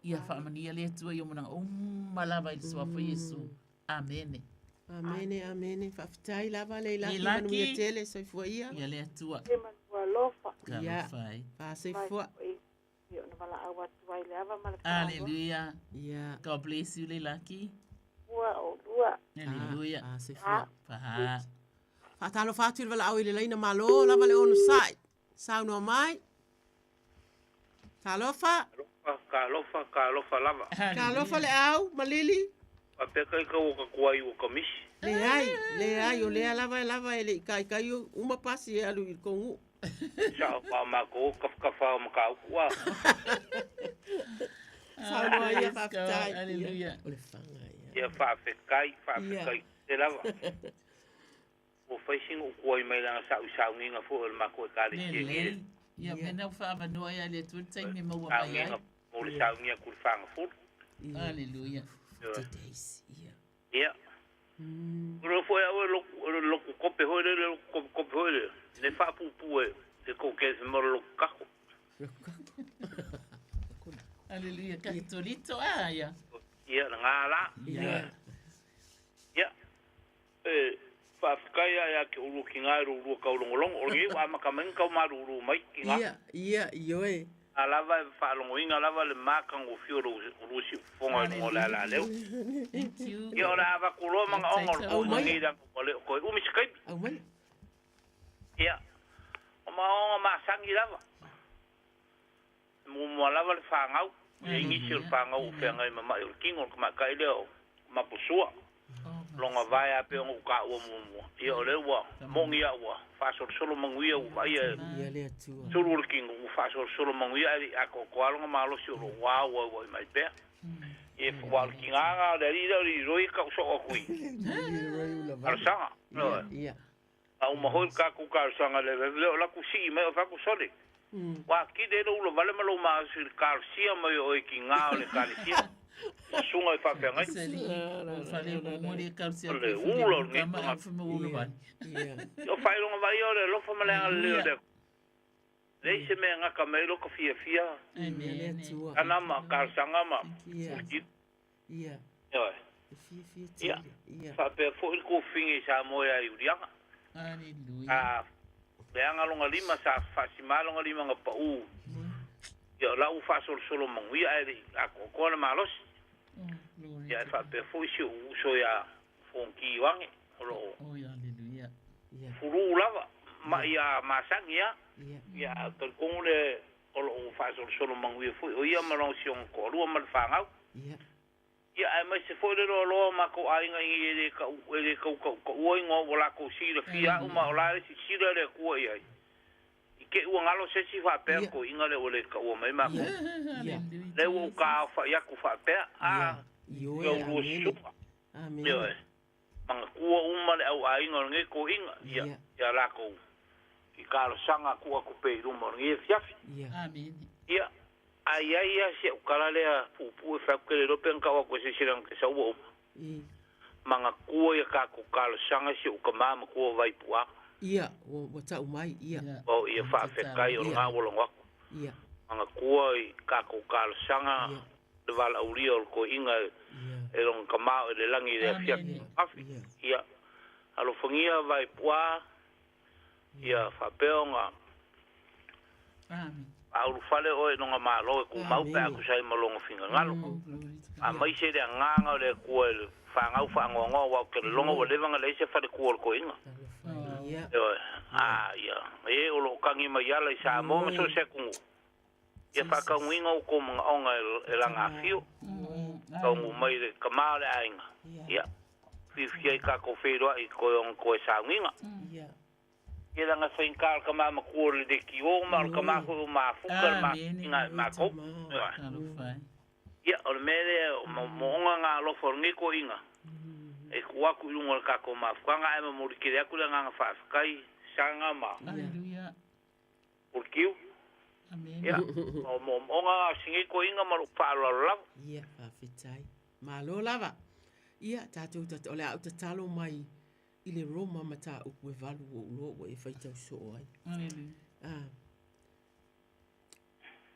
[SPEAKER 16] Ia faamanuia le Atua i ou manaoga uma lava i le Suafa o Iesu. Amene.
[SPEAKER 15] Amene, amene. Faafetai lava Leilaki, manuia tele, soifua ia.
[SPEAKER 16] Ia le Atua.
[SPEAKER 20] Alofa.
[SPEAKER 15] Ia,
[SPEAKER 16] Talofa e.
[SPEAKER 15] faasoifua.
[SPEAKER 20] Ia ona valaau atu ai le ava ma le faaaloalo.
[SPEAKER 16] Hallelujah.
[SPEAKER 15] Yeah.
[SPEAKER 16] God bless you, Leilaki.
[SPEAKER 20] Ua o lua.
[SPEAKER 16] Hallelujah.
[SPEAKER 15] Ah, soifua.
[SPEAKER 16] Paha.
[SPEAKER 15] Faatalofa atu i le valaau i le laina malo lava le onosai. Saunoa mai. Talofa.
[SPEAKER 21] Talofa, talofa lava.
[SPEAKER 15] Talofa le au, malili.
[SPEAKER 21] Faapea kai kau o ka kuai ua kamisi.
[SPEAKER 15] Leai, leai, o lea lava e lava e le i kaikai uma pasi e alu i le kogu.
[SPEAKER 21] Sao pa makou kafakafa o mataupu a.
[SPEAKER 15] Saunoa ia faafetai.
[SPEAKER 16] Hallelujah.
[SPEAKER 15] O le faga ia.
[SPEAKER 21] Ia faafetai, faafetai tele lava. Ua fai sina ou kuai mai leaga sa ou i sauniga foi o le matou ekalesia i
[SPEAKER 16] Lelei. Ia mea na faavanoa ia le Atua le taimi e maua mai ai.
[SPEAKER 21] Sauniga mo le sauni atu i le fagafulu.
[SPEAKER 16] Hallelujah.
[SPEAKER 15] Days. Ia.
[SPEAKER 21] Ia. O foi au e loku, loku kope hoi le, loku kope kope hoi le. Ne faapuupuu e, e kou ke se mo loku kako.
[SPEAKER 16] Hallelujah. Katolito a ia.
[SPEAKER 21] Ia, na ngā la.
[SPEAKER 16] Ia.
[SPEAKER 21] Ia. E, faafetai ia ia ke ulu ki ngā ru ru kau longolongo. O le ua maka mai kau maru uru mai ki ngā.
[SPEAKER 15] Ia, ia, ioe.
[SPEAKER 21] A lava e whaalongoinga lava le mākango fio ro uru si fonga i ngo la la leo.
[SPEAKER 16] Thank you.
[SPEAKER 21] Ia ora ava kuloa manga onga o
[SPEAKER 15] Au
[SPEAKER 21] le
[SPEAKER 15] mai.
[SPEAKER 21] ngi ranga o le koe umi se kaipi.
[SPEAKER 15] Au mai.
[SPEAKER 21] Ia. O maonga masangi lava. Mumua lava le whangau. Ia ingisi o le whangau o whangai mamai o le kingo o le kamakai leo o mapusua. Longa vai a pe o ka ua mumua. Ia o le ua mongi a ua. Whasolosolo manguia ua ia
[SPEAKER 15] Ia le Atua.
[SPEAKER 21] sulu o le kingo ua whasolosolo manguia ari a ko ko alonga malosi o lo wā ua ua i mai pea. Ia wha o le kinganga o le ari leo i roi ka uso o kui. Arasanga.
[SPEAKER 15] Ia.
[SPEAKER 21] A uma hoi ka ku ka arasanga le le o la ku si mai o whaku sole. Wā ki te ro ula vale malo maa si le karasia mai o e ki ngā o le karasia. Sunga i whawhengai.
[SPEAKER 16] Sali. O fale o mo le kausia.
[SPEAKER 21] O le ula o le
[SPEAKER 16] Kama
[SPEAKER 21] ngetonga.
[SPEAKER 16] au fuma ulu vai.
[SPEAKER 15] Ia.
[SPEAKER 21] O whailonga vai o le lofa malanga le leo le. Lei se mea ngaka mai lo ka fia fia.
[SPEAKER 15] Ia le Atua.
[SPEAKER 21] Ana ma karasanga ma.
[SPEAKER 15] Ia. Ia.
[SPEAKER 21] Ia.
[SPEAKER 15] E fiafia
[SPEAKER 21] Ia.
[SPEAKER 15] tele. Ia.
[SPEAKER 21] Whapea fo i le kōwhingi sa moe ai urianga.
[SPEAKER 16] Hallelujah.
[SPEAKER 21] A Leaga loga lima sa faasimā loga lima na paʻū. Ia o la ua faasolosolo manuia ae leʻi atoatoa le malosi. Ia e faapea foi si oʻu uso iā Fonoti Ioane o loo fulū lava maʻi a masani a. Ia ae talitonu le o loo faasolosolo manuia foi o ia ma lona sioga toalua ma le fanau. Ia aemaise foi le loaloa o matou aiga i nei e le tau e le tau tautaua igoa ua latou silafia a'u ma o la e silasila le Atua i ai. I te i ua galo se isi faapea le toeaina lea ua le taua mai matou. Lea ua ou taaofai atu faapea, a, ia ulua susuga. Ioe. Manatua uma le au aiga o lenei toeaina, ia, ia latou i talosaga tuu atu pea i luma o lenei afiafi. Ia, a i ai lava si au tala lea puupuu e fai atu, ke le iloa pe na tau atu e se isi leaga te sau ua uma. Manatua ia tatou talosaga si ou tama matua o Vaipuaga.
[SPEAKER 15] Ia, ua tau mai, ia.
[SPEAKER 21] O ia faafetai o lena ua logo atu.
[SPEAKER 15] Ia.
[SPEAKER 21] Manatua i tatou talosaga le valaaulia o le toeaina e lona tama o i le lagi i le afiafi afi. Ia, alofagia Vaipuaa, ia faapea ona faaulufale oe i lona Malo e tumau pe a tusa ai ma lona finagalo. Aemaise le agaga o le Atua i le fanau faanoanoa aua ou te lologa ua leva ona leai se faletua o le toeaina. Ioe. A, ia, e o lo o tagi mai ala i Samoa ma so o se atunuu. Ia faataunuina outou manaoga e laga afio, taunuu mai le tama o le aiga. Ia, fiafia ai tatou feiloai i toe ona toe sauniga. Ia leaga e faigata o le tama matua o le leitio ma o le tama foi o mafuta le mafuiga e matou. Ia, o le mea lea, o moomooga na alofa o lenei toeaina, e tuu atu i luga o le tatou mafutaga ae momoli tele atu le agaga faafetai, saga ma Puletiu. Ia, o moomooga na o si nei toeaina ma lou faaaloalo lava.
[SPEAKER 15] Ia, faafetai. Malo lava. Ia, tatou o le a ou tatalo mai i le Roma mataupu e valu ua ou iloa ua e faitau soo ai.
[SPEAKER 16] Aleluia.
[SPEAKER 15] Ah.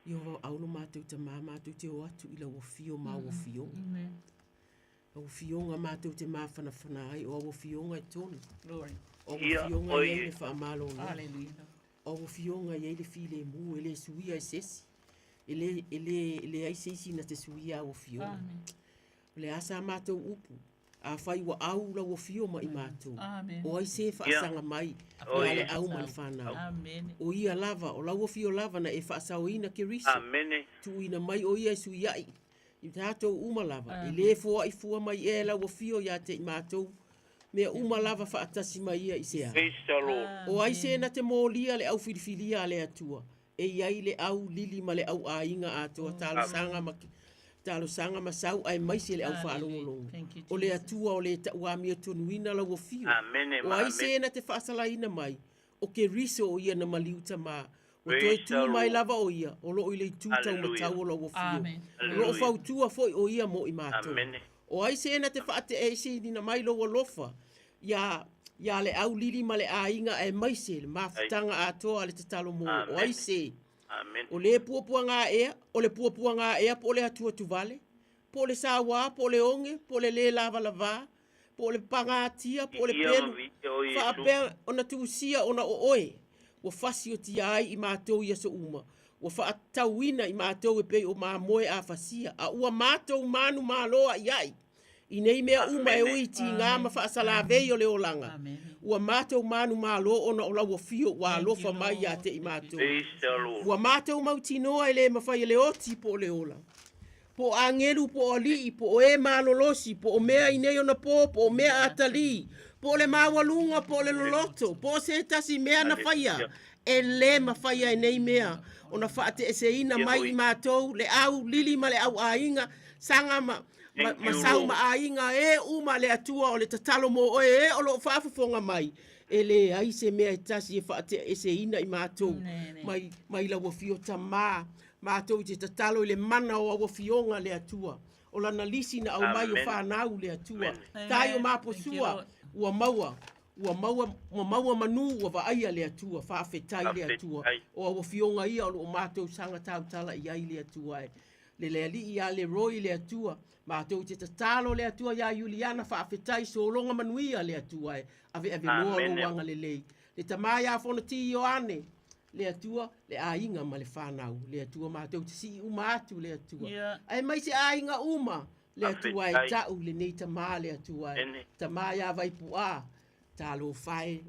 [SPEAKER 15] Ieova au lo matou tamā matou te o atu i lau afio ma au afioga.
[SPEAKER 16] Amen.
[SPEAKER 15] Au afioga matou te mafanafana ai, o au afioga e tonu.
[SPEAKER 16] Glory.
[SPEAKER 15] O au
[SPEAKER 21] Ia,
[SPEAKER 15] afioga
[SPEAKER 21] oi
[SPEAKER 15] e i ai
[SPEAKER 21] e.
[SPEAKER 15] le faamalolo.
[SPEAKER 16] Hallelujah.
[SPEAKER 15] O au afioga e i ai le filemu e le suia e se isi. E le, e le, e leai se isi na te suia au afioga.
[SPEAKER 16] Amen.
[SPEAKER 15] O le a sa matou upu, afai ua au lau afio ma i matou,
[SPEAKER 16] Amen.
[SPEAKER 15] o ai se faasaga mai
[SPEAKER 21] O
[SPEAKER 15] ia le
[SPEAKER 21] ia.
[SPEAKER 15] au ma le fanau.
[SPEAKER 16] Amen.
[SPEAKER 15] O ia lava, o lau afio lava na e faasaoina Keriso.
[SPEAKER 21] Amene.
[SPEAKER 15] Tuuina mai o ia e suiai i tatou uma lava, e le foai fua mai ea e lau afio ia te i matou, mea uma lava faatasi mai ia i se a.
[SPEAKER 21] Praise the Lord.
[SPEAKER 15] O ai se na te molia le au filifilia a le Atua, e i ai le au lili ma le au aiga atoa, talosaga ma talosaga ma sau aemaise le au faalogologo. O le Atua o le tauamiotonuina lau afio.
[SPEAKER 21] Amene
[SPEAKER 15] O
[SPEAKER 21] ma
[SPEAKER 15] ai
[SPEAKER 21] amene.
[SPEAKER 15] se na te faasalaina mai, o Keriso o ia na maliu tamā. Ua toe
[SPEAKER 21] Praise the
[SPEAKER 15] tu mai
[SPEAKER 21] Lord.
[SPEAKER 15] lava o ia, o loo i le itu
[SPEAKER 21] Hallelujah.
[SPEAKER 15] taumatau o lau afio.
[SPEAKER 16] Amen.
[SPEAKER 15] O loo
[SPEAKER 21] Hallelujah.
[SPEAKER 15] fautua foi o ia mo i matou.
[SPEAKER 21] Amene.
[SPEAKER 15] O ai se na te faateeseina mai lou alofa, ia ia le au lili ma le aiga aemaise le mafutaga atoa a le tatalo mo. O ai
[SPEAKER 21] Amene.
[SPEAKER 15] se
[SPEAKER 21] Amene.
[SPEAKER 15] o le puapuaga ea, o le puapuaga ea po o le atuatuvale, po o le sauā, po o le oge, po o le lē lavalavā, po o le pagatia, po o le
[SPEAKER 21] Ia ma
[SPEAKER 15] pelu,
[SPEAKER 21] viia o Iesu.
[SPEAKER 15] faapea ona tuusia ona o oe, ua fasiotia ai i matou i aso uma, ua faatauina i matou e pei o mamoe a fasia, a ua matou manu maloa i ai, i nei mea uma e
[SPEAKER 21] Amene.
[SPEAKER 15] ui tigā ma faasalavei o le olaga. Ua matou manu malo ona o lau afio ua alofa mai ia te i matou.
[SPEAKER 21] Praise the Lord.
[SPEAKER 15] Ua matou mautinoa e le mafai e le oti po o le ola. Po o agelu po o alii, po o e malolosi, po o mea i nei ona pō, po o mea atalī, po o le maualuga, po o le loloto, po o se tasi mea na faia,
[SPEAKER 21] Hallelujah.
[SPEAKER 15] e lē mafaia e nei mea ona faateeseina
[SPEAKER 21] Ia
[SPEAKER 15] mai
[SPEAKER 21] oi.
[SPEAKER 15] i matou le au lili ma le au aiga, saga ma, ma,
[SPEAKER 21] Thank
[SPEAKER 15] ma
[SPEAKER 21] you,
[SPEAKER 15] sau
[SPEAKER 21] Lord.
[SPEAKER 15] ma aiga e uma le Atua o le tatalo mo oe e o loo faafofoga mai, e leai se mea e tasi e faateeseina i matou mai, mai lau afio tamā, matou i te tatalo i le mana o au afioga le Atua. O lana lisi na aumai o
[SPEAKER 21] Amen.
[SPEAKER 15] fanau le Atua.
[SPEAKER 21] Amen.
[SPEAKER 15] Tai o
[SPEAKER 16] Amen. Thank you,
[SPEAKER 15] maposua
[SPEAKER 16] Lord.
[SPEAKER 15] ua maua, ua maua, ua maua manu ua vaaia le Atua, faafetai le Atua.
[SPEAKER 21] Faafetai.
[SPEAKER 15] O au afioga ia o loo matou saga tautala i ai le Atua e. Le le alii ia le Roy le Atua, matou te tatalo le Atua ia Iuliana, faafetai sologa manuia le Atua e. Ave ave loa
[SPEAKER 21] Amene.
[SPEAKER 15] lou agalelei. Le tamā iā Fonoti Ioane, le Atua, le aiga ma le fanau, le Atua matou te sii uma atu, le Atua.
[SPEAKER 16] Ia.
[SPEAKER 15] Aemaise aiga uma, le Atua e
[SPEAKER 21] Faafetai.
[SPEAKER 15] ta'u lenei tamā, le Atua e.
[SPEAKER 21] Amene.
[SPEAKER 15] Tamā iā Vaipu'a, talofa e,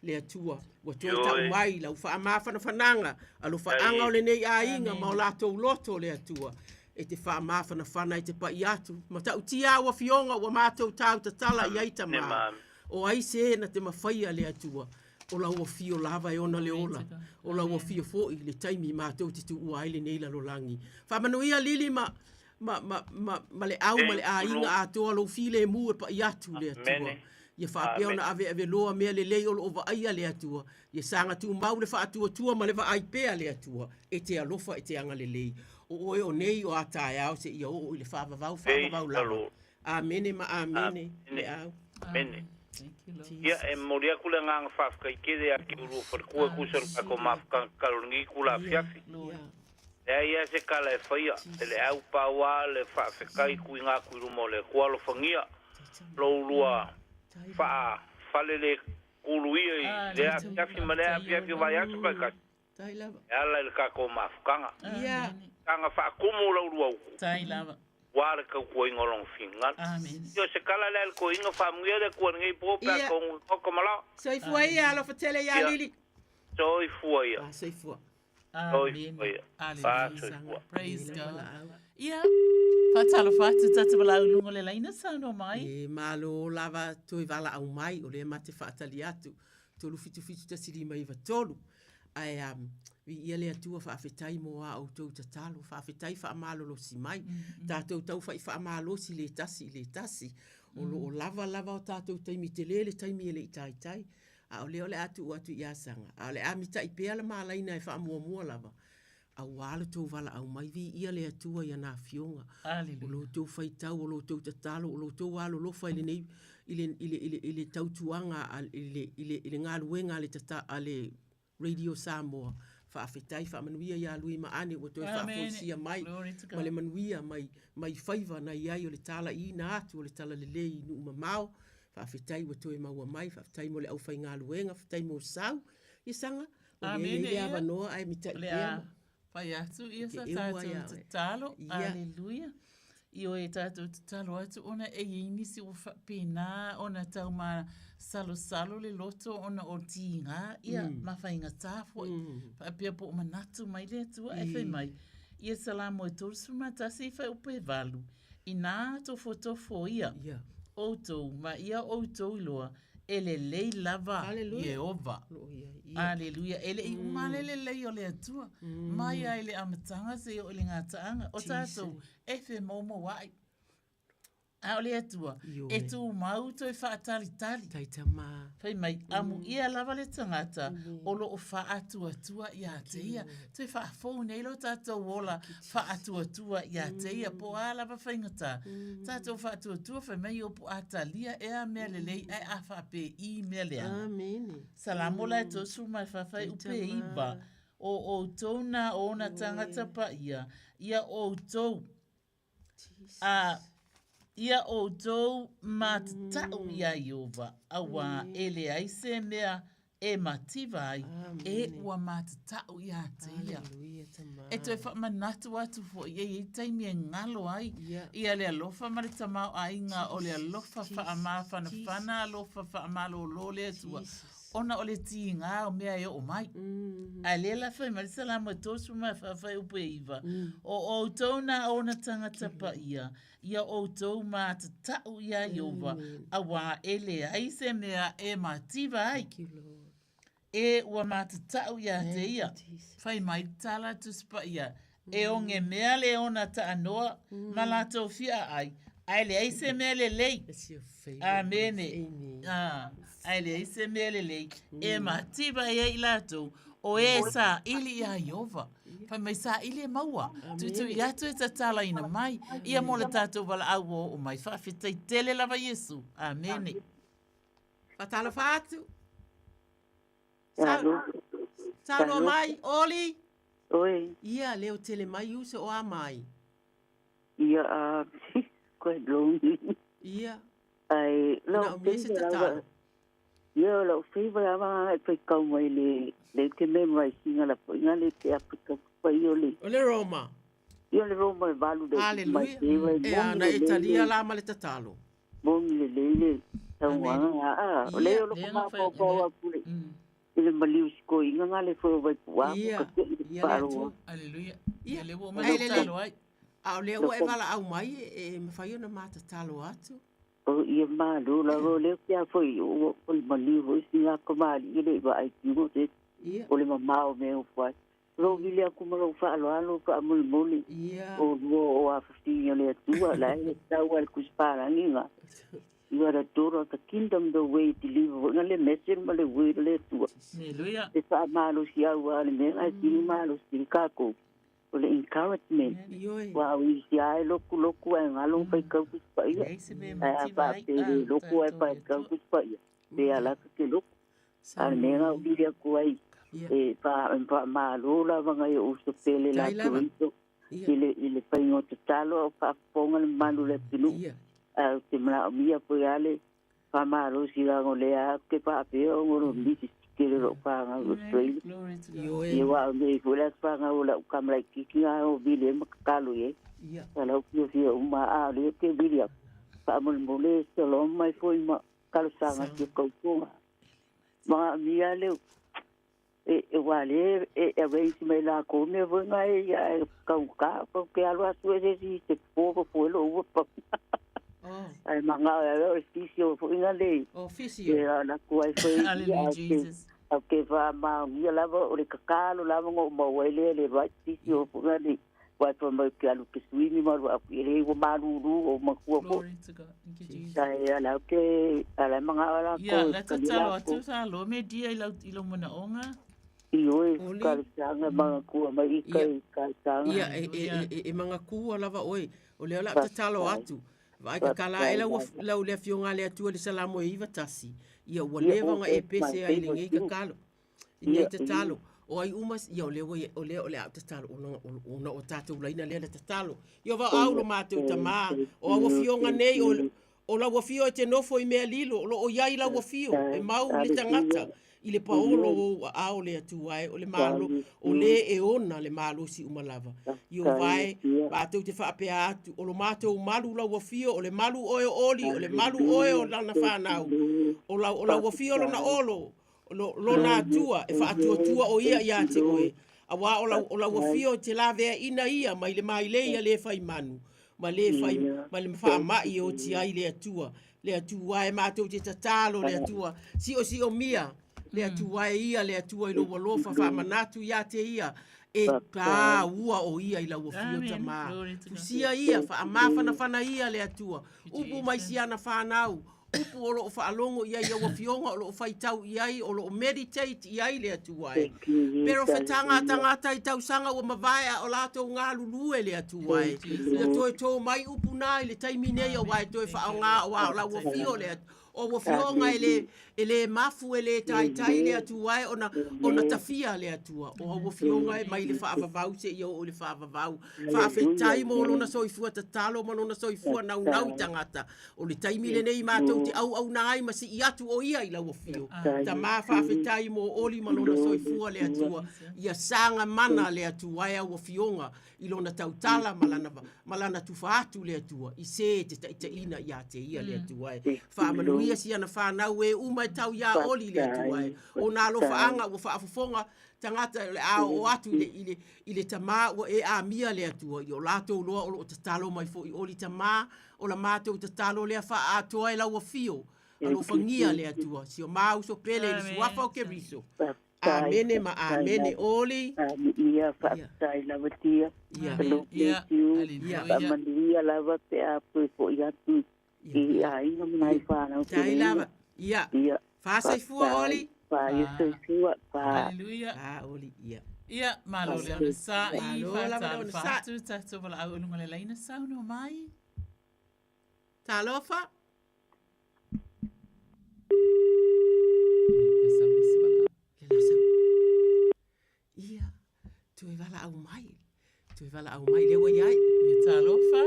[SPEAKER 15] le Atua, ua toe
[SPEAKER 21] Ioe.
[SPEAKER 15] ta'u mai lau fa'amafanafanaga, alofa'aga o lenei aiga ma o latou loto, le Atua. E te fa'amafanafana e te pa'i atu, ma ta'utia au afioga ua matou tautatala i ai tamā. O ai se na te mafaia le Atua, o lau afio lava e ona le ola, o lau afio fo'i le taimi matou te tu'ua ai lenei lalolagi. Fa'amanuia Lili ma ma ma ma ma le au ma le aiga atoa lou filemu e pa'i atu le Atua.
[SPEAKER 21] Amene.
[SPEAKER 15] Ia fa'apea ona aveaveloa mea lelei o lo'o va'aia le Atua. Ia saga tumau le fa'atuatua ma le va'ai pea le Atua. E te alofa e te agalelei. O oe o nei o a taeao seia oo i le fa'avavau fa'avavau lava. Amene ma amene. Le au.
[SPEAKER 21] Amene. Ia, e momoli atu le agaga faafetai tele ia te ulua faletua e tusa o le tatou mafutaga tatalo i lenei itula afiafi. Leai lava se tala e faia, e le au pau lava le faafetai tuuina atu i luma o le Atua alofagia lo ulua faafalele kuluia i lea afiafi ma lea afiafi o vaiaso taitasi e ala i le tatou mafutaga. Saga faatumu la ulua utu.
[SPEAKER 16] Tai lava.
[SPEAKER 21] Ua le tautuaina o lona finagalo. Ia, o se tala lea a le toeaina, faamanuia le Atua i lenei po pe a taunuu i maota ma lao.
[SPEAKER 15] Soifua ia, alofa tele iā
[SPEAKER 21] Ia.
[SPEAKER 15] Lili.
[SPEAKER 21] Soifua ia.
[SPEAKER 15] Ah, soifua.
[SPEAKER 21] Soifua ia. Ah, soifua.
[SPEAKER 16] Praise God. Ia, faatalofa atu tatou valaau i luga o le laina, saunoa mai.
[SPEAKER 15] E malo lava toe valaau mai, o lea ma te faatali atu. 3771593. Ae um, viia le Atua faafetai mo a outou tatalo, faafetai faamalolosi mai. Tatou tau fai faamalosi le tasi i le tasi. O loo lava lava o tatou taimi tele le taimi e le i taitai. A o lea o le a tuu atu ia Saga, a o le a mita'i pea le malaina e faamuamua lava, auā lo tou valaau mai, viia le Atua i ana afioga. O lo outou faitau, o lo outou tatalo, o lo outou alolofa i lenei, i le, i le, i le, i le tautuaga a, i le, i le, i le galuega a le tata, a le Radio Samoa. Faafetai, faamanuia ia Lui ma Ane ua toe faafoisia mai ma le manuia mai, mai faiva na i ai o le talaiina atu o le talalelei i nuu mamao. Faafetai ua toe maua mai, faafetai mo le aufaigaluega, faafetai mo sau. Ia Saga, o lea e i ai le avanoa ae mitai pea.
[SPEAKER 16] Fai atu ia sa
[SPEAKER 15] Te eua
[SPEAKER 16] tatou
[SPEAKER 15] ia oe.
[SPEAKER 16] tatalo.
[SPEAKER 15] Ia.
[SPEAKER 16] Aleluia. Ioe e tatou tatalo atu ona e i ai nisi ua faapena ona tau masalosalo le loto ona o tiga ia ma faigata foi. Faapea po o manatu mai le Atua ae fai mai, ia Salamo e 31 fuaiupu e 8, Inā tofotofo ia outou ma ia outou iloa e lelei lava Ieova. Aleluia. E le i uma le lelei o le Atua mai lava i le amataga seia oo i le gataaga. O tatou e femoumouai. A o le Atua e tumau toe faatalitali. Fai mai, amuia lava le tagata o lo o faatuatua ia te ia. Toe faafou nei lo tatou ola faatuatua ia te ia, po o a lava faigata. Tatou faatuatua fai mai upu a talia ea mea lelei ae a faapei mea leaga. Salamo la e 34 fuaiupu e 9, O outou na ona tagata paia, ia outou A ia outou matatau iā Ieova, auā e leai se mea e mativa ai, e ua matatau iā te ia. E toe faamanatu atu foi, e i ai taimi e galo ai ia le alofa ma le tamaoaiga o le alofa faamafanafana alofa faamalolo le Atua, ona o le tiga o mea e oo mai. Ae lea la fai mai le Salamo e 34 fuaiupu e 9, O outou na ona tagata paia, ia outou matatau iā Ieova, auā e leai se mea e mativa ai. E ua matatau iā te ia. Fai mai le tala a Tusi Paia, E oge mea le ona taanoa ma latou fia ai, ae leai se mea lelei. Amene. Ae leai se mea lelei e mativa ai i latou o e saili iā Ieova. Fai mai saili e maua, tuitui atu e tatalaina mai, ia mo le tatou valaau ua oo mai. Faafetai tele lava Iesu. Amene.
[SPEAKER 15] Faatalofa atu. Saunoa mai, Oli.
[SPEAKER 11] Oi.
[SPEAKER 15] Ia, leo tele mai uso o a mai.
[SPEAKER 11] Ia, a, quite lonely.
[SPEAKER 15] Ia.
[SPEAKER 11] Ai,
[SPEAKER 15] lo, se tatalo.
[SPEAKER 11] Ia o lau feiva lava e faitau mai le le ke memorize ina la poiga le te Afrika pai o le
[SPEAKER 15] O le Roma.
[SPEAKER 11] Ia o le Roma e valu le
[SPEAKER 15] mai feiva e E ana e talia la ma le tatalo.
[SPEAKER 11] Moni le le le tauaga a o le o lo ma pau pau a pule. I le maliu sikoiga nga le foi vai pua
[SPEAKER 15] Ia,
[SPEAKER 11] ka te i
[SPEAKER 15] ia le
[SPEAKER 11] paaloa.
[SPEAKER 15] Atua.
[SPEAKER 16] Aleluia.
[SPEAKER 15] Ia,
[SPEAKER 16] Ia le ua
[SPEAKER 15] ai le
[SPEAKER 16] tatalo ai.
[SPEAKER 15] A o lea ua e valaau mai e, e mafai ona matatalo atu.
[SPEAKER 11] O ia malo lava o lea pea foi o o le maliu foi sina kamali'i e le i vaai tino se
[SPEAKER 15] Ia.
[SPEAKER 11] o le mamao mea o fai. Lou vili atu ma lou faaaloalo faamolemole o lua o afafini o le Atua la e tau a le tusipalagi ga. You are the daughter of the kingdom, the way deliver foi le message ma le word o le Atua.
[SPEAKER 16] Aleluia.
[SPEAKER 11] E faamalosi au a le mea ae sili malosi i kākou. O le encouragement. Ua au isi ai loku loku ai ngalo pai kau kusipaia. Ai a faapele loku ai pai kau kusipaia. Pe alaka ke loku. A le mea o vili aku ai. E fa fa malo lava ngai o uso pele la
[SPEAKER 15] Tai lava.
[SPEAKER 11] Toronto. I le i le painga o tatalo o faafofoga le mamalu le atunuu. A o te manaomia foi ale faamalosi lago lea ke faapea o ngolo misi kele loo pāgau i Australia. Ia ua au nei foi le aso o lau kamalaititi ga o vili ai ma tatalo i ai. Sa lau fiafia uma a o lea ke vili aku. Faamolemole shalom mai foi ma talosaga sia kautoga. Magamia leo e e ua le e arrange mai lakou mea foi ga e ia e kaugata kau ke alo atu e se isi te popo foi lou ua pau. Ai magao e o le fisio foi ga le.
[SPEAKER 15] O fisio.
[SPEAKER 11] Ia lakou ai foi ia
[SPEAKER 16] Hallelujah,
[SPEAKER 11] au ke
[SPEAKER 16] Jesus.
[SPEAKER 11] au ke faamaonia lava o le kakalo lava ga ou maua ai lea le right fisio foi ga le. Uae fai mai ou ke alu ke suini ma alu a'u i le ua malūlū o matua foi.
[SPEAKER 16] Glory to God. Thank you, Jesus.
[SPEAKER 11] Ai ala ke ala magao
[SPEAKER 16] Ia,
[SPEAKER 11] lakou
[SPEAKER 16] la
[SPEAKER 11] e talia
[SPEAKER 16] tatalo
[SPEAKER 11] lakou.
[SPEAKER 16] atu sa lo me dia i lau i lau manaonga.
[SPEAKER 11] I oe talosaga magakua mai i kai talosaga.
[SPEAKER 15] Ia, e, e, e, e, e magakua lava oe. O lea o le a tatalo atu. Vaai kakala e lau, lau le afioga a le Atua i le Salamo e iva tasi. Ia, ua
[SPEAKER 11] Ia,
[SPEAKER 15] leva
[SPEAKER 11] oh,
[SPEAKER 15] ona e
[SPEAKER 11] that's my
[SPEAKER 15] pese ai i lenei
[SPEAKER 11] favorite too.
[SPEAKER 15] kakalo. I nei
[SPEAKER 11] Ia,
[SPEAKER 15] tatalo. O ai uma, ia, o lea ua ia- o lea o le a tatalo, ona, ona o tatou laina lea le tatalo. Ia, vaau lo matou tamā, o au afioga nei, o, o lau afio e te nofo i mea lilo, o loo iai lau afio, e mau le tagata, i le paolo o ou aao le Atua e, o le malo, o le e ona le malosi uma lava. I o vae, matou te faapea atu, o lo matou malu lau afio, o le malu oe o Oli, o le malu oe o lana whanau, o lau, o lau afio lona olo, lo, lona atua, e faatuatua o ia ia te oe. Auā o lau, o lau afio e te laveaina ia mai le mailei a le fai manu, ma le fai, ma le faama'i e oti ai le Atua. Le Atua e matou te tatalo le Atua. Siosiomia le Atua e ia le Atua i lou alofa faamanatu ia te ia. E tāua o ia i lau afio
[SPEAKER 16] Amen.
[SPEAKER 15] tamā.
[SPEAKER 16] Glory to God.
[SPEAKER 15] Fusia ia, faamafanafana ia le Atua. Upu mai siana whanau. Upu o loo faalogo i ai au afioga o loo faitau i ai o loo meditate i ai le Atua e. Pero fetaga a tagata i tausaga ua mavae a o latou galulue le Atua e. Ia toe tō mai upu na i le taimi nei auā e toe faaaogā auā o lau afio le Atua. O au afioga e le, e le mafu e le taitai le Atua e ona, ona tafia le Atua. O au afioga e mai le faavavau seia oo i le faavavau. Faafetai mo lona soifua tatalo ma lona soifua naunau i tagata. O le taimi lenei matou te auauna ai ma sii atu o ia i lau afio. Tamā faafetai mo Oli ma lona soifua le Atua. Ia saga mana le Atua e au afioga i lona tautala ma lana, ma lana tufa atu le Atua i se te taitaiina ia te ia le Atua e. Faamanuia si ana whanau e uma e tau iā Oli le Atua e. O nā alofaaga ua faafofoga tagata o le a oo atu i le, i le, i le tamā ua e amia le Atua i o latou loa o loo tatalo mai foi Oli tamā o la matou tatalo lea faaatoa e lau afio alofagia le Atua si o ma uso pele i le suafa o Keriso. Amene ma amene Oli.
[SPEAKER 11] Ia faafetai lava tia.
[SPEAKER 15] Ia.
[SPEAKER 11] Lord bless you. Faamanuia lava pe a toe foi atu i aiga ma nai whanau.
[SPEAKER 15] Tai lava. Ia.
[SPEAKER 11] Ia.
[SPEAKER 15] Faasoifua Oli.
[SPEAKER 11] Faasoifua. Fa.
[SPEAKER 16] Hallelujah.
[SPEAKER 15] Ah, Oli, ia.
[SPEAKER 16] Ia, malo le ona sa i
[SPEAKER 15] Malo lava le
[SPEAKER 16] whātalo
[SPEAKER 15] ona sa.
[SPEAKER 16] whātu, tātou wala au ulunga le laina sauno mai.
[SPEAKER 15] Talofa. Ia, toe valaau mai. Toe valaau mai lea ua iai.
[SPEAKER 16] Ia talofa.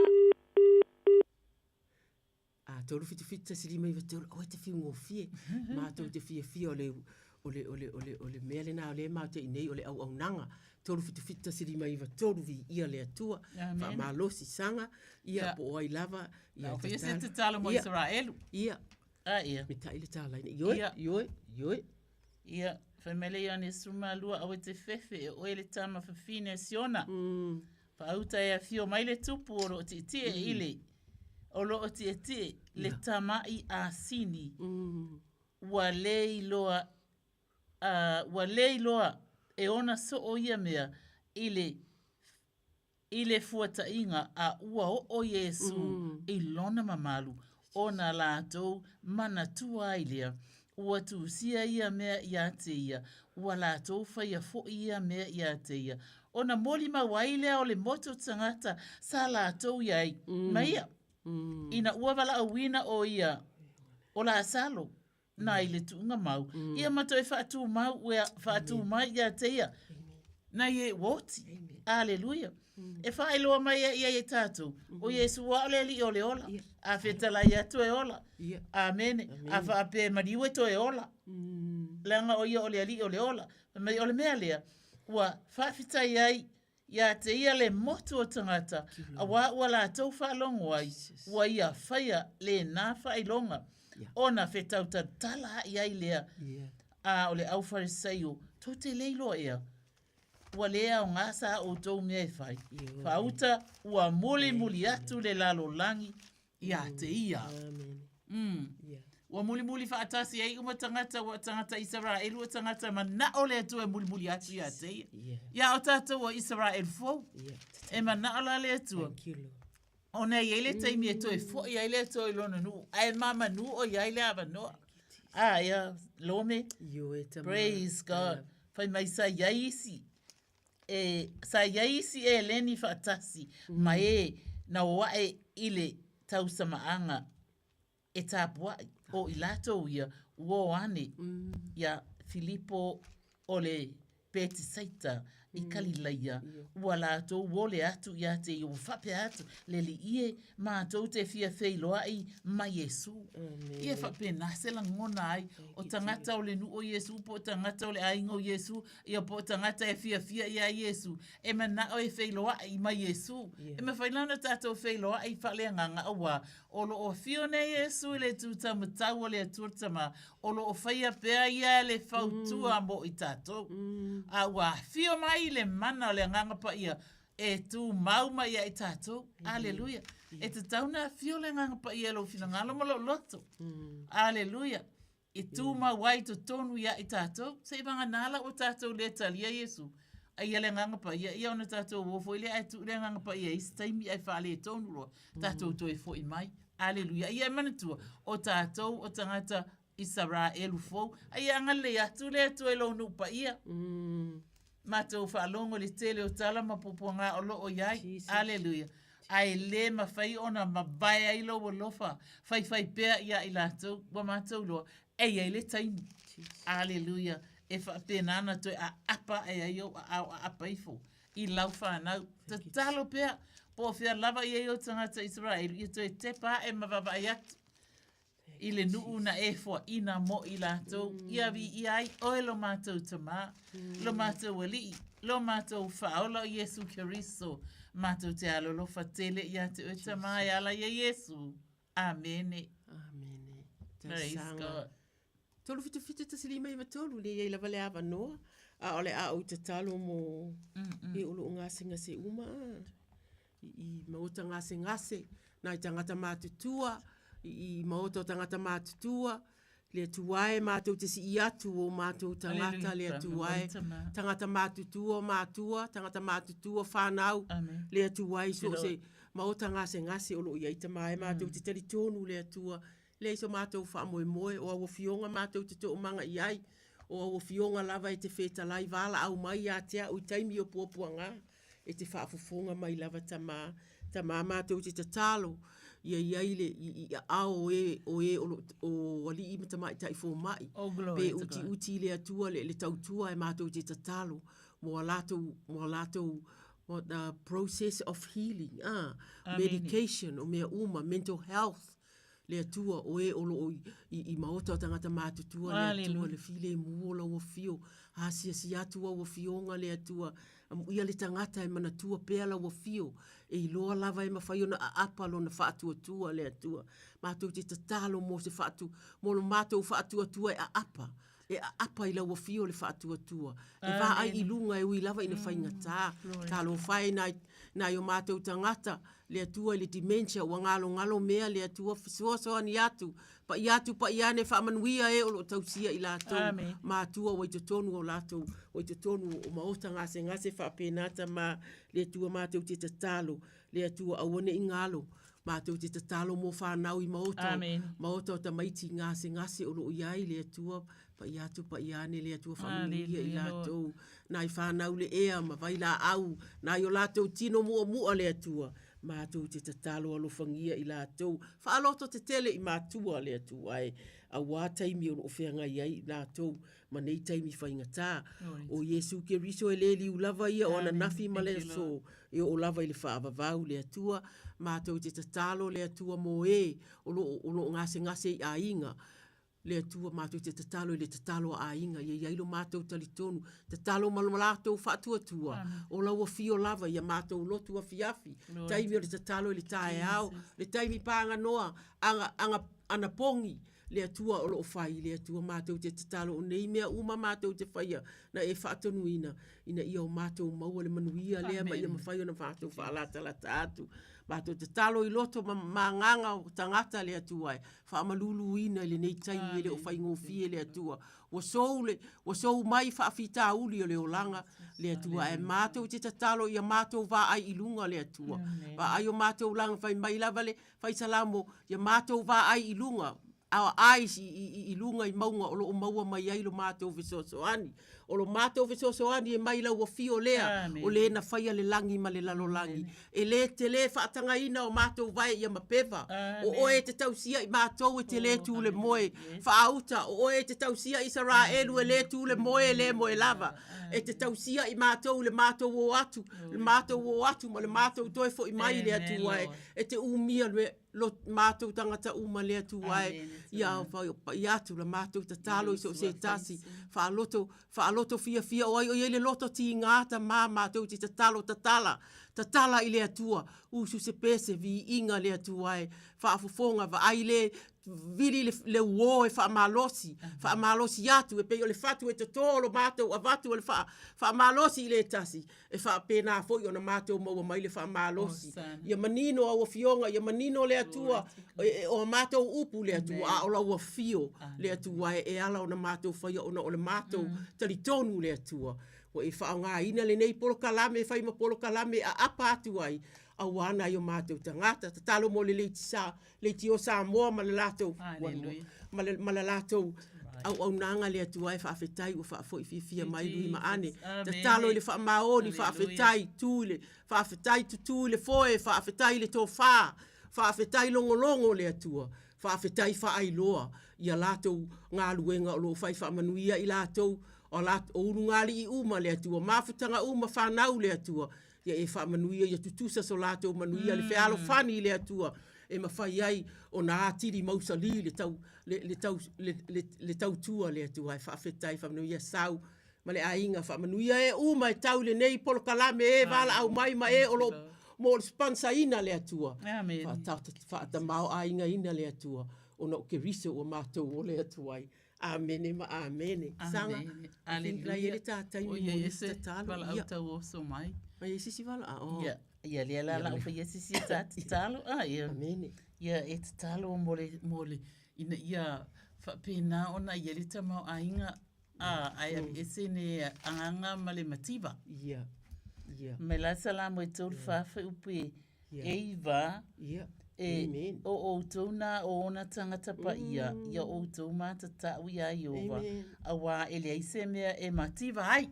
[SPEAKER 15] A 3 7 7 1 5 3, aua e te fiu gofie. Matou te fiafia o le o le o le o le o le mea lena o lea e matou te i nei o le auaunaga. 3 7 7 1 5 9 3 viia le Atua.
[SPEAKER 16] Amen.
[SPEAKER 15] Faamalosi saga, ia
[SPEAKER 16] Ia.
[SPEAKER 15] po o ai lava, ia
[SPEAKER 16] Lau fia se tatalo mo
[SPEAKER 15] Ia.
[SPEAKER 16] Israelu.
[SPEAKER 15] Ia.
[SPEAKER 16] A ia.
[SPEAKER 15] Mitai le talaina. Ioe,
[SPEAKER 16] Ia.
[SPEAKER 15] ioe, ioe.
[SPEAKER 16] Ia, fai mai le Ioane 12, aua e te fefe e oe le tama fafine a Siona. Faauta e afio mai le tupu o loo tietie i le o loo tietie le tama'i a Sini. Ua le iloa a ua le iloa e ona soo ia mea i le i le fuataʻiga a ua oo Iesū i lona mamalu, ona latou manatua ai lea, ua tusia ia mea iā te ia, ua latou faia foʻi ia mea iā te ia, ona molimau ai lea o le motu tagata sa latou i ai ma ia, ina ua valaauina ʻo ia ʻo Lasalo. nai le tuuga mau. Ia ma toe faatumau ua faatu mai ia te ia. Nai e ua oti. Aleluia. E faailoa mai ai ia i tatou, o Iesu ua o le Alii o le ola. A fetalai atu e ola. Amene. A faapea e maliu e toe ola. Leaga o ia o le Alii o le ola. Fai mai o le mea lea, ua faafetai ai Iā te ia le motu o tagata, auā ua latou faalogo ai, ua ia faia lena faailoga, ona fetau tatala aʻi ai lea. A o le au Farisaio, tou te le iloa ea, ua le aoga sa outou mea e fai. Faauta, ua mulimuli atu le lalolagi Iā te ia. Mm. Ua mulimuli faatasi ai uma tagata, ua tagata Isaraelu, ua tagata manao le Atua e mulimuli atu iā te ia. Ia o tatou o Isaraelu fou. E manao la le Atua. Ona e i ai le taimi e toe foʻi ai le Atua i lona nuu, ae mamanu o i ai le avanoa. A, ia, Lome. Praise God. Fai mai sa i ai isi e, sa i ai isi eleni faatasi ma e na o aʻe i le tausamaaga e tapuaʻi, o i latou ia ua o ane iā Filipo o le Betisaita i Kalilaia, ua latou ole atu iā te ia, ua faapea atu, Le Alii e, matou te fia feiloaʻi ma Iesū. Ia faapena se lagona ai o tagata o le nuu o Iesū po o tagata o le aiga o Iesū, Ia po o tagata e fiafia iā Iesū, e manaʻo e feiloaʻi ma Iesū. E mafai la ona tatou feiloaʻi faaleagaga auā o lo o afio nei Iesū i le tū taumatau o le Atua Tamā, o lo o faia pea ia le fautua mo i tatou. A ua afio mai le mana o le Agaga Paia e tū mau mai ia i tatou. Aleluia. E tatau ona afio le Agaga Paia i lou finagalo ma lou loto. Aleluia. E tumau ai totonu iā i tatou, se i vagana la ua tatou le talia Iesu, a ia le Agaga Paia, ia ona tatou o foi lea ae tuu le Agaga Paia i isi taimi ae faaletonu loa, tatou toe foi mai. Aleluia. Ia e manatua, o tatou o tagata Isaraelu fou, a ia agalelei atu le Atua i lou nuu paia. Matou faalogo i le tele o tala ma puapuaga o lo o i ai. Aleluia. Ae le mafai ona mavae ai lou alofa, faifai pea iā i latou, ua matou iloa, e i ai le taimi. Aleluia. E faapena ona toe aapa ae ai ou aao aapa ifo i lau fanau. Tatalo pea, po o fea lava i ai ou tagata Isaraelu, ia toe tepa ae ma vaavaai atu. i le nuu na e foaina mo i latou, ia viia ai oe lo matou Tamā, lo matou Alii, lo matou Faaola o Iesu Keriso, matou te alolofa tele ia te oe Tamā e ala ia Iesu. Amene.
[SPEAKER 15] Amene.
[SPEAKER 16] Praise God.
[SPEAKER 15] 377 153 le iai lava le avanoa a o le a ou tatalo mo e o loo gasegase uma a. I maota gasegase, nai tagata matutua, i maota o tagata matutua, le Atua e matou te sii atu o matou tagata, le Atua e, tagata matutua o matua, tagata matutua fanau, le Atua e i so o se maota gasegase o lo o i ai tama e matou te talitonu le Atua, leai so matou faamoemoe, o au afioga matou te toomaga i ai, o au afioga lava e te fetalai valaau mai ia te au i taimi o puapuaga. E te faafofoga mai lava Tamā, Tamā matou te tatalo ia i ai le i, i aao o e o e o lo o alii ma tamaitai fomai
[SPEAKER 16] Oh, glory
[SPEAKER 15] pe
[SPEAKER 16] to God.
[SPEAKER 15] utiuti i le Atua le, le tautua e matou te tatalo mo a latou mo a latou mo the process of healing ah
[SPEAKER 16] Amene.
[SPEAKER 15] medication o mea uma mental health. Le Atua, o e o loo i, i, i maota o tagata matutua, le Atua, le filemu o lau afio, asiasi atu au afioga, le Atua, amuia le tagata e manatua pea lau afio, e iloa lava e mafai ona aapa lona faatuatua, le Atua. Matou te tatalo mo se faatu, mo lo matou faatuatua e aapa, e aapa i lau afio le faatuatua. E vaai i luga e ui lava ina faigata. Talofa e nai, nai o matou tagata, le Atua i le dementia ua galogalo mea le Atua fesoasoani atu, pai atu pai ane faamanuia e o lo o tausia i latou matua ua i totonu o latou, ua i totonu o maota gasegase faapena tama le Atua matou te tatalo le Atua aua ne i galo matou te tatalo mo fanau i maota, maota o tamaiti gasegase o lo o i ai le Atua pai atu pai ane le Atua faamanuia i latou nai fanau le ea ma vailaau nai o latou tino muamua le Atua matou te tatalo alofagia i latou faaloto tetele i matua le Atua e auā taimi o lo o feagai ai i latou ma nei taimi faigata. O Iesu Keriso e le liu lava ia o ananafi ma le aso e oo lava i le faavavau le Atua. Matou te tatalo le Atua mo e o lo o lo o gasegase i aiga. Le Atua matou te tatalo i le tatalo a aiga ia i ai lo matou talitonu. Tatalo ma lo latou faatuatua o lau afio lava ia matou lotu afiafi, taimi o le tatalo i le taeao, le taimi paganoa aga aga anapogi le Atua o lo o fai, le Atua matou te tatalo o nei mea uma matou te faia na e faatonuina ina ia o matou maua le manuia lea ma ia mafai ona matou faalatalata atu. Matou tatalo i loto ma ma agaga o tagata le Atua e faamaluluina i lenei taimi e le o faigofie le Atua. Ua sou le ua sou mai faafitauli o le olaga le Atua ae matou te tatalo ia matou vaai i luga le Atua. Vaai o matou laga fai mai lava le Fai Salamo, ia matou vaai i luga, our eyes i, i, i luga i mauga o lo o maua mai ai lo matou fesoasoani. O lo matou fesoasoani e mai lau afio lea, Amen. o le na faia le lagi ma le lalolagi. E le tele faatagaina o matou vae ia mapeva. Amen. O oe e te tausia i matou e te le tu le moe. Yes. Faauta, o oe e te tausia Isaraelu e le tu le moe e le moe lava. E te tausia i matou le matou o atu, le matou o atu ma le matou toe foi mai le Atua e. E te umia le lo matou tagata uma le Atua e ia paia atu la matou tatalo i so o se tasi faaloto faaloto fiafia o ai o i ai le loto tigā tamā matou te tatalo tatala tatala i le Atua usu se pese viiga le Atua e faafofoga vaai le vili le, le uō e faamalosi, faamalosi atu e pei o le fatu e totō lo matou avatu o le faa, faamalosi i le tasi, e faapena foi ona matou maua mai le faamalosi. Ia manino au afioga, ia manino le Atua, e, e, o a matou upu le Atua, a o lau afio le Atua e, e ala ona matou faia ona o le matou talitonu le Atua. Ua e faaaogaina lenei polokalame e fai ma polokalame e aapa atu ai, auā nai o matou tagata. Tatalo mo le leitisa, Leitio Samoa ma le latou ma le, ma le latou auaunaga le Atua e faafetai ua faafoi fiafia mai lui ma ane. Tatalo i le faamaoni, faafetai tu i le faafetai tutu i le foe, faafetai i le tofa, faafetai logologo le Atua, faafetai faailoa ia latou galuega o lo o fai faamanuia i latou o, latou, o ulugalii uma le Atua, mafutaga uma fanau le Atua, Ia e faamanuia ia tutusa so latou manuia le fealofani i le Atua e mafai ai ona atili mausali le tau le le tau le le le tautua le Atua e faafetai faamanuia sau ma le aiga faamanuia e uma e tau i lenei polokalame e valaau mai ma e o lo mo le sponsor ina le Atua faatamaoaigaina le Atua ona o Keriso ua matou ole atu ai Amene ma amene. Saga.
[SPEAKER 16] Aleluia.
[SPEAKER 15] La i ai le ta taimi mo nisi tatalo.
[SPEAKER 16] Valaau
[SPEAKER 15] Ia.
[SPEAKER 16] tau oso mai.
[SPEAKER 15] Ma i ai sisi valaau. Oh.
[SPEAKER 16] Ia, ia lea la lau faia sisi ta tatalo. Ah, ia.
[SPEAKER 15] Amene.
[SPEAKER 16] Ia e tatalo mo le, mo le, ina ia faapena ona i ai le tamaoaiga a, ae aveese le agaga ma le mativa.
[SPEAKER 15] Ia. Ia.
[SPEAKER 16] Mai la Salamo e 34 fuaiupu e e 9, e o outou nā o ona tagata paia, ia outou matatau iā Ieova, auā e leai se mea e mativa ai.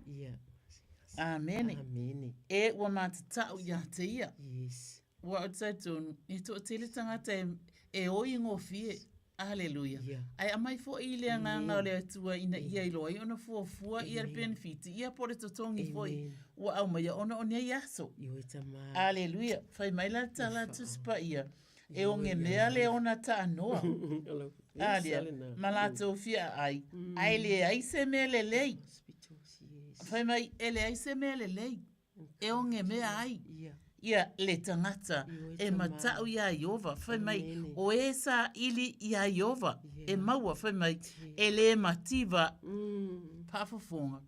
[SPEAKER 16] Amene. E ua matatau iā te ia. Ua ou talitonu, e toatele tagata e, e oi gofie. Aleluia. Ae aumai foi i le agaga o le Atua ina ia iloa ai ona fuafua ia le penefiti ia po o le totogi foi ua aumaia ona o nei aso. Aleluia. Fai mai la le tala a Tusi Paia. E ogemea le ona taanoa. Alia, ma latou fia ai, ae leai se mea lelei. Fai mai, e leai se mea lelei e ogemea ai ia le tagata e matau iā Ieova. Fai mai, o e saili iā Ieova e maua, fai mai, e lē mativa faafofoga.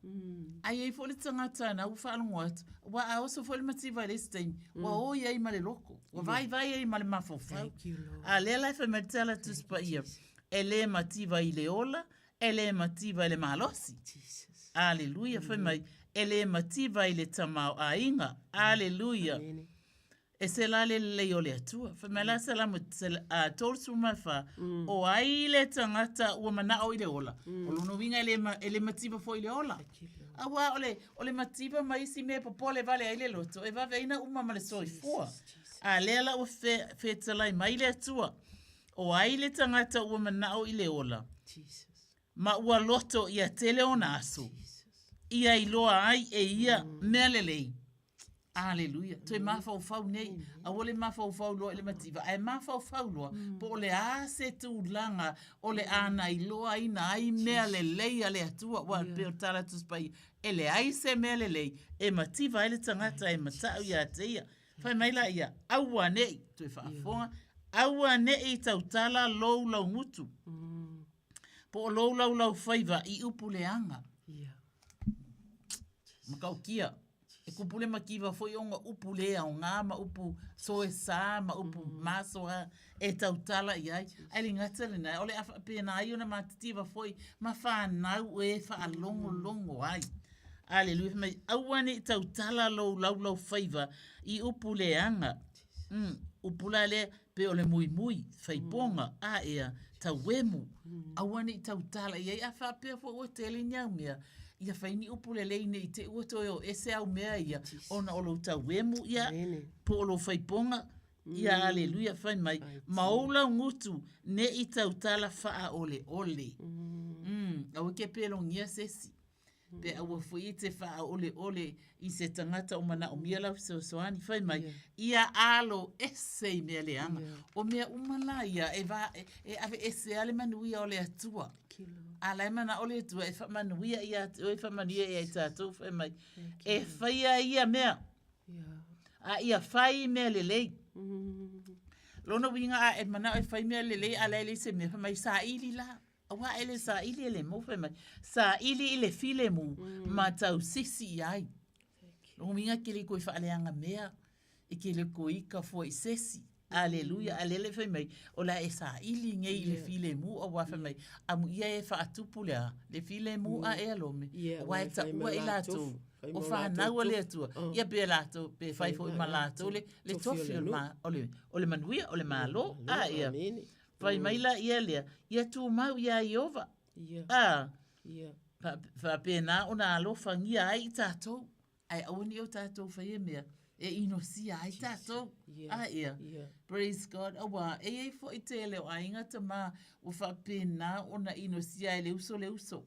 [SPEAKER 16] Ae i ai foi le tagata na ua faalogo atu, aua a oso foi le mativa i le isi taimi, ua o i ai ma le loko, ua vaivai ai ma le mafaufau. A lea la e fai mai le Tala Tusi Paia, e lē mativa i le ola, e lē mativa i le malosi. Aleluia, fai mai, e lē mativa i le tamaoaiga. Aleluia. E se la le lelei o le Atua. Fai mai la Salamo 34, O ai le tagata ua manao i le ola? O lona uiga e le, e le mativa foi i le ola. Aua o le, o le mativa ma isi mea e popole vale ai le loto, e vaveina uma ma le soifua. A lea la ua fe, fetalai mai le Atua, o ai le tagata ua manao i le ola? Ma ua loto ia tele ona aso. Ia iloa ai e ia mea lelei. Aleluia. Toe mafaufau nei. Aua le mafaufau loa i le mativa, ae mafaufau loa po o le a se tulaga o le a na iloaina ai mea lelei a le Atua. Aua e pei o le tala Tusi Paia, e leai se mea lelei e mativa ai le tagata e matau ia te ia. Fai mai laia, aua ne i, toe faafofoga, aua ne i tautala lou laugutu, po o lou laulaufaiva i upu leaga. Matautia. E kupu le mativa foi ona upu le aoga ma upu soesa ma upu masoa e tautala i ai. Ae le gata lena, o le a faapena ai ona matitiva foi ma fanau e faalogologo ai. Aleluia, fai mai, aua ne i tautala lou laulaufaiva i upu leaga. Upu la lea, pei o le muimui, faipoga, a ea, tauemu, aua ne i tautala i ai. A faapea foi ua tele ni au mea, ia fai ni upu lelei ne i te i ua toe o ese au mea ia ona o lou tauemu, ia, po o lou faipoga, ia, aleluia, fai mai, ma ou laugutu ne i tautala faaoleole. Aua e te pelogia se isi. Pe aua foi e te faaoleole i se tagata o manaomia lau fesoasoani. Fai mai, ia alo ese i mea leaga. O mea uma la ia e, va, e, e aveese lava le manuia o le Atua. A la e manao le Atua e faamanuia ia te oe, faamanuia ia i tatou, fai mai, e faia ia mea. A ia fai mea lelei. Lona uiga a e manao e fai mea lelei a la e leai se mea, fai mai, saili la. Aua e le saili e le maua fai mai. Saili i le filemu ma tausisi i ai. Lona uiga e te le toe faaleaga mea, e te le toe ita fua i se isi. Aleluia, a lea le fai mai, o le a e saili nei i le filemu aua fai mai, amuia e faatupu le a? Le filemu a ea Lome, aua e taua i latou, o fanau a le Atua, ia pe latou, pe fai foi ma latou le tofi o le manuia, o le Malo. A ia. Fai mai la ia lea, ia tumau iā Ieova. A, faapena ona alofagia ai i tatou, ae aua ne i o tatou faia mea e inosia ai tatou. A ia, praise God, auā, e i ai foi tele o aiga tama ua faapena ona inosia ai le uso le uso.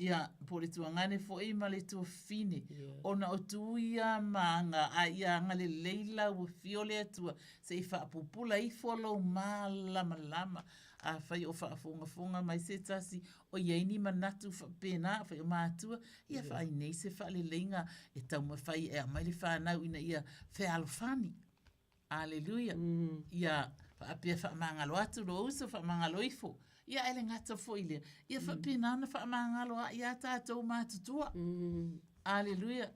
[SPEAKER 16] Ia, po o le tuagane foi ma le tuafafine, ona o tu ia ma aga, a ia agalelei la ua afio le Atua Se i faapupula ifo lou mālamalama. Afai o faafogafoga mai se tasi o i ai ni manatu faapena, afai o matua, ia vaai nei se faaleleiga e taumafai e aumai le fanau ina ia fealofani. Aleluia. Ia faapea faamagalo atu lou uso, faamagalo ifo. Ia ae le gata foi i lea, ia faapena ona faamagalo ai ia tatou matutua. Aleluia.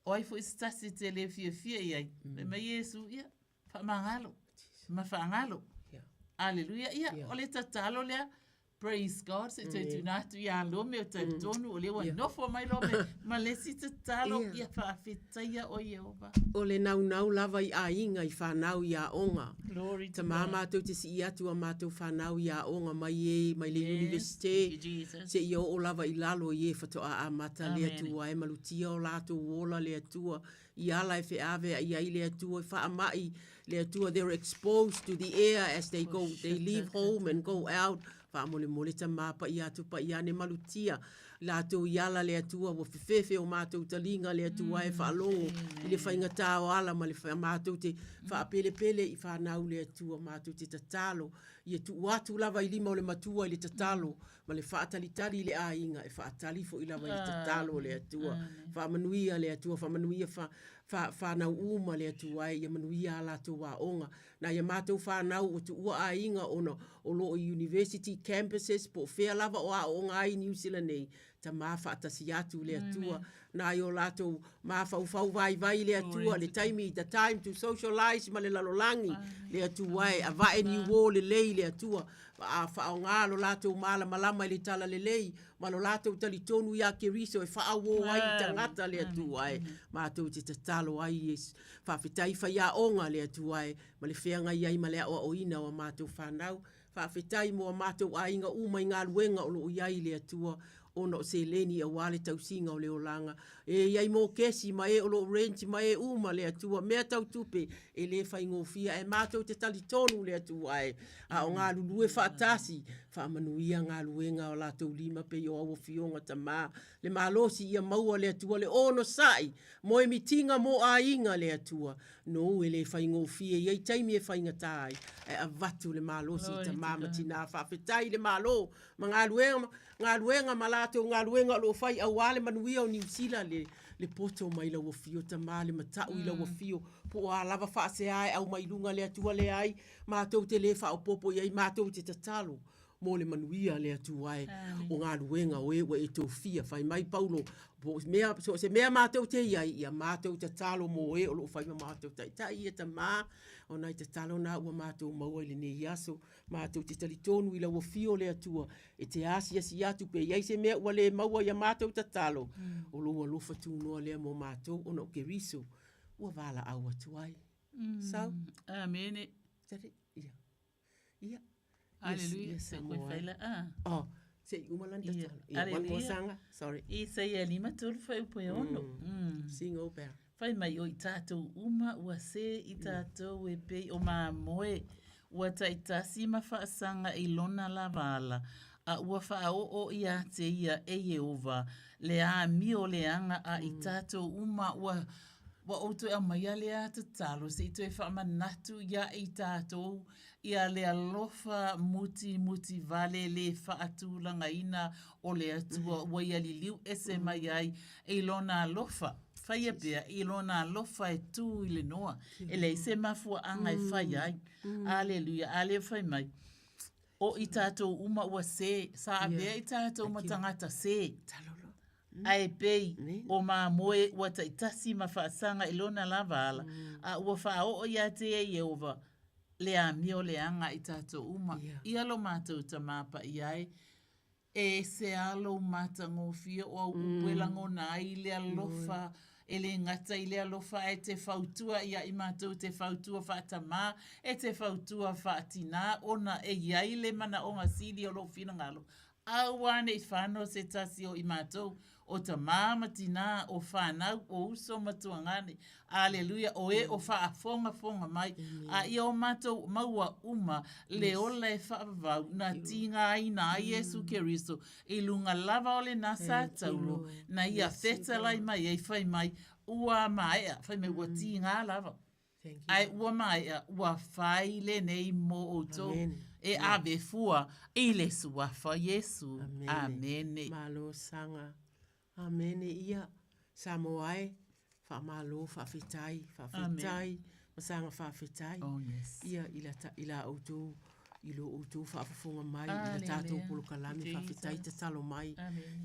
[SPEAKER 16] O ai foi se tasi e te le fiafia i ai, fai mai Iesu, ia, faamagalo, ma faagalo. Aleluia. Ia, o le tatalo lea, praise God, se i toe tuuina atu ia Lome o talitonu, o lea ua nofo mai Lome ma le isi tatalo, ia faafetaia oe Ieova.
[SPEAKER 15] O le naunau lava i aiga, i fanau, i aoga.
[SPEAKER 16] Glory to
[SPEAKER 15] Tama
[SPEAKER 16] God.
[SPEAKER 15] matou te sii atu a matou fanau i aoga mai e mai le
[SPEAKER 16] Yes,
[SPEAKER 15] Universite
[SPEAKER 16] thank you, Jesus.
[SPEAKER 15] seia oo lava i lalo i e faatoa amata le
[SPEAKER 16] Amen.
[SPEAKER 15] Atua e malutia o latou ola le Atua i ala e feaveai ai le Atua e faamai le Atua they're exposed to the air as they go they leave home and go out faamolemole tama paia atu paia ane malutia. Latou i ala le Atua ua fefefe o matou taliga le Atua e faalogo i le faigata o ala ma le matou te faapelepele i fanau le Atua matou te tatalo ia tuu atu lava i lima o le Matua i le tatalo ma le faatalitali i le aiga e faatali foi lava i le tatalo a le Atua. Faamanuia le Atua, faamanuia fanau uma le Atua e ia manuia a latou aoga. Nai a matou fanau ua tuua aiga ona o lo o i university campuses po o fea lava o aooga ai i Niu Sila nei, tama faatasi atu le Atua. Nai o latou mafaufau vaivai i le Atua, le taimi, the time to socialize ma le lalolagi, le Atua e, avae ni uō lelei le Atua, a faaaoga lo latou malamalama i le talalelei ma lo latou talitonu iā Keriso e faauō ai i tagata le Atua e. Matou te tatalo ai Iesu. Faafetai faiaoga le Atua e ma le feagai ai ma le aoaoina o a matou fanau. Faafetai mo a matou aiga uma i galuega o lo o i ai le Atua ona o seleni aua le tausiga o le olaga. E i ai mokesi ma e o lo o rent ma e uma le Atua, mea tau tupe e le faigofie ae matou te talitonu le Atua e a o galulue faatasi, faamanuia galuega o latou lima pei o au afioga tama le malosi ia maua le Atua le onosai moemitiga mo aiga le Atua nou e le faigofie i ai taimi e faigata ai ae avatu le malosi i tama ma tina faafetai i le Malo ma galuega galuega ma latou galuega o lo o fai aua le manuia o Niu Sila le le poto mai lau afio tama le matau i lau afio po o a lava faasea e aumai luga le Atua leai matou te le faaopoopo i ai matou te tatalo mo le manuia le Atua e o galuega o e ua e tofia. Fai mai Paulo, po o mea, so o se mea matou te i ai, ia matou tatalo mo e o lo o fai ma matou taitai, ia tamā, o nai tatalo na ua matou maua i lenei aso. Matou te talitonu i lau afio le Atua e te asiasi atu pe i ai se mea ua le maua i a matou tatalo, o lou alofa tunoa lea mo matou ona o Keriso ua valaau atu ai. Sau.
[SPEAKER 16] Amene.
[SPEAKER 15] Tali, ia. Ia.
[SPEAKER 16] Hallelujah. Se koe whaila. Ah.
[SPEAKER 15] Oh, se i uma lana tatalo. Ia, one more sanga. Sorry.
[SPEAKER 16] Isaia lima tolu fuaiupu e ono.
[SPEAKER 15] Sing o bell.
[SPEAKER 16] Fai mai o i tātou uma ua sē i tātou e pei o mamoe, ua taitasi ma faasaga i lona lava ala, a ua faaoo iā te ia e Ieova le amio leaga a i tātou uma ua Ua ou toe aumaia lea tatalo se i toe faamanatu iā i tātou ia le alofa mutimutī vale le faatulagaina o le Atua ua ia liliu ese mai ai i Lona alofa. Faia pea i Lona alofa e tū i le noa, e leai se mafuaaga e fai ai. Aleluia! A lea fai mai, O i tātou uma ua sē, sa avea i tātou ma tagata sē. Ae pei o mamoe ua taitasi ma faasaga i lona lava ala, a ua faaoo iā te ia Ieova le amio leaga i tātou uma. Ia lo mātou Tamā Paia e, e ese a lou matagofie o au upu e lagona ai i le alofa, e le gata i le alofa ae te fautua ia i matou te fautua faatamā, e te fautua faatinā, ona e i ai le manaoga sili o lou finagalo, Aua ne i whano se tasi o i matou, o tamā ma tinā, o whanau, o uso ma tuagane. Aleluia, o e o faafogafoga mai, a ia o matou maua uma le ola e faavavau na tigaina ai Iesu Keriso i luga lava o lena sa taulo na ia fetalai mai ai fai mai ua maea, fai mai ua tiga lava. Ae ua maea, ua fai lenei mo outou e ave fua i le Suafa o Iesu. Amene.
[SPEAKER 15] Malo saga. Amene ia. Samoa e, faamalo, faafetai, faafetai, ma saga faafetai.
[SPEAKER 16] Oh, yes.
[SPEAKER 15] Ia, i la, i la outou i lo outou faafofoga mai i la tatou polokalame, faafetai tatalo mai.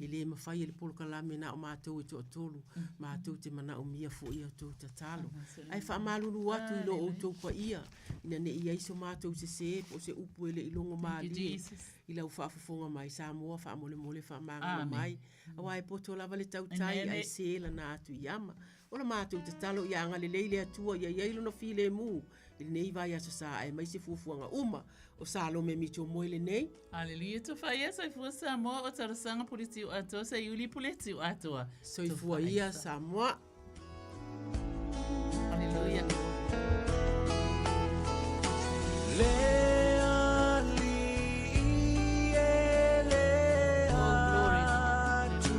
[SPEAKER 15] E le mafai e le polokalame na o matou e toatolu, matou te manaomia foi a outou tatalo. Ae faamalulu atu i lo outou paia, ina ne i i ai so matou sesē po o se upu e le i logo malie i lau faafofoga mai. Samoa, faamolemole faamagalo mai, aua e poto lava le tautai ae sē lana atu i ama. O la matou tatalo ia agalelei le Atua ia i ai lona filemu i lenei vaiaso sa aemaise fuafuaga uma o Salome Mitchell Moe lenei.
[SPEAKER 16] Aleluia, tofa ia soifua Samoa o talosaga puletiu atoa se iuli puletiu atoa.
[SPEAKER 15] Soifua ia Samoa.
[SPEAKER 16] Aleluia.
[SPEAKER 14] Le alii e le Atua.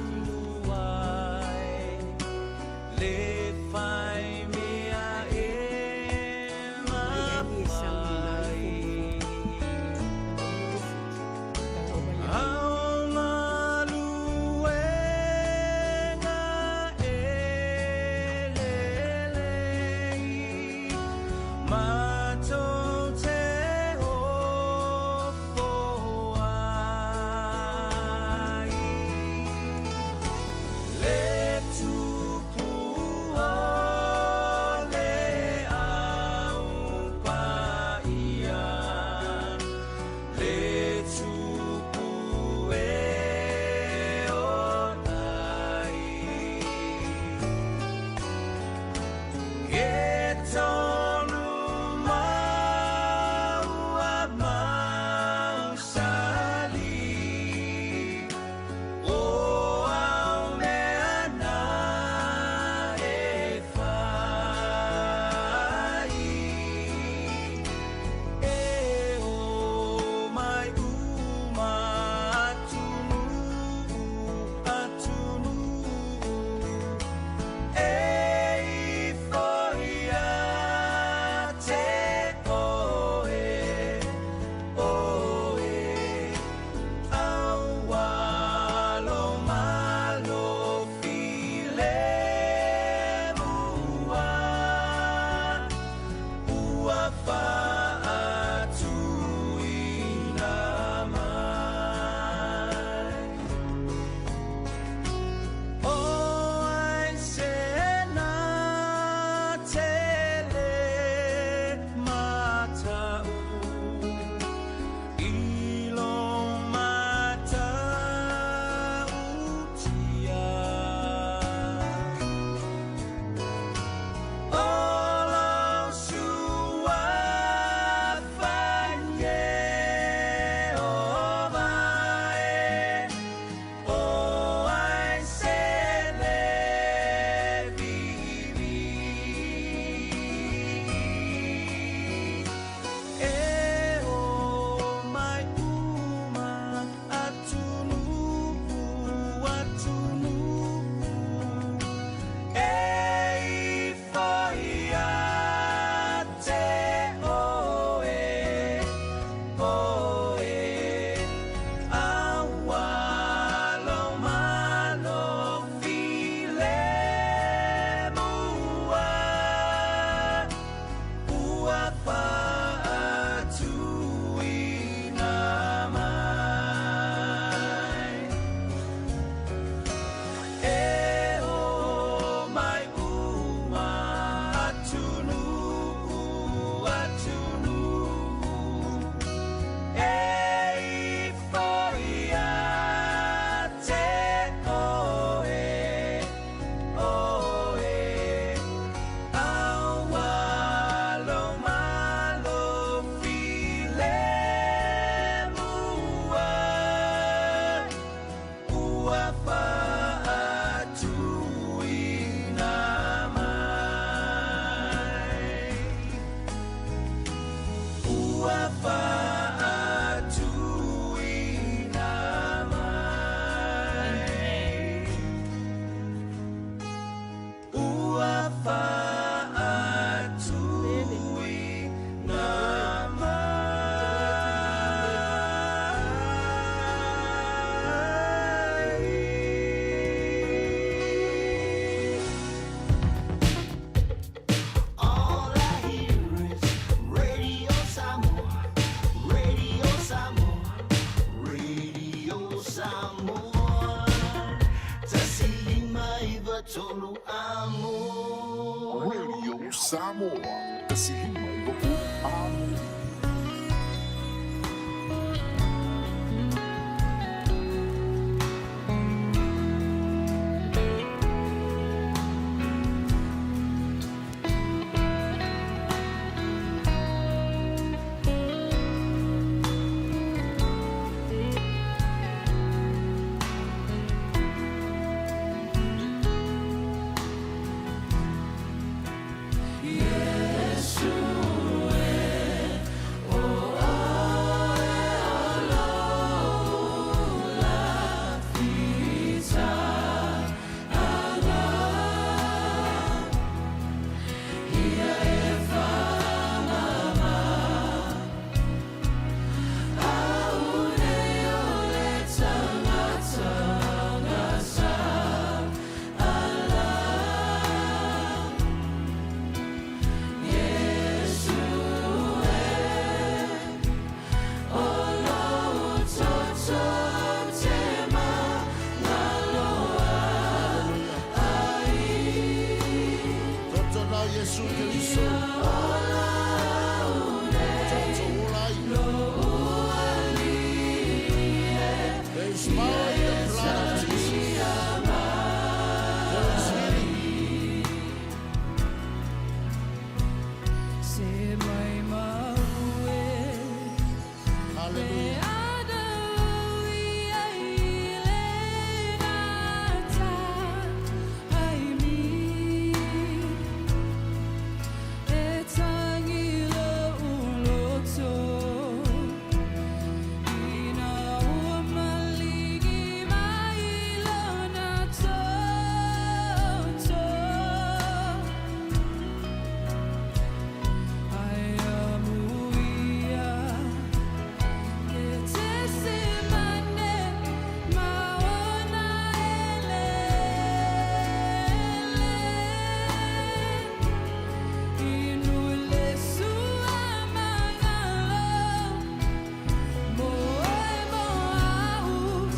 [SPEAKER 8] Radio Samoa, 159 Amo.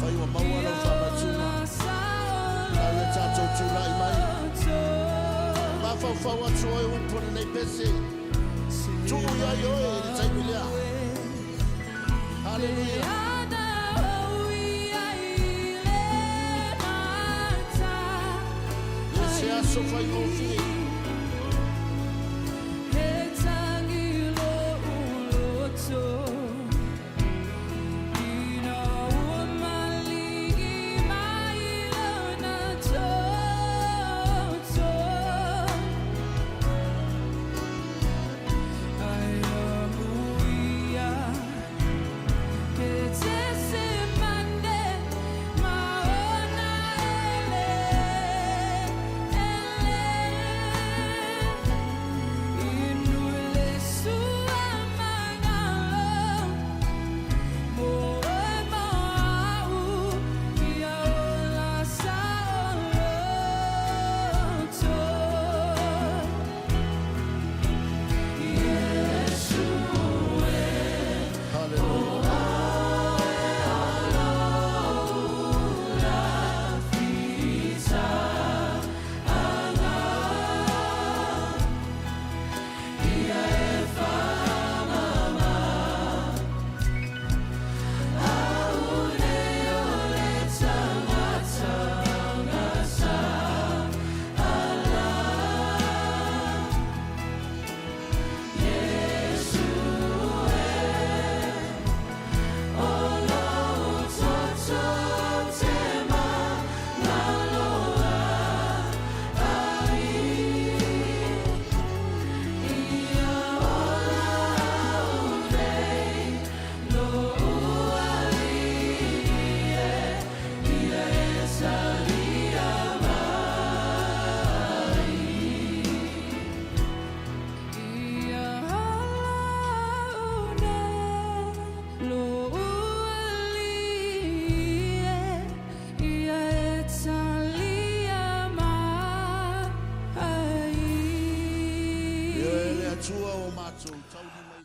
[SPEAKER 2] Fai ua maua lau faamatsuga. Tau ia tatou tulai mai. Mafaufau atu oe upu o lenei pese. Tuu iai oe i le taimi lea. Haleluia. E se aso faigofie.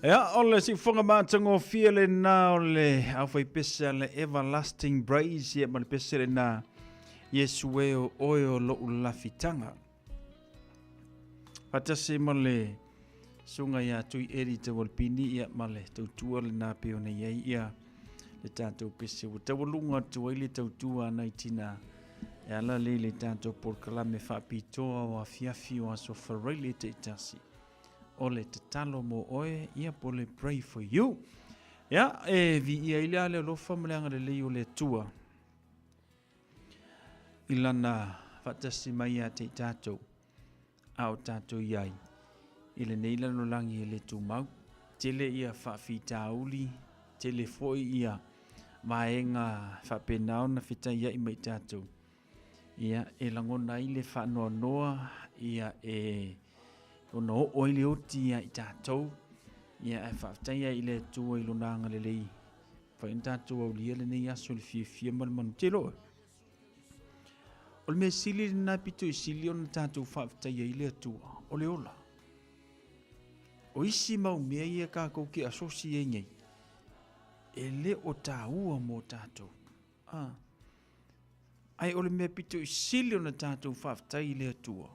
[SPEAKER 7] Ia, o le siufoga matagofie lena o le aufaipese a le Everlasting Praise, ia ma le pese lena, Iesu e o oe o lo'u lafitaga. Faatasi ma le susuga ia Tui Eli Taualpini ia ma le tautua lena pei ona i ai ia le tatou pese ua taualuga atu ai le tautua a nai tina e ala lea i le tatou polokalame faapitoa o afiafi o aso Faraile taitasi o le tatalo mo oe ia po le pray for you. Ia, e viia ai le ale alofa ma le agalelei o le Atua i lana faatasi mai ia te i tatou a o tatou i ai i lenei lalolagi e le tumau. Tele ia faafitauli, tele foi ia vaega faapena ona fetaiai ma i tatou. Ia, e lagona ai le faanoanoa, ia e ona oo ai le oti ia i tatou. Ia, ae faafetai ai i le Atua i lona agalelei. Fai ona tatou aulia lenei aso i le fiafia ma le manutele oe. O le mea sili lena pito i sili ona tatou faafetai ai le Atua, o le ola. O isi mau mea ia kākou ke asosi ai nei, e le o tāua mō tātou. Ah. Ai o le mea pito i sili ona tātou faafetai i le Atua,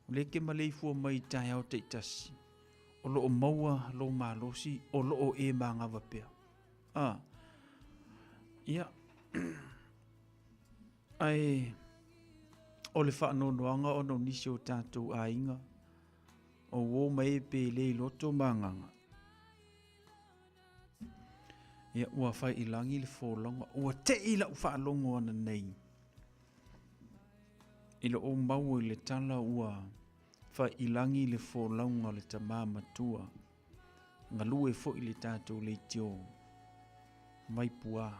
[SPEAKER 7] o lea ke maleifua mai i taeao taitasi, o loo maua lou malosi, o loo e magava pea. Ah. Ia. Ae o le faanoanoaga ona o nisi o tatou aiga, o uo mai e pe le i loto ma agaga. Ia, ua fai i lagi le folauga, ua tei lau faalogo ananei. I loo maua i le tala ua fai i lagi le folauga o le tamā matua. Galue foi le tatou leitio Vaipuā.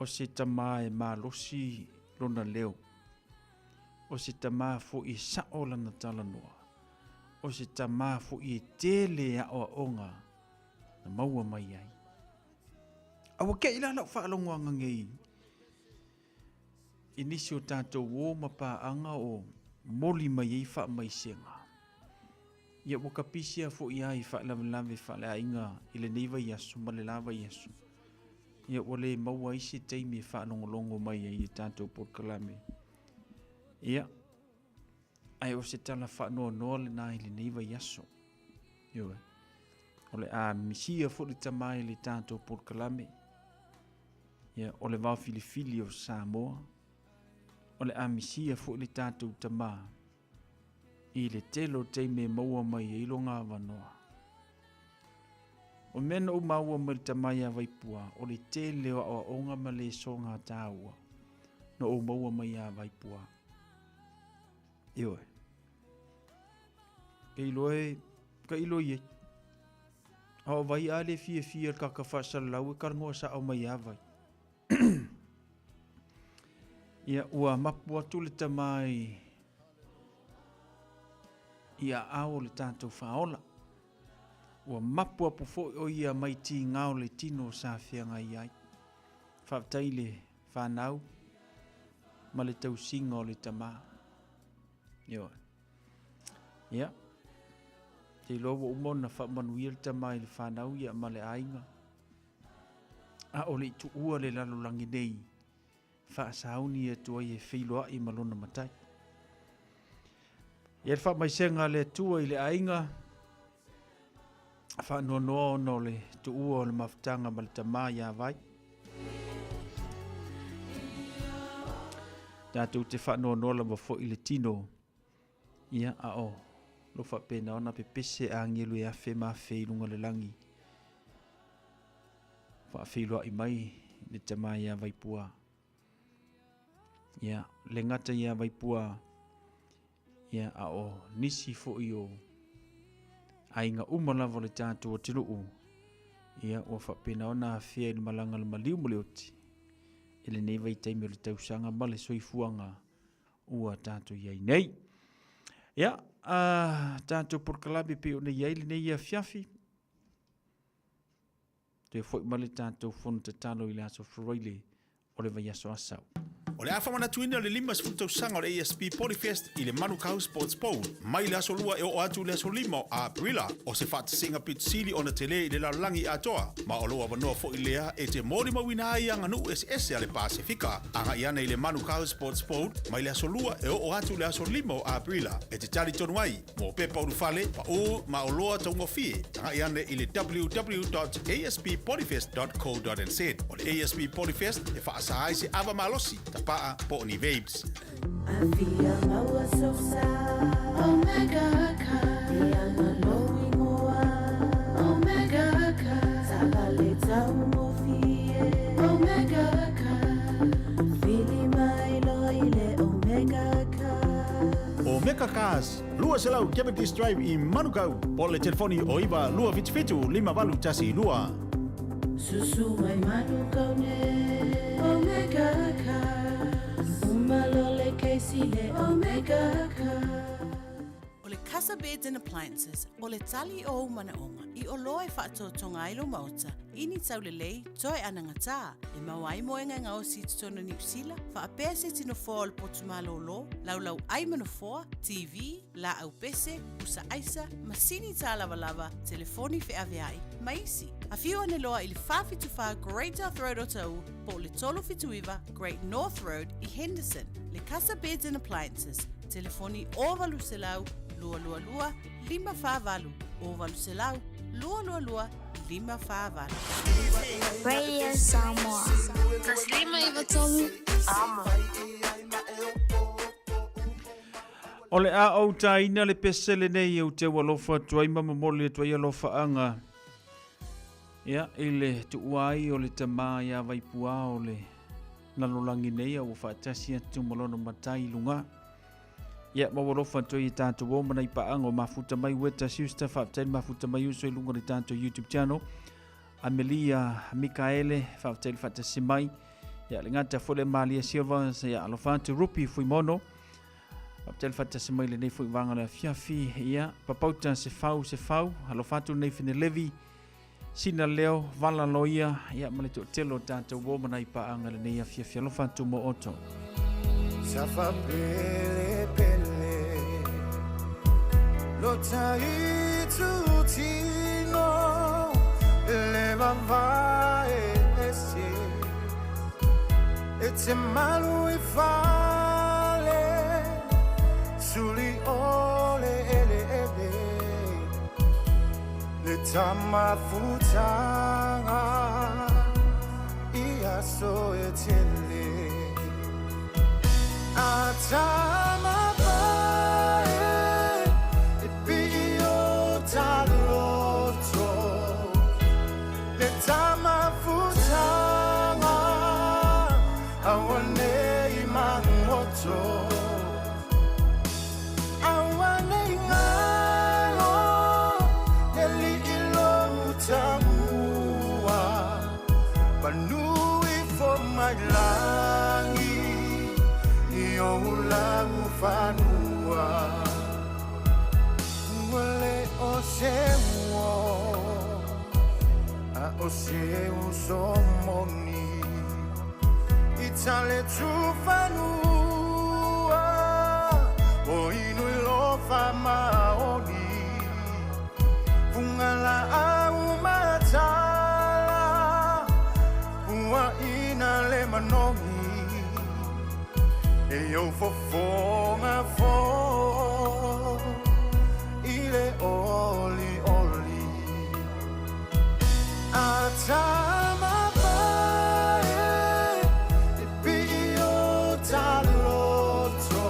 [SPEAKER 7] O se tamā e malosi lona leo. O se tamā foi e sa'o lana talanoa. O se tamā foi e tele aoaoga na maua mai ai. A ua keʻi la lau faalogoaga nei i nisi o tatou uō ma paaga o moli mai ai faamaisega. Ia ua kapisi a foi a i faalavelave faaleaiga i lenei vaiaso ma le la vaiaso. Ia ua le maua ai se taimi e faalogologo mai ai i tatou polokalame. Ia, ae o se tala faanoanoa lena i lenei vaiaso. Ioe. O le a misia foi le tama i le tatou polokalame. Ia, o le vao filifili o Samoa. O le a misia foi le tatou tama i le tele o taimi e maua mai ai lona avanoa. O mea na ou maua mai le tama ia Vaipua, o le tele o aoaoga ma lesoga taua na ou maua mai ia Vaipua. Ioe. Ka iloa e, ka iloa i ai. A o vai a le fiafia le kaka faasalalau e talanoa sao mai ia Vai. Ia, ua mapu atu le tama i, i aao o le tatou faaola. Ua mapu apu foi o ia mai tigā o le tino sa feagai ai. Faafetai i le fanau ma le tausiga o le tama. Ioe. Ia. Te iloa ua uma ona faamanuia le tama i le fanau ia ma le aiga. A o le i tuua le lalolagi nei, faasauni atu ai e feiloai ma lona matai. Ia le faamaisega a le Atua i le aiga, faanoanoa ona o le tuua o le mafutaga ma le tamā ia Vai. Tatou te faanoanoa lava foi i le tino, ia a o lo faapena ona pepese agelu e afe ma afe i luga o le lagi. Faafeiloai mai le tamā ia Vaipua. Ia, le gata ia Vaipua, ia, a o nisi foi o aiga uma lava o le tatou atunuu, ia, ua faapena ona afea i le malaga a le maliu ma le oti i lenei vaitaimi o le tausaga ma le soifuaga ua tatou i ai nei. Ia, a tatou polokalame pei ona i ai lenei afiafi, Toe foi mai le tatou fono tatalo i le aso Faraile o le vaiaso Asau.
[SPEAKER 3] O le a faamanatuina le 50 tausaga o le ASP Polyfest i le Manukau Sports Bowl mai le aso 2 e oo atu i le aso 5 o Aperila. O se faatasiga pito sili ona telē i le lalolagi atoa, ma o lou avanoa foi lea e te molimauina ai aganuu eseese a le Pasefika. Agai ane i le Manukau Sports Bowl mai le aso 2 e oo atu i le aso 5 o Aperila e te talitonu ai mo pepa ulufale, paū ma oloa taugofie. Tagai ane i le www.asppolyfest.co.nz. O le ASP Polyfest e faasa ai se ava malosi, tapaa po o ni vapes.
[SPEAKER 5] Afia maua sosa Omega ka Ia ngalo ingoa Omega ka Tavale taugofie Omega ka Vili mai loa i le Omega ka
[SPEAKER 3] Omega Cars, 200 Cavendish Drive i Manukau, po o le telefoni o 9 277 5812.
[SPEAKER 5] Susu mai Manukau nei Omega Cars Uma loa le kesi le Omega Cars.
[SPEAKER 1] O le Casa Beds and Appliances, o le tali o ou manaoga i oloa e faatoatoga ai lou maota i ni taulelei toe anagatā e maua ai moega e gaosi i totonu o Niu Sila, faapea se tino foa o le potu malōlō, laulau ʻai ma nofoa, TV, laau pese, pusa aisa, masini tālavalava, telefoni feaveai, ma isi. Afio ane loa i le 474 Great South Road o Taū po o le 379 Great North Road i Henderson. Le Casa Beds and Appliances, telefoni 0800 222 548, 0800 222 548.
[SPEAKER 10] Radio Samoa. 153 Amo.
[SPEAKER 7] O le a ou tāina le pese lenei ou te alofa atu ai ma momoli atu ai alofaaga ia i le tuua ai o le tamā iā Vaipuā o le lalolagi nei a ua faatasi atu ma lona matai i luga. Ia, ma ua alofa atu ai i tātou o mana i paaga o mafuta mai Weta Schuster, faafetai le mafuta mai uso i luga o le tātou YouTube channel. Amelia Mikaele, faafetai le faatasi mai. Ia, le gata foi le Malia Silva, ia alofa atu Rupi Fuimono. Faafetai le faatasi mai lenei foi vaega o le afiafi. Ia, papauta se fau se fau, alofa atu lenei Fenelevi. Sina leo, vala loia, ia ma le toatele o tātou o mana i paaga lenei afiafi. Alofa atu mo outou.
[SPEAKER 14] Safa pele pele Lo tai tutino Le vavae ese E te malu i fale Suli ole ele ele Le tamafutaga i aso e tele A tama pae e pii o taloto Le tamafutaga auanei magoto Auanei galo le lii lou tamua Manu ifo mai lagi i ou lau fanua Ua le o se uo a o se uso moni I tale tufanua o inu i lofa maoni Funga la au matala ua ina le manogi E ou fofoga fo i le oli oli A tama pae e pii o taloto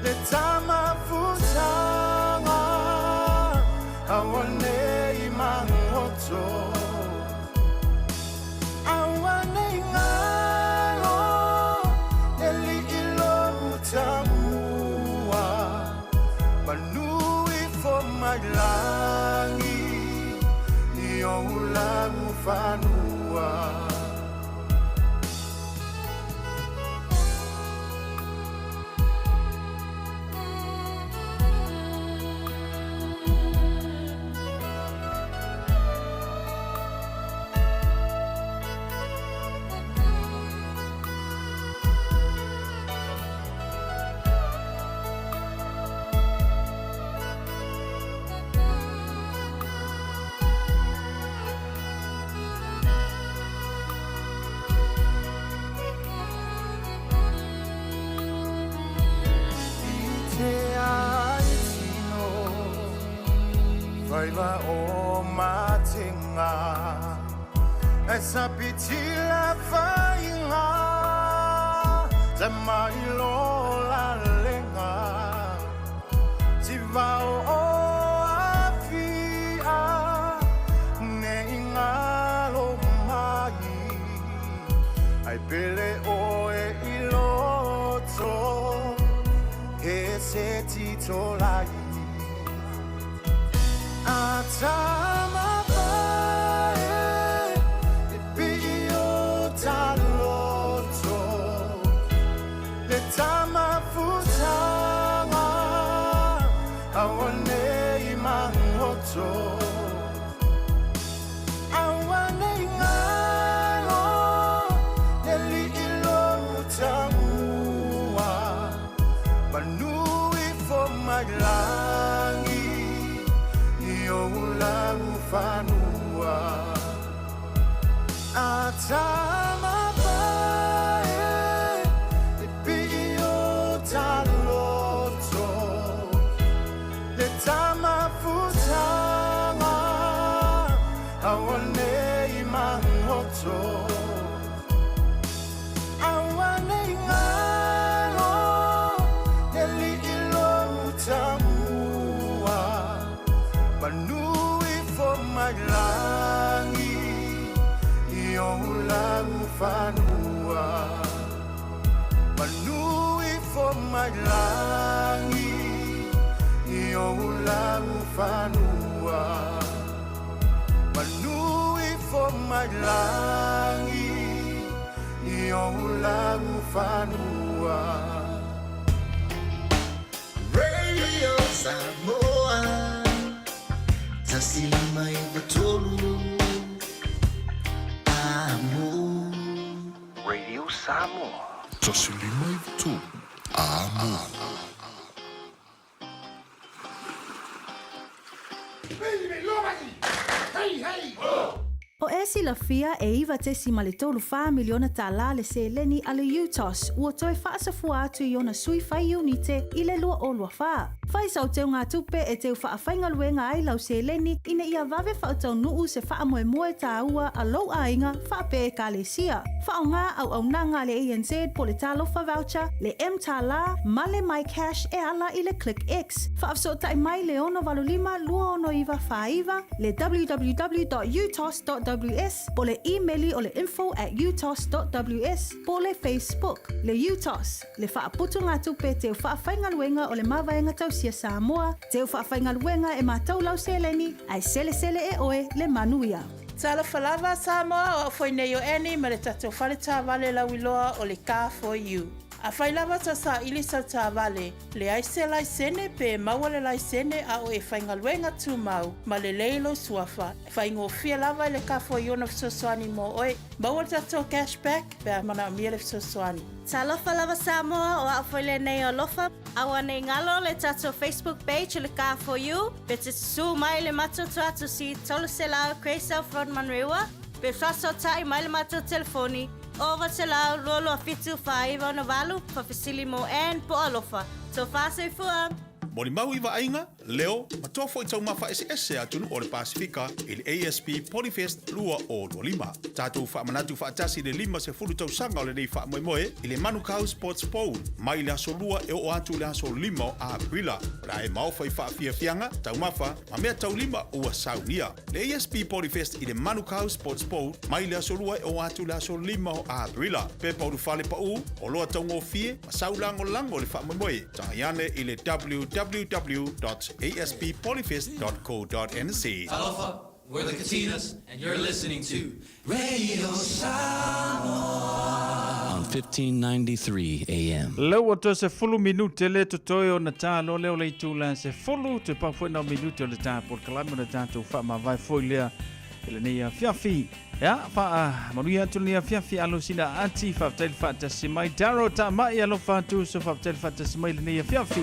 [SPEAKER 14] Le tamafutaga auanei magoto Auanei galo le lii lou tamua Manu ifo mai lagi i ou lau fanua. Faiva o matinga E sa pitila fainga Te mai lo la lenga Ti vao o afia Ne ingalo mai Ai pele o e iloto He se tito lai Atama pae E pio taloto Le tama futanga Awane i mangoto Awane i ngalo Le li ilo tamua Manu i fo mai langi I o lau fanua Atama pae E pio taloto Le tama futanga Awane i mangoto Awane i ngalo Le li ilo tamua Manu i fo mai langi I o lau fanua Manu i fo mai langi I o lau fanua Manu i fo mai langi I o lau fanua
[SPEAKER 4] Radio Samoa 153 Amo
[SPEAKER 8] Radio Samoa 153 Amo
[SPEAKER 1] O e silafia e 9.34 miliona tālā le seleni a le UTOS ua toe faasafua atu i ona sui fai iunite i le 2024. Fai sau teugatupe e teu faafaigaluega ai lau seleni ina ia vave faataunuu se faamoemoe tāua a lou aiga faapea ekalesia. Faaaogā auaunaga a le ANZ po o le Talofa Voucher, le mTālā ma le MyCash e ala i le ClickX. Faafesootai mai le 685 269 49, le www.utos.ws po o le imeli o le info@utos.ws po o le Facebook. Le UTOS, le faaputugatupe teu faafaigaluega o le Mavaega Tausia Samoa, teu faafaigaluega e matau lau seleni, ae selesele e oe le manuia.
[SPEAKER 22] Talofa lava Samoa, o au foi nei o Annie ma le tatou fale taavale lauiloa o le Car For You. Afai lava ta saili sau taavale, leai se laisene pe maua le laisene a o e faigaluega tumau ma lelei lou suafa, faigofie lava i le Car For You ona fesoasoani mo oe. Maua le tatou cash back pe a manaomia le fesoasoani.
[SPEAKER 23] Talofa lava Samoa, o au foi lenei o Alofa. Aua nei galo le tatou Facebook page o le Car For You, pe te susū mai le matou tuatusi 300 Grey South Road Manurewa, pe faasootai mai le matou telefoni 900 227 4968, faafesili mo Ann po o Alofa. Tofa soifua!
[SPEAKER 3] Molimau i vaaiga, leo, ma toa foi taumafa eseese a atunuu o le Pasefika i le ASP Polyfest 2025. Tatou faamanatu faatasi le 50 tausaga o lenei faamoemoe i le Manukau Sports Bowl mai le aso Lua e oo atu i le aso 5 o Aperila. O le a e maofa i faafiafiaga, taumafa, ma mea taulima ua saunia. Le ASP Polyfest i le Manukau Sports Bowl mai le aso Lua e oo atu i le aso 5 o Aperila. Pepa ulufale paū, oloa taugofie ma sau lagolago i le faamoemoe. Tagai ane i le www.asppolyfest.co.nz.
[SPEAKER 24] Talofa, we're the Katinas, and you're listening to Radio Samoa
[SPEAKER 25] on 1593 AM.
[SPEAKER 7] Lea ua toe 10 minute le totoe ona ta loa lea o le itula 10, toe pau foi na o minute o le ta polokalame ona tatou faamavae foi lea i lenei afiafi. Ia, faamanuia atu lenei afiafi alo sina ati, faafetai le faatasi mai. Darryl Tamai, alofa atu uso, faafetai le faatasi mai i lenei afiafi.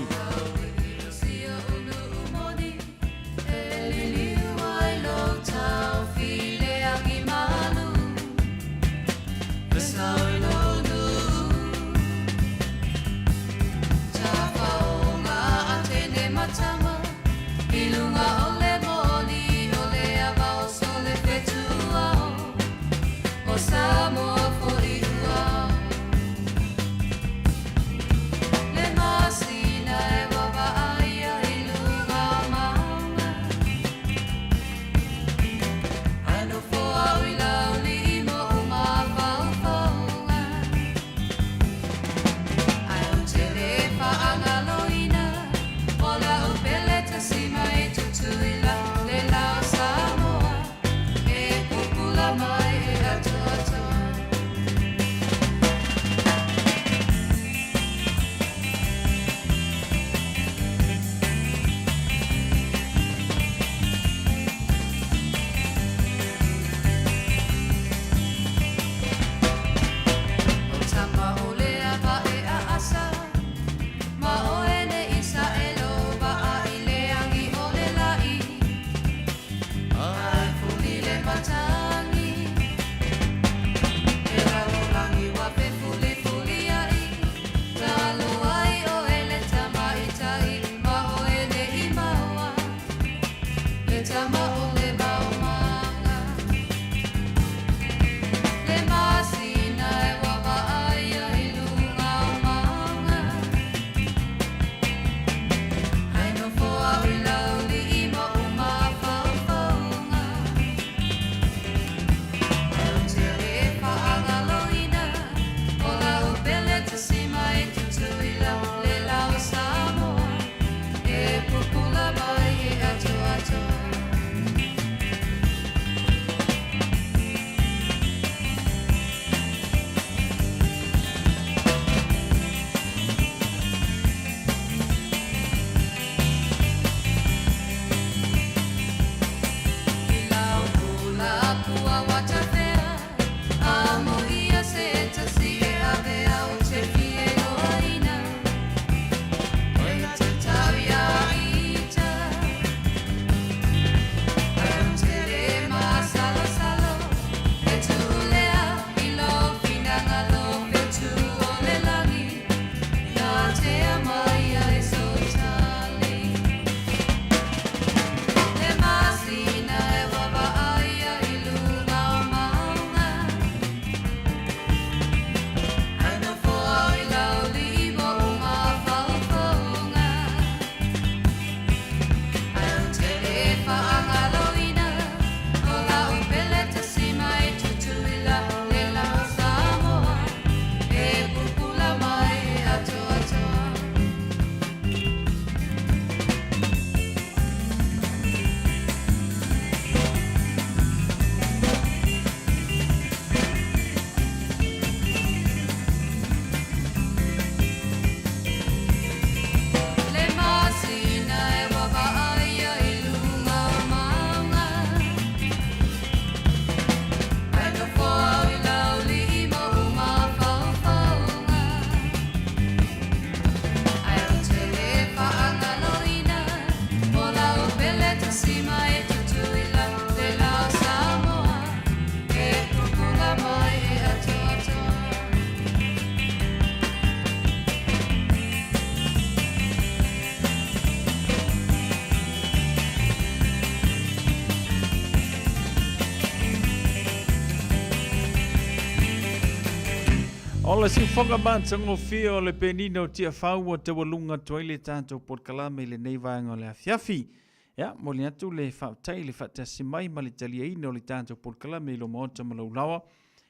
[SPEAKER 7] O le siufoga matagofie o le penina o Tiafau ua taualuga atu ai le tatou polokalame i lenei vaega o le afiafi. Ia, momoli atu le faafetai i le faatasi mai ma le taliaina o le tatou polokalame i lou maota ma lou laoa.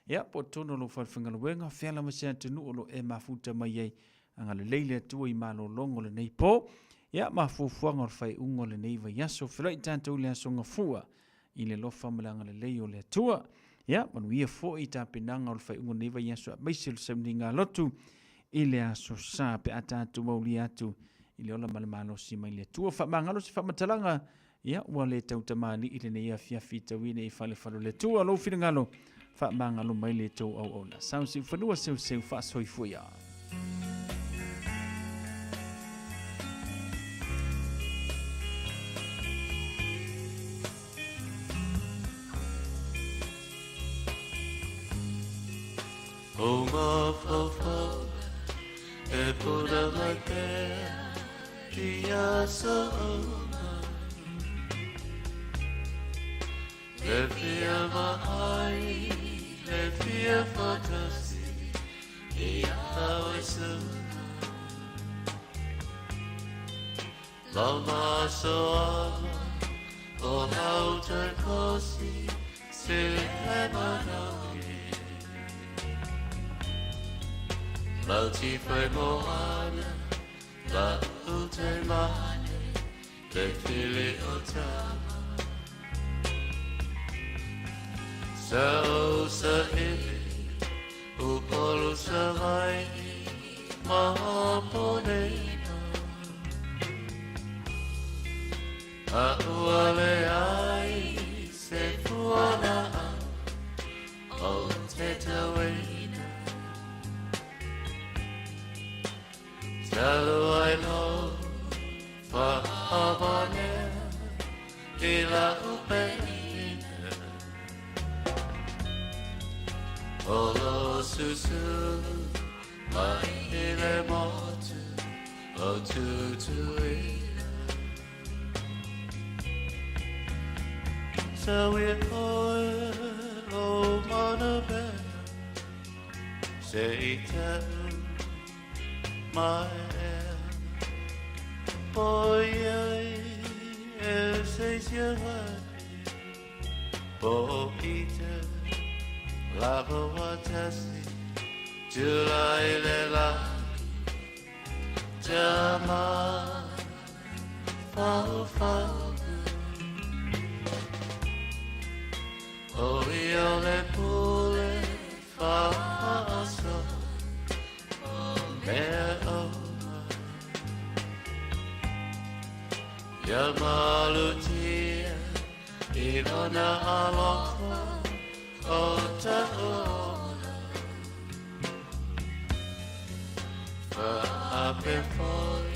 [SPEAKER 7] Ia, po o totonu o lou falefaigaluega, fea lava se atunuu o lo o e mafuta mai ai. Agalelei le Atua i malologa o lenei po. Ia, ma fuafuaga o le faaiuga o lenei vaiaso. Feiloai tatou i le Aso Gafua i le alofa ma le agalelei o le Atua. Ia, manuia foi i tapenaga o le faaiuga o lenei vaiaso aemaise o le sauniga lotu i le Aso Sa pe a tatou aulia atu i le ola ma le malosi mai le Atua. Faamagalo se faamatalaga, ia, ua le tautamalii i lenei afiafi tauina i falefale o le Atua. Lou finagalo, faamagalo mai le tou auauna. Sau siufanua seuseu faasoifua ia.
[SPEAKER 14] O mafaufau e puna mai pea i aso uma. Le fia vaai, le fia faatasi ia oe suka. Lau masoala o lau toe kosi se le manaogi. Lau tifai moana, la ute mane, le fili o tama. Sa o sa ili, Upolu sa vai, ma ponena. A ua leai se fualaau o te tauina. Talu ai lou faamanea i lau penina. O lo susulu mai i le motu o Tutuila. Sau ia oe lo manapea se i tau mai ea. Po iai e se sia vai, po i te lava watasi, tulai le lagi, tama fau fau. O ia le pule whaaso, mea oma. Ia malutia i lona alofa o taona. Whaape foi,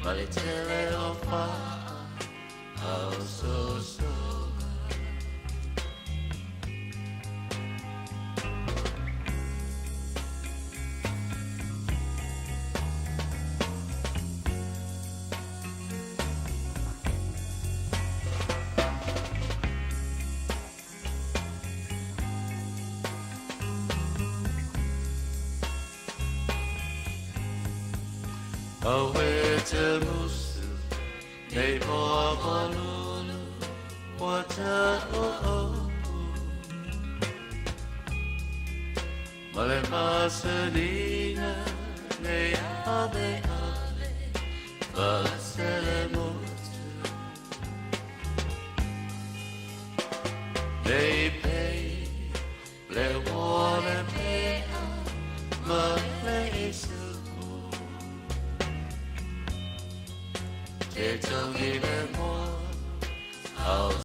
[SPEAKER 14] ma le tele o whaa, au sosoga. Awe te musu, nei moa malulu, wa ta o o. Ma le masanina, nei ave ave, va se le motu. Nei pei, le wa le pea, ma le isu. Te tongi le moa, au